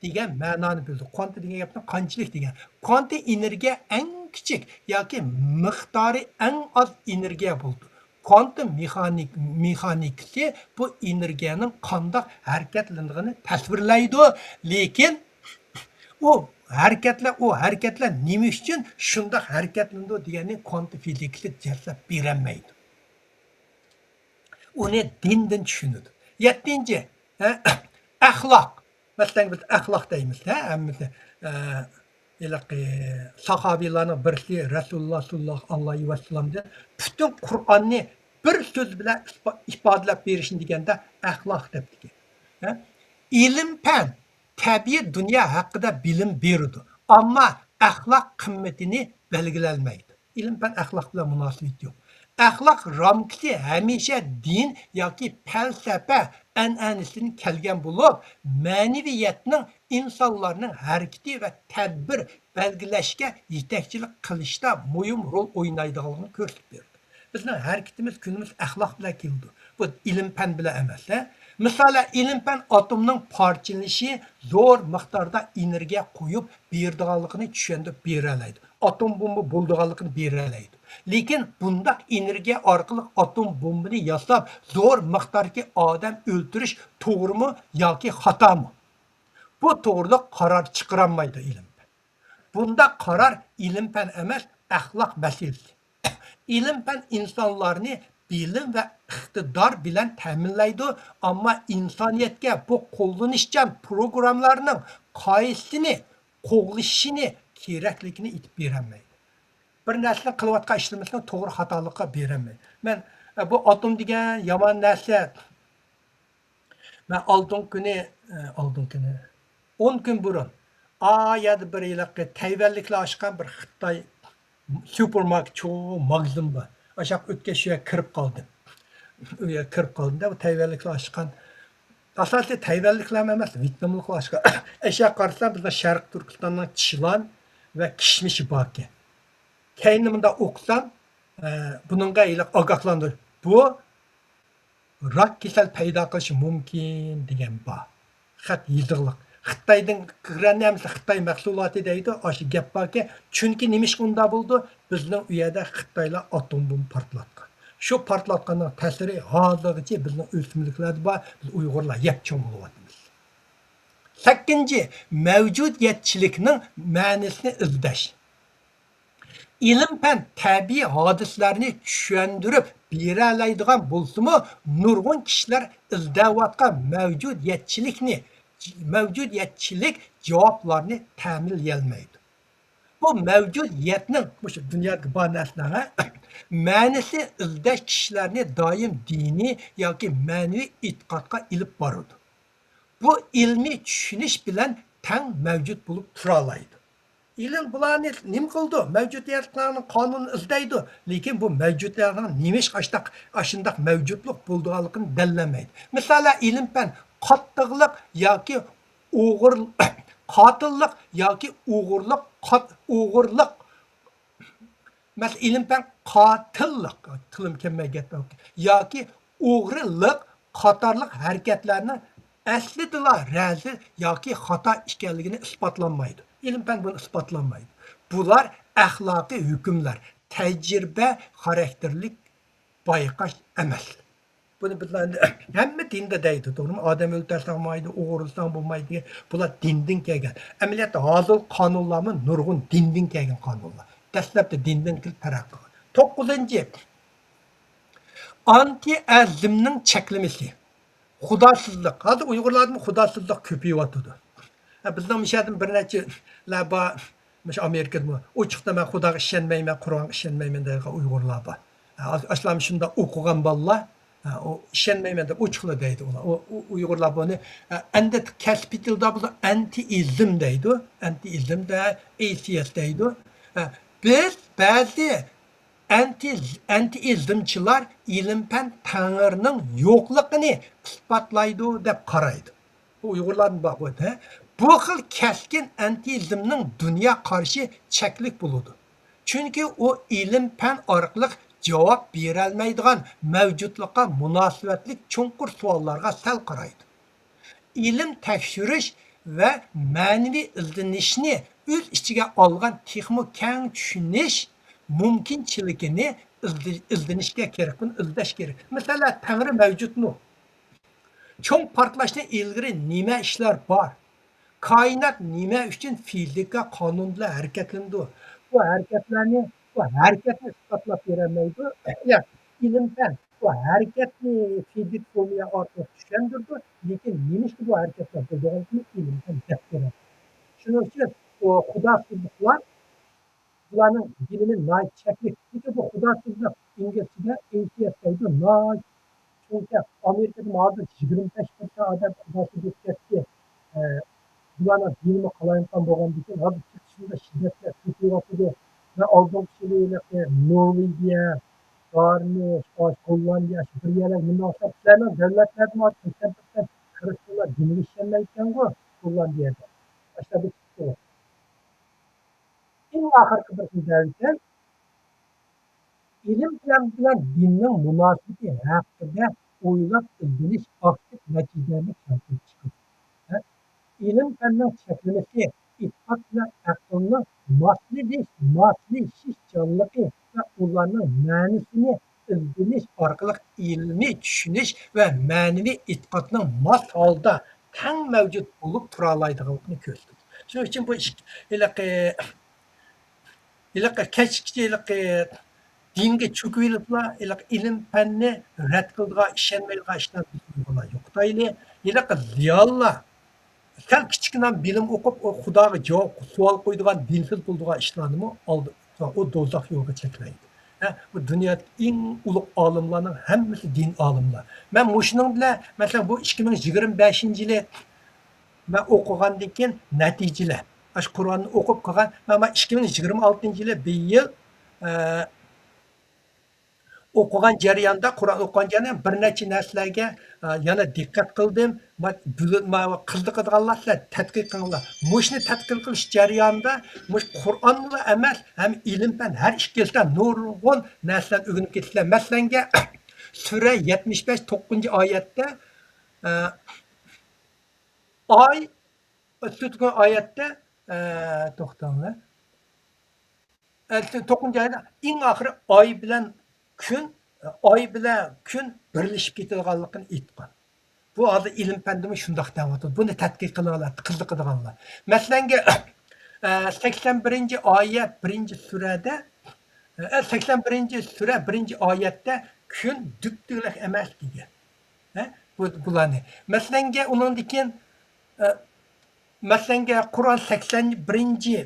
دېگەن مەنانى بىلدۈرىدۇ. كۋانتا دېگەن گەپنى قانچىلىك دېگەن. كۋانتا ئېنېرگىيە ئەڭ كىچىك ياكى مىقدارى ئەڭ ئاز ئېنېرگىيە بولىدۇ. كۋانتا مېخانىك-، مېخانىكىسى بۇ ئېنېرگىيەنىڭ قانداق ھەرىكەتلىنىدىغىنى تەسۋىرلەيدۇ، لېكىن ئۇ ھەرىكەتلەر، ئۇ ھەرىكەتلەر نېمە ئۈچۈن شۇنداق ھەرىكەتلىنىدۇ دېگەننى كۋانتا فىزىكىسى دەسلەپ بېرەلمەيدۇ. ئۇنى دىندىن چۈشىنىدۇ. يەتتىنچى، ھە، ئەخلاق. مەسىلەن، بىز ئەخلاق دەيمىز، ھە، ھەممىسى، ئە، ھېلىقى ساھابىيلارنىڭ بىرسى رەسۇلۇللا ساللاللاھۇ ئەلەيھى ۋەسەللەمدىن پۈتۈن قۇرئاننى بىر سۆز بىلەن ئىسپا-، ئىپادىلەپ بېرىشنى دېگەندە ئەخلاق دەپتىكەن. ھە؟ ئىلىم پەن تەبىئىي دۇنيا ھەققىدە بىلىم بېرىدۇ، ئەمما ئەخلاق قىممىتىنى بەلگىلەلمەيدۇ. ئىلىم پەن ئەخلاق بىلەن مۇناسىۋىتى يوق. ئەخلاق رامكىسى ھەمىشە دىن ياكى پەلسەپە ئەنئەنىسىدىن كەلگەن بولۇپ، مەنىۋىيەتنىڭ ئىنسانلارنىڭ ھەرىكىتى ۋە تەدبىر بەلگىلەشكە يېتەكچىلىك قىلىشتا مۇھىم رول ئوينايدىغانلىقىنى كۆرسىتىپ بېرىدۇ. بىزنىڭ ھەرىكىتىمىز، كۈنىمىز ئەخلاق بىلەن كېلىدۇ. بۇ ئىلىم پەن بىلەن ئەمەس، ھە؟ مىسالەن، ئىلىم پەن ئاتومنىڭ پارچىلىنىشى زور مىقداردا ئېنېرگىيە قويۇپ بېرىدىغانلىقىنى چۈشەندۈرۈپ بېرەلەيدۇ. ئاتوم بومبا بولىدىغانلىقىنى بېرەلەيدۇ. لېكىن بۇنداق ئېنېرگىيە ئارقىلىق ئاتوم بومبىنى ياساپ، زور مىقداردىكى ئادەم ئۆلتۈرۈش توغرىمۇ ياكى خاتامۇ؟ بۇ توغرىلىق قارار چىقىرالمايدۇ ئىلىم پەن. بۇنداق قارار ئىلىم پەن ئەمەس، ئەخلاق مەسىلىسى. ئىلىم پەن ئىنسانلارنى بىلىم ۋە ئىقتىدار بىلەن تەمىنلەيدۇ، ئەمما ئىنسانىيەتكە بۇ قوللىنىشچان پروگراممىلارنىڭ قايسىنى قوغلىشىشىنى كېرەكلىكىنى ئېيتىپ بېرەلمەيدۇ. بىر نەرسىنى قىلىۋاتقان ئىشلىرىمىزنىڭ توغرا خاتالىقىغا بېرەلمەيدۇ. مەن، ئە، بۇ ئاتوم دېگەن يامان نەرسە، مەن ئالدىنقى كۈنى، ئالدىنقى كۈنى، ئون كۈن بۇرۇن، ئا يەردە بىر ھېلىقى تەيۋەنلىكلەر ئاچقان بىر خىتاي سۇپېرماركېت، چوڭ ماگىزىن بار. ئاشاق ئۆتكەچ شۇ يەرگە كىرىپ قالدىم. ئۇ يەرگە كىرىپ قالدىم-دە، بۇ تەيۋەنلىكلەر ئاچقان، ئاساسىي تەيۋەنلىكلەرمۇ ئەمەس، ۋيېتناملىقلار ئاچقان. ئاشاق قارىسام، بىزنىڭ شەرقىي تۈركىستاننىڭ چىلان ۋە كىشمىشى باركەن. كەينىدە مۇنداق ئوقۇسام، ئە، بۇنىڭغا ھېلىقى ئاگاھلاندۇرۇش. بۇ راك كېسەل پەيدا قىلىشى مۇمكىن دېگەن بار. خەت يېزىقلىق. خىتايدىن كىرگەن ھەممىسى خىتاي مەھسۇلاتى دەيدۇ. ئاشۇ گەپ باركى، چۈنكى نېمىشقا ئۇنداق بولىدۇ؟ بىزنىڭ ئۇ يەردە خىتايلار ئاتوم بومبا پارتلاتقان. شۇ پارتلاتقاننىڭ تەسىرى ھازىرغىچە بىزنىڭ ئۆسۈملۈكلەردە بار، بىز ئۇيغۇرلار يەپ چوڭ بولۇۋاتىمىز. سەككىنچى، مەۋجۇدىيەتچىلىكنىڭ مەنىسىنى ئىزدەش. ئىلىم-پەن تەبىئىي ھادىسىلەرنى چۈشەندۈرۈپ بېرەلەيدىغان بولسىمۇ، نۇرغۇن كىشىلەر ئىزدەۋاتقان مەۋجۇدىيەتچىلىكنى، مەۋجۇدىيەتچىلىك جاۋابلارنى تەمىنلىيەلمەيدۇ. بۇ مەۋجۇدىيەتنىڭ، مۇشۇ دۇنيادىكى بار نەرسىلەرنىڭ مەنىسى ئىزدەش كىشىلەرنى دائىم دىنىي ياكى مەنىۋى ئېتىقادقا ئېلىپ بارىدۇ. بۇ ئىلمىي چۈشىنىش بىلەن تەڭ مەۋجۇت بولۇپ تۇرالايدۇ. ئىلىم بۇلارنى نېمە قىلىدۇ؟ مەۋجۇدىيەتلەرنىڭ قانۇنىنى ئىزدەيدۇ. لېكىن بۇ مەۋجۇدىيەتلەرنىڭ نېمىشقا ئاشتاق-، ئاشۇنداق مەۋجۇتلۇق بولىدىغانلىقىنى دەلىللەمەيدۇ. مىسالەن، ئىلىم پەن قاتتىقلىق ياكى ئوغۇر-، قاتىللىق ياكى ئوغرىلىق، قات-، ئوغرىلىق، مەسىلەن، ئىلىم پەن قاتىللىق، تىلىم كەلمەي كەتتى، ياكى ئوغرىلىق قاتارلىق ھەرىكەتلەرنىڭ ئەسلىدىلا رەزىل ياكى خاتا ئىكەنلىكىنى ئىسپاتلانمايدۇ. ئىلىم پەن بۇنى ئىسپاتلانمايدۇ. بۇلار ئەخلاقىي ھۆكۈملەر، تەجرىبە خاراكتېرلىك بايقاش ئەمەس. بۇنى بىز ئەمدى ھەممە دىندا دەيدۇ، توغرىمۇ؟ ئادەم ئۆلتۈرسەڭ بولمايدۇ، ئوغرىلىساڭ بولمايدۇ دېگەن، بۇلار دىندىن كەلگەن. ئەمەلىيەتتە ھازىر قانۇنلارمۇ نۇرغۇن دىندىن كەلگەن قانۇنلار. دەسلەپتە دىندىن كېلىپ تەرەققىي قىلغان. توققۇزىنچى، ئانتىئەزمنىڭ چەكلىمىسى. خۇداسىزلىق. ھازىر ئۇيغۇرلاردىمۇ خۇداسىزلىق كۆپىيىۋاتىدۇ. ھە، بىزنىڭ مۇشۇ يەردىن بىر نەچچىلەر بار، مۇشۇ ئامېرىكىدىمۇ ئوچۇقتا «مەن خۇداغا ئىشەنمەيمەن، قۇرئانغا ئىشەنمەيمەن» دەيدىغان ئۇيغۇرلار بار. ھە، ئاش-، ئاشۇلارمۇ شۇنداق ئوقۇغان بالىلار، ھە، ئۇ «ئىشەنمەيمەن» دەپ ئوچۇقلا دەيدۇ ئۇلار. ئۇ، ئۇ ئۇيغۇرلار بۇنى، ھە، ئەمدى كەسپىي تىلدا بولسا ئەنتىئىزم دەيدۇ، ئەنتىئىزم دە، ئېيسىيەس دەيدۇ. ھە، بىز بەزى ئەنتى-، ئەنتىئىزمچىلار ئىلىم-پەن تەڭرىنىڭ يوقلۇقىنى ئىسپاتلايدۇ دەپ قارايدۇ. بۇ ئۇيغۇرلاردىن بار بۇ، ھە؟ بۇ خىل كەسكىن ئەنتىئىزمنىڭ دۇنيا قارىشى چەكلىك بولىدۇ. چۈنكى ئۇ ئىلىم-پەن ئارقىلىق جاۋاب بېرەلمەيدىغان مەۋجۇتلۇققا مۇناسىۋەتلىك چوڭقۇر سوئاللارغا سەل قارايدۇ. ئىلىم تەكشۈرۈش ۋە مەنىۋى ئىزدىنىشنى ئۆز ئىچىگە ئالغان تېخىمۇ كەڭ چۈشىنىش مۇمكىنچىلىكىنى ئىزدە-، ئىزدىنىشكە كېرەك، بۇنى ئىزدەش كېرەك. مەسىلەن، تەڭرى مەۋجۇتمۇ؟ چوڭ پارتلاشتىن ئىلگىرى نېمە ئىشلار بار؟ كائىنات نېمە ئۈچۈن فىزىكا قانۇنى بىلەن ھەرىكەتلىنىدۇ؟ بۇ ھەرىكەتلەرنى، بۇ ھەرىكەتنى ئىسپاتلاپ بېرەلمەيدۇ. يا، ئىلىم-پەن بۇ ھەرىكەتنى فىزىك فورمۇلا ئارقىلىق چۈشەندۈرىدۇ، لېكىن نېمىشقا بۇ ھەرىكەتلەر بولىدىغانلىقىنى ئىلىم-پەن دەپ بېرەلمەيدۇ. شۇنىڭ ئۈچۈن بۇ خۇداسىزلىقلار، بۇلارنىڭ بىلىمى ناھايىتى چەكلىك. لېكىن بۇ خۇداسىزلىق ئىنگلىزچىدە ئېيتىيەس دەيدۇ، ناھايىتى چوڭ گەپ. ئامېرىكىدا ھازىر يىگىرمە بەش پىرسەنت ئادەم خۇداسىز بولۇپ كەتتى. ئە، بۇلارنىڭ دىنىمۇ قالايمىقان بولغاندىكىن، ھازىر چىقىشىدا شىددەتلەر كۆپىيىۋاتىدۇ. ۋە ئالدىنقى يىلى ھېلىقى نورۋېگىيە، دارنوش، ئاش-، گوللاندىيە، ئاشۇ بىر يەرلەر مۇنداق ئوخشاپ، سىلەرنىڭ دۆلەتلەردىمۇ ھازىر سەكسەن پىرسەنت خىرىستىيانلار دىنىگە ئىشەنمەيدىكەنغۇ، گوللاندىيەدە. ئاشۇنداق بىر چىقتىغۇ. ئەڭ ئاخىرقى بىرسىنى دەۋېتەي. ئىلىم بىلەن، بىلەن دىننىڭ مۇناسىۋىتى ھەققىدە ئويلاپ ئىزدىنىش ئاكتىپ نەتىجىلەرنى كەلتۈرۈپ چىقىدۇ. ھە؟ ئىلىم-پەننىڭ چەكلىمىسى ئېتىقاد بىلەن ئەقىلنىڭ ماسلىشىش، ماسلىشىشچانلىقى ۋە ئۇلارنىڭ مەنىسىنى ئىزدىنىش ئارقىلىق ئىلمىي چۈشىنىش ۋە مەنىۋى ئېتىقادنىڭ ماس ھالدا تەڭ مەۋجۇت بولۇپ تۇرالايدىغانلىقىنى كۆرسىتىدۇ. شۇنىڭ ئۈچۈن بۇ ئىككى، ھېلىقى ھېلىقى كەچكىچە ھېلىقى دىنگە چۆكۈۋېلىپلا، ھېلىقى ئىلىم-پەننى رەت قىلىدىغان، ئىشەنمەيدىغان ئىشلارنى بىز ئۇيغۇرلار يوقىتايلى. ھېلىقى زىيالىيلار سەل كىچىككىنە بىلىم ئوقۇپ، ئۇ خۇداغا جاۋاب، سوئال قويىدىغان، دىنسىز بولىدىغان ئىشلارنىمۇ ئالدى، ئۇ دوزاخ يولىغا چەكلەيدۇ. ھە، بۇ دۇنيادىكى ئەڭ ئۇلۇغ ئالىملارنىڭ ھەممىسى دىن ئالىملار. مەن مۇشۇنىڭ بىلەن، مەسىلەن، بۇ ئىككى مىڭ يىگىرمە بەشىنچى يىلى مەن ئوقۇغاندىن كېيىن نەتىجىلەر. ئاشۇ قۇرئاننى ئوقۇپ قىلغان، مەن، مەن ئىككى مىڭ يىگىرمە ئالتىنچى يىلى بىر يىل، ئە، ئوقۇغان جەرياندا، قۇرئان ئوقۇغان جەرياندا بىر نەچچە نەرسىلەرگە، ئە، يەنە دىققەت قىلدىم. مە-، بىلىم-، مە-، قىزىقىدىغانلار سىلەر تەتقىق قىلىڭلار. مۇشۇنى تەتقىق قىلىش جەريانىدا مۇشۇ قۇرئانلا ئەمەس، ھەم ئىلىم-پەن ھەر ئىككىلىسىدە نۇرغۇن نەرسىلەرنى ئۆگىنىپ كېتىسىلەر. مەسىلەنگە، سۈرە يەتمىش بەش، توققۇزىنچى ئايەتتە، ئە، ئاي، تۆتىنچى ئايەتتە، ئە، توختاڭلار. ئە، توققۇزىنچى ئايەتتە ئەڭ ئاخىرى ئاي بىلەن كۈن، ئاي بىلەن كۈن بىرلىشىپ كېتىدىغانلىقىنى ئېيتقان. بۇ ھازىر ئىلىم پەندىمۇ شۇنداق دەۋاتىدۇ. بۇنى تەتقىق قىلىڭلار، قىزىقىدىغانلار. مەسىلەنگە، ئە، سەكسەن بىرىنچى ئايەت، بىرىنچى سۈرەدە، ئە، سەكسەن بىرىنچى سۈرە، بىرىنچى ئايەتتە كۈن دۈپدۈگىلەك ئەمەس دېگەن. ھە؟ بۇ، بۇلارنى. مەسىلەنگە، ئۇنىڭدىن كېيىن، ئە، مەسىلەنگە، قۇرئان سەكسەن بىرىنچى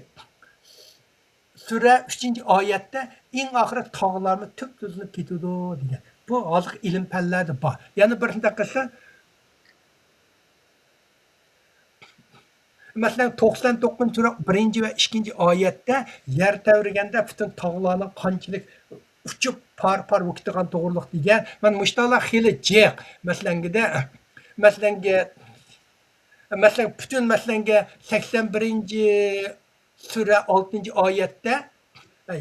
سۈرە ئۈچىنچى ئايەتتە ئەڭ ئاخىرى تاغلارمۇ تۈك تۈزۈلۈپ كېتىدۇ دېگەن. بۇ ھازىرقى ئىلىم پەنلەردە بار. يەنە بىرسىنى دىققەت قىلسا، مەسىلەن، توقسان توققۇزىنچى سۈرە بىرىنچى ۋە ئىككىنچى ئايەتتە يەر تەۋرىگەندە پۈتۈن تاغلارنىڭ قانچىلىك ئۇچۇپ پار-پار بولۇپ كېتىدىغان توغرۇلۇق دېگەن. مانا مۇشۇنداقلار خېلى جىق. مەسىلەنگىدە، مەسىلەنگە، مەسىلەن، پۈتۈن مەسىلەنگە سەكسەن بىرىنچى سۈرە ئالتىنچى ئايەتتە، ئە،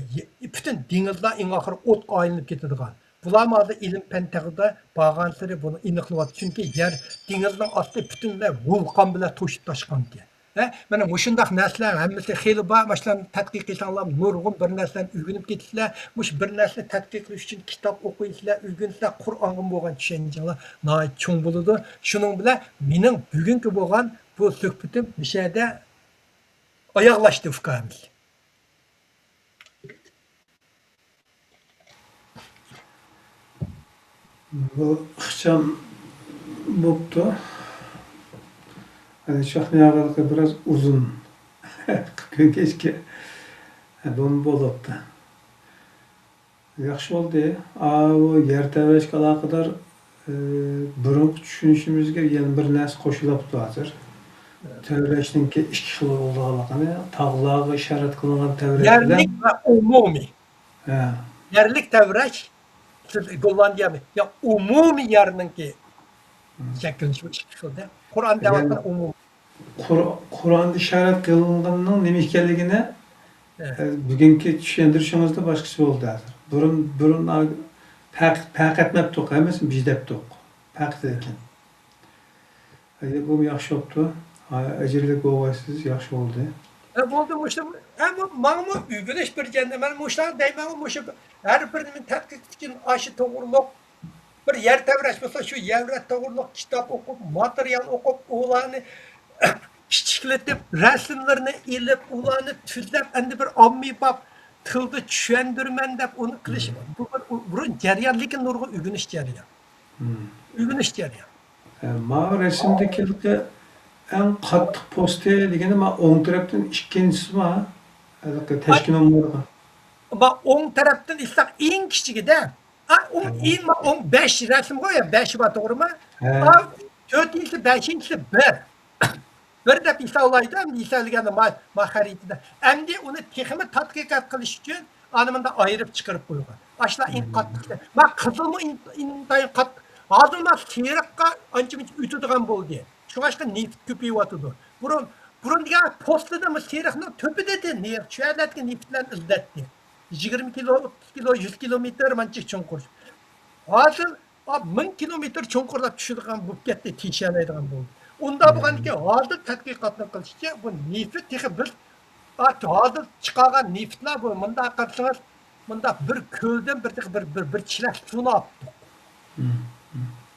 پۈتۈن دېڭىزلار ئەڭ ئاخىرى ئوتقا ئايلىنىپ كېتىدىغان. بۇلارمۇ ھازىر ئىلىم پەن تېخىدا بارغانسېرى بۇنى ئېنىقلىۋاتىدۇ. چۈنكى يەر، دېڭىزنىڭ ئاستى پۈتۈنلەي ۋۇلقان بىلەن توشۇپ تاشقانكەن. ھە، مانا مۇشۇنداق نەرسىلەر ھەممىسى خېلى بار. مۇشۇلارنى تەتقىق قىلساڭلار نۇرغۇن بىر نەرسىلەرنى ئۆگىنىپ كېتىسىلەر. مۇشۇ بىر نەرسىنى تەتقىق قىلىش ئۈچۈن كىتاب ئوقۇيسىلەر، ئۆگىنىسىلەر، قۇرئانغا بولغان چۈشەنچىڭلار ناھايىتى چوڭ بولىدۇ. شۇنىڭ بىلەن مېنىڭ بۈگۈنكى بولغان بۇ سۆھبىتىم مۇشۇ يەردە ئاياغلاشتى، ئۇكام. بۇ ئىخچام بوپتۇ. ھەدە شاھنىياغىلىقى بىراز ئۇزۇن. كۈن كەچكە. ھە، بۇمۇ بولۇپتۇ. ياخشى بولدى. ئاۋۇ يەر تەۋرەشكە ئالاقىدار، ئى، بۇرۇنقى چۈشىنىشىمىزگە يەنە بىر نەرسە قوشۇلۇپتۇ ھازىر. تەۋرەشنىڭكى ئىككى خىل بولىدىغانلىقىنى، تاغلارغا ئىشارەت قىلىنغان تەۋرەش بىلەن يەرلىك ۋە ئومۇمىي. ھە. يەرلىك تەۋرەش، سىز گوللاندىيەمۇ، يا ئومۇمىي يەرنىڭكى شەكىللىنىشى ئىككى خىلدە. قۇرئان دەۋاتقان ئومۇمىي. قۇر-، قۇرئاندا ئىشارەت قىلىنغىنىنىڭ نېمە ئىكەنلىكىنى، ئە، بۈگۈنكى چۈشەندۈرۈشىڭىزدە باشقىچە بولدى ھازىر. بۇرۇن، بۇرۇن ئا-، پەرق، پەرق ئەتمەپتۇق، ھەممىسىنى بىز دەپتۇق. پەرق ئىكەن. ئەي، بۇمۇ ياخشى بوپتۇ. ئا-، ئەجىرلىك بولغايسىز، ياخشى بولدى. ئە، بولدى، مۇشۇ، ئە، بۇ ماڭىمۇ ئۆگىنىش بىر جەننەت. مەن مۇشۇلارنى دەيمەنغۇ، مۇشۇ ھەر بىرىنى تەتقىق ئۈچۈن ئاشۇ توغرۇلۇق بىر يەر تەۋرەش بولسا، شۇ يەر توغرۇلۇق كىتاب ئوقۇپ، ماتېرىيال ئوقۇپ، ئۇلارنى كىچىكلىتىپ، رەسىملىرىنى ئېلىپ، ئۇلارنى تۈزلەپ، ئەمدى بىر ئاممىباب تىلدا چۈشەندۈرىمەن دەپ ئۇنى قىلىش، بۇ بىر ئۇ-، بۇرۇن جەريان، لېكىن نۇرغۇن ئۆگىنىش جەريان. ئۆگىنىش جەريان. ئە، ماۋۇ رەسىمدىكى ھېلىقى ئەڭ قاتتىق پوستى دېگىنى مانا ئوڭ تەرەپتىن ئىككىنچىسىما؟ ھېلىقى تەشكىل نومۇرىغا. مانا ئوڭ تەرەپتىن ئېيتساق ئەڭ كىچىكىدە. ئا، ئوڭ، ھە. ئەڭ ما-، ئوڭ بەش رەسىمغۇ يا، بەش بار توغرىمۇ؟ ھە. ئا، تۆتىنچىسى، بەشىنچىسى بىر. بىر دەپ ھېسابلايدۇ، ئەمدى ھېسابلىگەندە ما-، ما خەرىتىدە. ئەمدى ئۇنى تېخىمۇ تەتقىقات قىلىش ئۈچۈن ئانا مۇنداق ئايرىپ چىقىرىپ قويغان. ئاشۇلار ئەڭ قاتتىقى. ما قىزىلمۇ ئىن-، ئىنتايىن قاتتىق. ھازىر ما سېرىققا ئانچە مۇنچە ئۆتىدىغان بولدى. شۇڭلاشقا نېفىت كۆپىيىۋاتىدۇ. بۇرۇن، بۇرۇن دېگەن پوستىدا ما سېرىقنىڭ تۆپىدە ئىدى نېفىت. شۇ يەرلەردىكى نېفىتلەرنى ئىزدەتتى. يىگىرمە كىلو، ئوتتۇز كىلو، يۈز كىلومېتىر مانچە چوڭقۇر. ھازىر ئا، مىڭ كىلومېتىر چوڭقۇرلاپ چۈشىدىغان بولۇپ كەتتى، تېشىيالايدىغان بولدى. ئۇنداق بولغاندىكىن، ھازىر تەتقىقاتنىڭ قىلىشىچە، بۇ نېفىت تېخى بىز، ئا، ھازىر چىقارغان نېفىتلار بۇ، مۇنداق قارىسىڭىز، مۇنداق بىر كۆلدىن بىر، بىر، بىر، بىر چېلەك سۇنى ئاپتۇق.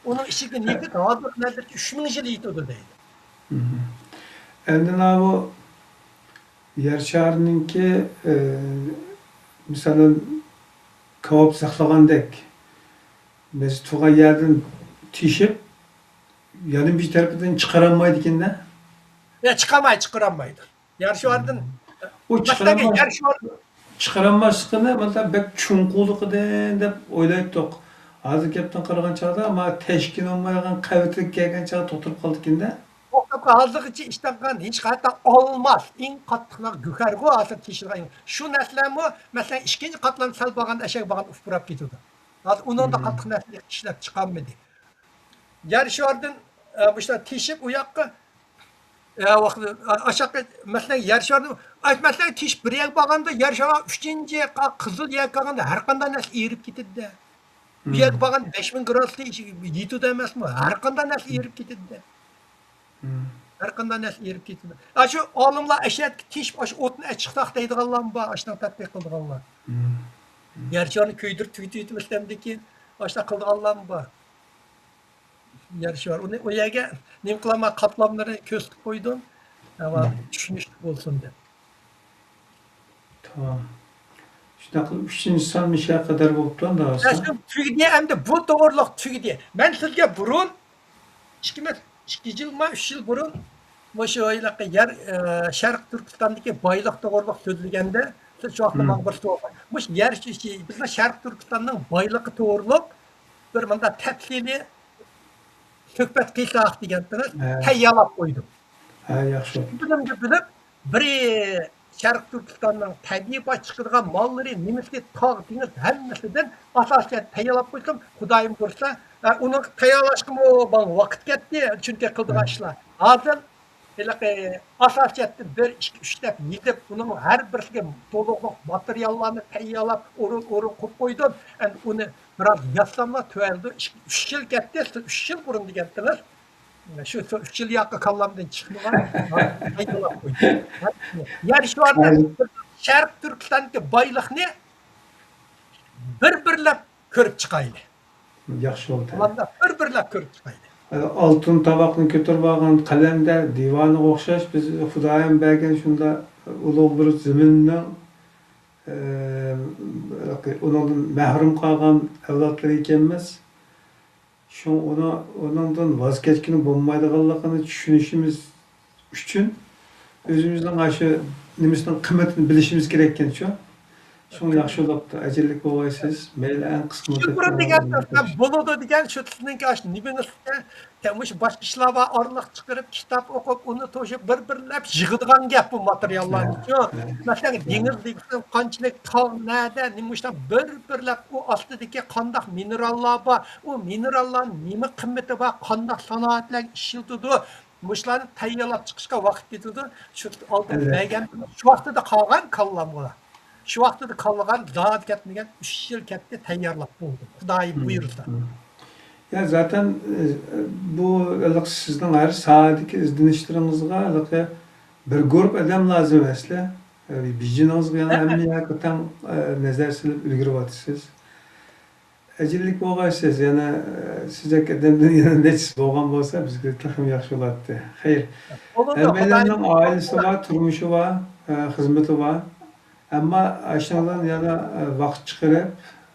ئۇنىڭ ئىچىدىكى نېفىت ھازىر نەدىرى ئۈچ مىڭ يىل يېتىدۇ دەيدۇ. ئەمدى ماۋۇ يەر شارىنىڭكى، ئە، مىسالەن، كاۋاپ ساقلىغاندەك، بىز تۇرغان يەردىن تېشىپ، يەنە بىر تەرىپىدىن چىقىرالمايدىكەن-دە؟ يا، چىقالمايدۇ، چىقىرالمايدۇ. يەر شارىدىن، ئۇ مەسىلەن، چىقىرالماس-، يەر شارى چىقىرالماسلىقىنى، مەسىلەن، بەك چوڭقۇرلۇقىدىن دەپ ئويلايتتۇق. ھازىر گەپتىن قارىغان چاغدا، ما تەشكىل بولمايدىغان قەۋىتىگە كەلگەن چاغدا توختىلىپ قالىدىكەن-دە. توختاپ قال-، ھازىرغىچە ئىشلەنگەن ھېچ قانداق ئالماس، ئەڭ قاتتىق گۆھەرغۇ ھازىر تېشىلغان. شۇ نەرسىلەرمۇ، مەسىلەن، ئىككىنچى قاتلام سەل بارغان، ئەشەگە بارغان ئۇپراپ كېتىدۇ. ھازىر ئۇنىڭدا قاتتىق نەرسە ئىشلەپ چىقالمىدى. يەر شارىدىن، ئە، مۇشۇنداق تېشىپ ئۇ ياققا، ئە، ۋاقىت، ئا-، ئاشاققا، مەسىلەن، يەر شارىدىن، ئاي، مەسىلەن، تېشىپ بىر يەرگە بارغاندا، يەر شارى ئۈچىنچى قا-، قىزىل يەرگە كەلگەندە ھەر قانداق نەرسە ئېرىپ كېتىدىدە. بۇ يەرگە بارغاندا بەش مىڭ گرادۇستا يېتىدۇ ئەمەسمۇ؟ ھەر قانداق نەرسە ئېرىپ كېتىدىدە. ھەر قانداق نەرسە ئېرىپ كېتىدۇ. ئاشۇ ئالىملار ئەشەدە تېشىپ، ئاشۇ ئوتنى ئەچىقساق دەيدىغانلارمۇ بار، ئاشۇنداق تەتقىق قىلىدىغانلار. يەر شارىنى كۆيدۈرۈپ تۈگىتىۋېتىمىز دەمدىكىن، ئاشۇنداق قىلىدىغانلارمۇ بار. يەر شارى. ئۇنى ئۇ يەرگە نېمە قىلالماي، قاتلاملىرى كۆرسىتىپ قويدۇم. ئەۋە چۈشىنىشلىك بولسۇن دەپ. تامام. شۇنداق قىلىپ، ئۈچىنچى سان مۇشۇ قەدەر بولۇپتۇ ئەمدى ھازىر. شۇ تۈگىدى ئەمدى بۇ توغرىلىق تۈگىدى. مەن سىزگە بۇرۇن، ئىككى مىڭ، ئىككى يىلمۇ، ئۈچ يىل بۇرۇن مۇشۇ ھېلىقى يەر، ئە، شەرقىي تۈركىستاندىكى بايلىق توغرىلىق سۆزلىگەندە، شۇ ۋاقىتتا ماڭا بىر سوئال. مۇشۇ يەر، بىزنىڭ شەرقىي تۈركىستاننىڭ بايلىقى توغرۇلۇق بىر مۇنداق تەپسىلىي سۆھبەت قىلساق دېگەنتىڭىز، ھە، تەييارلاپ قويدۇم. ھە، ياخشى. بىلىمگە بىلىپ، بىرى شەرقىي تۈركىستاننىڭ تەبىئىي باي چىقىدىغان ماللىرى، نېمىسى، تاغ، دېڭىز، ھەممىسىدىن ئاساسىي تەييارلاپ قويدۇم. خۇدايىم بۇيرۇسا، ئە، ئۇنى تەييارلاشقىمۇ ماڭا ۋاقىت كەتتى، چۈنكى قىلىدىغان ئىشلار. ھازىر ھېلىقى ئاساسىيەتتىن بىر، ئىككى، ئۈچ دەپ يېزىپ، ئۇنىڭ ھەر بىرسىگە تولۇقلۇق ماتېرىياللارنى تەييارلاپ، ئورۇن-ئورۇن قىلىپ قويدۇم. ئەمدى ئۇنى بىراز يازساملا تۆۋەندە ئىككى، ئۈچ يىل كەتتى، سىز ئۈچ يىل بۇرۇن دېگەنتىڭىز. شۇ، شۇ ئۈچ يىل ياقى كاللامدىن چىقمىغان، تەييارلاپ قويدۇم. يەر شارىدا شەرقىي تۈركىستاندىكى بايلىقنى بىر-بىرلەپ كۆرۈپ چىقايلى. ياخشى بولدى. بىر-بىرلەپ كۆرۈپ چىقايلى. ئالتۇن تاۋاقنى كۆتۈرۈپ ئالغان قەلەندەر دىۋانىغا ئوخشاش، بىز خۇدايىم بەرگەن شۇنداق ئۇلۇغ بىر زېمىننىڭ، ئە، ئۇنىڭدىن مەھرۇم قالغان ئەۋلادلىرى ئىكەنمىز. شۇڭا ئۇنى، ئۇنىڭدىن ۋاز كەچكىلى بولمايدىغانلىقىنى چۈشىنىشىمىز ئۈچۈن ئۆزىمىزنىڭ ئاشۇ نېمىسىنىڭ قىممىتىنى بىلىشىمىز كېرەككەنچۇ؟ شۇڭا ياخشى بوپتۇ، ئەجىللىك بولغايسىز. مەيلى، ئەڭ قىسقا مۇددەتتە بۇرۇن دېگەن بولىدۇ دېگەن شۇ سىزنىڭكى ئاشۇ نېمىڭىزگە، مۇشۇ باشقا ئىشلار بار، ئارىلىق چىقىرىپ، كىتاب ئوقۇپ، ئۇنى توشۇپ، بىر-بىرلەپ يىغىدىغان گەپ بۇ ماتېرىياللارنىچۇ. مەسىلەن، دېڭىز دېگۈسى قانچىلىك، تاغ نەدە، نېمە ئىشلار، بىر-بىرلەپ ئۇ ئاستىدىكى قانداق مىنېراللار بار، ئۇ مىنېراللار نېمە قىممىتى بار، قانداق سانائەتلەرگە ئىشلىتىدۇ، مۇشۇلارنى تەييارلاپ چىقىشقا ۋاقىت كېتىدۇ. شۇ ئالدىن بەرگەن، شۇ ۋاقتىدا قالغان كاللامغا. شۇ ۋاقتىدا قالغان، زادى كەتمىگەن، ئۈچ يىل كەتتى، تەييارلاپ بولدۇم. خۇدايىم بۇيرۇسا. يا، زاتەن، ئە، بۇ ھېلىقى سىزنىڭ ھەر ساھەدىكى ئىزدىنىشلىرىڭىزغا ھېلىقى بىر گۇرۇپ ئادەم لازىم ئەسلى. ئە، بېجىنىڭىزغا يەنە ھەممە ياققا تەڭ، ئە، نەزەر سېلىپ ئۈلگۈرۈۋاتىسىز. ئەجىللىك بولغايسىز، يەنە، ئە، سىزدەك ئادەمدىن يەنە نەچچىسى بولغان بولسا، بىزگە تېخىمۇ ياخشى بولاتتى. خەير. ھەممەيلەننىڭ ئائىلىسى بار، تۇرمۇشى بار، ئە، خىزمىتى بار. ئەمما ئاشۇنىڭدىن يەنە، ئە، ۋاقىت چىقىرىپ،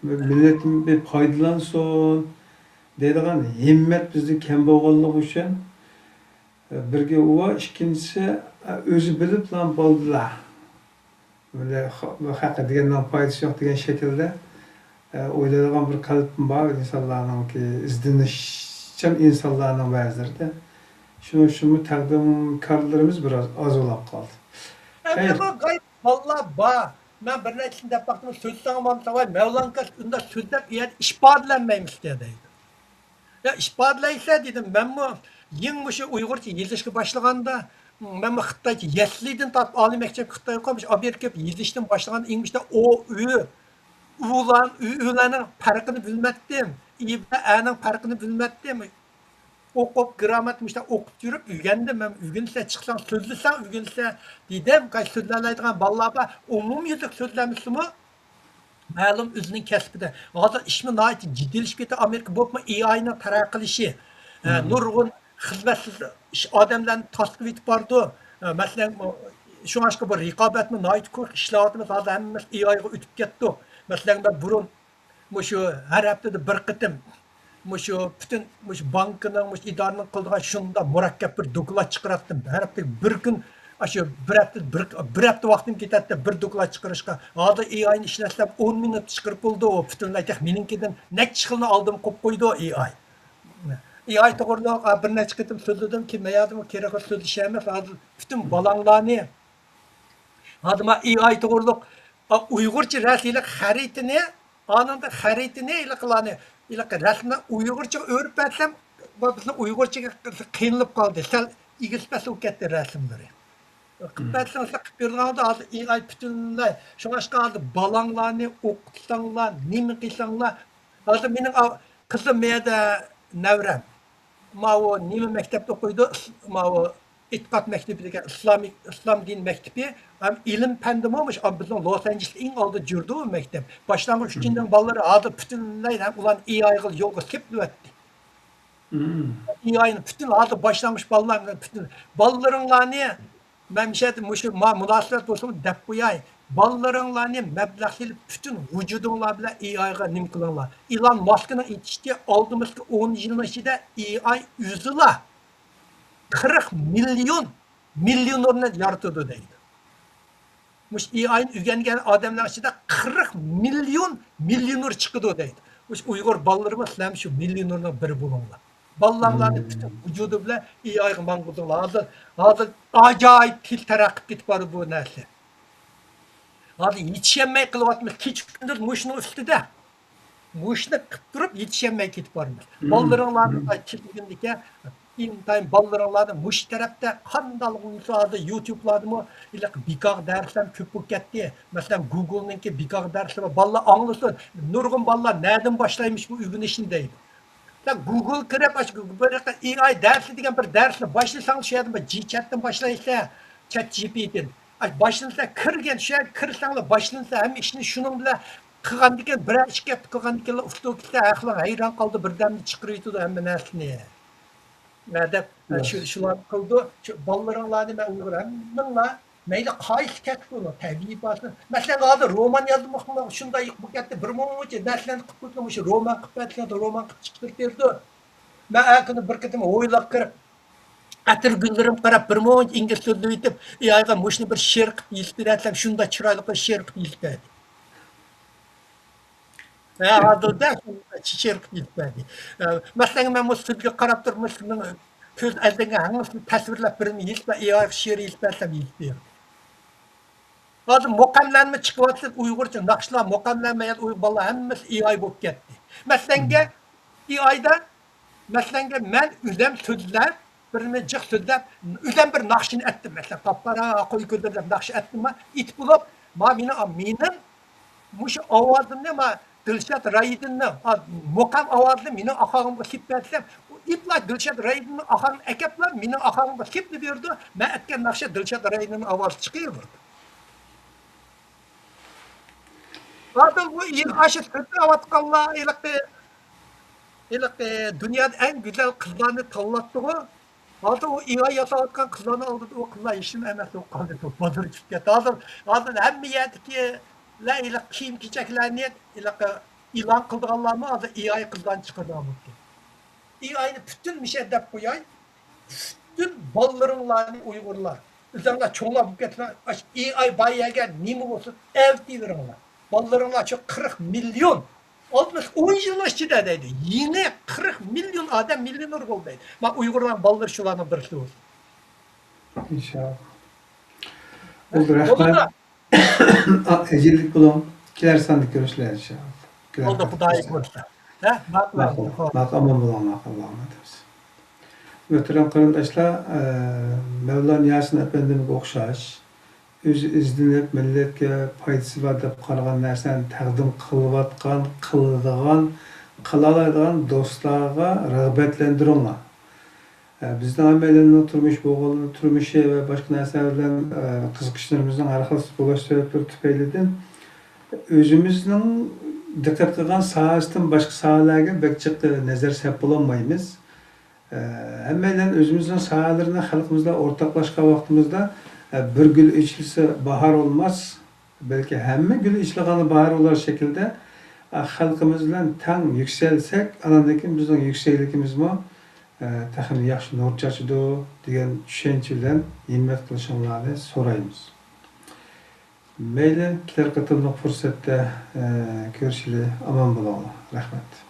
مىللىتىم بىر پايدىلانسۇن دەيدىغان ھىممەت بىزدە كەم بولغانلىقى ئۈچۈن، ئە، بىرگە ئۇ، ئىككىنچىسى، ئە، ئۆزى بىلىپلا بولدىلا. بۇ خەققە دېگەننىڭ پايدىسى يوق دېگەن شەكىلدە، ئە، ئويلايدىغان بىر قەلبىم بار ئىنسانلارنىڭكى، ئىزدىنىشچان ئىنسانلارنىڭ بەزىلىرىدە. شۇنىڭ ئۈچۈنمۇ تەقدىمكارلىرىمىز بىراز ئاز بولاپ قالدى. خەير. بالىلار بار. مەن بىر نەچچىسىنى دەپ باقتىم، سۆزلىسەڭ بولمىسا، ۋاي، مەۋلان ئاكا ئۇنداق سۆزلەپ، ئۇ يەردە ئىپادىلەنمەيمىزكەن دەيدۇ. يا، ئىپادىلەيسىلەر دېدىم. مەنمۇ يېڭى مۇشۇ ئۇيغۇرچە يېزىشقا باشلىغاندا، مەنمۇ خىتايچە، يەسلىدىن تارتىپ ئالىي مەكتەپكە خىتايغا، مۇشۇ ئامېرىكا يېزىشتىن باشلىغاندا، ئىڭلىشتا ئو، ئۆ، ئۇلار، ئۆ، ئۆلەرنىڭ پەرقىنى بىلمەتتىم. ئى بىلەن ئەنىڭ پەرقىنى بىلمەتتىم. ئوقۇپ، گرامماتىكا مۇشۇنداق ئوقۇپ يۈرۈپ ئۆگەندىم. مەن ئۆگىنىسە، چىقساڭ سۆزلىسەڭ ئۆگىنىسە دېدىم. قاي سۆزلەلەيدىغان بالىلار بار. ئومۇميۈزلۈك سۆزلەمىسىمۇ مەلۇم ئۆزىنىڭ كەسپىدە. ھازىر ئىشمۇ ناھايىتى جىددىيلىشىپ كېتىۋاتىدۇ. ئامېرىكا بولۇپمۇ ئېي ئاينىڭ تەرەققىي قىلىشى، ئە، نۇرغۇن خىزمەتسىز ئىش ئادەملەرنى تاسلىۋېتىپ بارىدۇ. ئە، مەسىلەن، شۇڭلاشقا بۇ رىقابەتمۇ ناھايىتى كۈچلۈك ئىشلەۋاتىمىز. ھازىر ھەممىمىز ئېي ئايغا ئۆتۈپ كەتتۇق. مەسىلەن، مەن بۇرۇن مۇشۇ ھەر ھەپتىدە بىر قېتىم مۇشۇ پۈتۈن مۇشۇ بانكىنىڭ، مۇشۇ ئىدارىنىڭ قىلىدىغان شۇنداق مۇرەككەپ بىر دوكلات چىقىراتتىم. ھەر ھەپتىگە بىر كۈن، ئاشۇ بىر ھەپتە، بىر، بىر ھەپتە ۋاقتىم كېتەتتى بىر دوكلات چىقىرىشقا. ھازىر ئېي ئاينى ئىشلەتسەم ئون مىنۇت چىقىرىپ بولىدۇ، ئۇ پۈتۈنلەي تېخى مېنىڭكىدىن نەچچە خىلنى ئالدىم قويۇپ قويىدۇ ئېي ئاي. ئېي ئاي توغرىلىق، ئا، بىر نەچچە قېتىم سۆزلىدىم، كېيىن مەن يەردىمۇ كېرەك سۆزلىشەلمەس. ھازىر پۈتۈن بالاڭلارنى، ھازىر مانا ئېي ئاي توغرىلىق، ئا، ئۇيغۇرچە رەسىلىك خەرىتىنى، ئانىڭدا خەرىتىنى ھېلىقىلارنى، ھېلىقى رەسىمنى ئۇيغۇرچىغا ئۆرۈپ بەرسەم، بۇ بىزنىڭ ئۇيغۇرچىگە قىينىلىپ قالدى. سەل ئېگىز-پەس بولۇپ كەتتى رەسىملىرى. قىلىپ بەرسىڭىز، قىلىپ بېرىدىغاندا ھازىر ئېي ئاي پۈتۈنلەي. شۇڭلاشقا ھازىر بالاڭلارنى ئوقۇتساڭلار، نېمە قىلساڭلار. ھازىر مېنىڭ ئا-، قىزىم مۇ يەردە نەۋرەم. ماۋۇ نېمە مەكتەپتە ئوقۇيدۇ؟ ئىس-، ماۋۇ ئېتىقاد مەكتىپى دېگەن ئىسلامىي، ئىسلام دىن مەكتىپى ھەم ئىلىم پەندىمۇ مۇشۇ بىزنىڭ لوس ئانژېلېستا ئىڭ ئالدىدا يۈرىدۇ ئۇ مەكتەپ. باشلانغۇچ ئۈچىنچىنىڭ بالىلىرى ھازىر پۈتۈنلەي ھەم ئۇلارنى ئېي ئايغا يولغا سېلىۋەتتى. ئېي ئاينى پۈتۈن ھازىر باشلانغۇچ بالىلار پۈتۈن بالىلىرىڭلارنى مەن مۇشۇ يەردە مۇشۇ ما-، مۇناسىۋەت بولسىمۇ دەپ قوياي. بالىلىرىڭلارنى مەبلەغ سېلىپ پۈتۈن ۋۇجۇدۇڭلار بىلەن ئېي ئايغا نېمە قىلىڭلار. ئىلان ماسكنىڭ ئېيتىشىچە ئالدىمىزدىكى ئون يىلنىڭ ئىچىدە ئېي ئاي ئۆزىلا قىرىق مىليون مىليونېرنى يارىتىدۇ دەيدۇ. مۇشۇ ئېئاينى ئۆگەنگەن ئادەملەر ئىچىدە قىرىق مىليون مىليونېر چىقىدۇ دەيدۇ. مۇشۇ ئۇيغۇر بالىلىرىمۇ سىلەرمۇ شۇ مىليونېرنىڭ بىرى بولۇڭلار. بالىلارنى پۈتۈن ۋۇجۇدى بىلەن ئېئايغا ماڭغۇزۇڭلار. ھازىر، ھازىر ئاجايىپ تېز تەرەققىي قىلىپ كېتىپ بارىدۇ بۇ نەرسە. ھازىر يېتىشەلمەي قېلىۋاتىمىز. كېچە كۈندۈز مۇشۇنىڭ ئۈستىدە. مۇشۇنى قىلىپ تۇرۇپ يېتىشەلمەي كېتىپ بارىمىز. بالىلىرىڭلارنى تېلېفوندا ئىنتايىن بالىلىرىڭلارنى مۇشۇ تەرەپتە قانداق بولسا ھازىر يۇتۇبلاردىمۇ ھېلىقى بىكار دەرسلەر كۆپ بولۇپ كەتتى. مەسىلەن، گۇگلنىڭكى بىكار دەرسلىرى بار. بالىلار ئاڭلىسۇن. نۇرغۇن بالىلار نەدىن باشلايمىش بۇ ئۆگىنىشنى دەيدۇ. سەن گۇگل كىرىپ، ئاشۇ بىر ئېئاي دەرسى دېگەن بىر دەرسنى باشلىساڭ، شۇ يەردىن بىر جىچەتتىن باشلايسەن، چات جى پى تىدىن. ئاي، باشلىسا كىرگەن، شۇ يەرگە كىرسەڭلا باشلىنسا، ھەممە ئىشنى شۇنىڭ بىلەن قىلغاندىكىن، بىرەر ئىككى ھەپتە قىلغاندىكىنلا ئۇستىغا كېتسە، ھەقلىق ھەيران قالدى، بىردەمدە چىقىرىۋېتىدۇ ھەممە نەرسىنى. ھە، دەپ، شۇ، شۇلارنى قىلىدۇ. شۇ بالىلىرىڭلارنى مەن ئۇيغۇر ھەممىڭلار مەيلى قايسى كەسىپ بولۇڭ، تەبىئىي بارسىڭ. مەسىلەن، ھازىر رومان يازماقچىمۇ شۇنداق بۇ كەتتى، بىر مۇنچە نەرسىلەرنى قىلىپ قويدۇم، مۇشۇ رومان قىلىپ بەرسىلەر، رومان قىلىپ چىقىرىپ بېرىدۇ. مەن ئەر كۈنى بىر قېتىم ھويلىغا كىرىپ، ئەتىرگۈللىرىمگە قاراپ، بىر مۇنچە ئىنگلىز سۆزلىۋېتىپ، ئېئايغا مۇشۇنى بىر شېئىر قىلىپ يېزىپ بېرەتسەم، شۇنداق چىرايلىق بىر شېئىر قىلىپ يېزىپ بەردى. ھە، ھازىردا شۇنداق شېئىر قىلىپ يېزىپ بەردى. ھە، مەسىلەن، مەن مۇشۇ سۆزگە قاراپ تۇرۇپ، مۇشۇنىڭ سۆز ئەدەڭگە ھەڭگىسىنى تەسۋىرلەپ، بىرنى يېزىپ، ئېئايغا شېئىر يېزىپ بەرسەم، يېزىپ بېرىدۇ. ھازىر مۇقەملەرمۇ چىقىۋاتىدۇ، ئۇيغۇرچە ناخشىلار، مۇقەملەرمۇ، يەنە ئۇيغۇر بالىلار ھەممىسى ئېئاي بولۇپ كەتتى. مەسىلەنگە، ئېئايدا، مەسىلەنگە، مەن ئۆزۈم سۆزلەپ، بىرنى جىق سۆزلەپ، ئۆزۈم بىر ناخشىنى ئەتتىم. مەسىلەن، قاپقارا قوي كۆزلەر دەپ ناخشا ئەتتىم. ئېيتىپ بولۇپ، ما مېنىڭ، مېنىڭ مۇشۇ ئاۋازىمنى، ما دىلشات رايدىننىڭ، ما مۇقەم ئاۋازىنى مېنىڭ ئاخاغىمغا سېلىپ بەرسەم، ئۇ ئېپلا دىلشات رايدىننىڭ ئاخاغىنى ئەكەپلا مېنىڭ ئاخاغىمغا سېلىپ بېرىدۇ. مەن ئەتكەن ناخشا دىلشات رايدىننىڭ ئاۋازى چىقىۋېرىدۇ. ھازىر بۇ ئاشۇ سۆزلەۋاتقانلار ھېلىقى، ھېلىقى دۇنيادا ئەڭ گۈزەل قىزلارنى تاللاپتىغۇ. ھازىر ئۇ ئېئاي ياساۋاتقان قىزلارنىڭ ئالدىدا ئۇ قىزلار ھېچنېمە ئەمەس بولۇپ قالدى، بازار چۈشۈپ كەتتى. ھازىر، ھازىر ھەممە يەردىكىلەر ھېلىقى كىيىم-كېچەكلەرنى ھېلىقى ئېلان قىلىدىغانلارمۇ ھازىر ئېئاي قىزلارنى چىقىرىدىغان بولۇپتۇ. ئېئاينى پۈتۈن مۇشۇ دەپ قوياي. پۈتۈن بالىلىرىڭلارنى ئۇيغۇرلار، ئۆزۈڭلار چوڭلاپ بولۇپ كەتسىلەر، ئاشۇ ئېئاي بار يەرگە نېمە بولسۇن ئەۋېتىۋېرىڭلار. بالىلىرىڭلار شۇ قىرىق مىليون، ئالدىمىز ئون يىلنىڭ ئىچىدە دەيدۇ، يېڭى قىرىق مىليون ئادەم مىليونېر بولدى دەيدۇ. مانا ئۇيغۇرلارنىڭ بالىلىرى شۇلارنىڭ بىرسى بولسۇن. ئىنشاللا. بولدى، رەھمەت. ئەجىللىك بولۇڭ. كېلەر ساندا كۆرۈشىلەر ئىنشاللا. بولدى، خۇدايىم بۇيرۇسا. ھە، ماقۇل. ماقۇل، ماقۇل، ئامان بولۇڭلار، ئاللاھۇ ئەمىن. مۆھتەرەم قېرىنداشلار، ئە، مەۋلان ياسىن ئەپەندىمگە ئوخشاش، ئۆزى ئىزدىنىپ، مىللەتكە پايدىسى بار دەپ قارىغان نەرسىلەرنى تەقدىم قىلىۋاتقان، قىلىدىغان، قىلالايدىغان دوستلارغا رىغبەتلەندۈرۈڭلار. ئە، بىزنىڭ ھەممەيلەننىڭ تۇرمۇش بولغانلىقى، تۇرمۇشى ۋە باشقا نەرسىلەر بىلەن، ئە، قىزىقىشلىرىمىزنىڭ ھەر خىل بولۇش سەۋەبلىرى تۈپەيلىدىن ئۆزىمىزنىڭ دىققەت قىلغان ساھەسىدىن باشقا ساھەلەرگە بەك جىق نەزەر سەپ بولالمايمىز. ئە، ھەممەيلەن ئۆزىمىزنىڭ ساھەلىرىنى خەلقىمىز بىلەن ئورتاقلاشقان ۋاقتىمىزدا، ئە، بىر گۈل ئېچىلسا باھار بولماس، بەلكى ھەممە گۈل ئېچىلغاندا باھار بولار شەكىلدە، ئە، خەلقىمىز بىلەن تەڭ يۈكسەلسەك، ئاناندىن كېيىن بىزنىڭ يۈكسەكلىكىمىزمۇ، ئە، تېخىمۇ ياخشى نۇر چاچىدۇ دېگەن چۈشەنچە بىلەن ھىممەت قىلىشىڭلارنى سورايمىز. مەيلى، كېلەر قېتىملىق پۇرسەتتە، ئە، كۆرۈشىلى. ئامان بولۇڭلار. رەھمەت.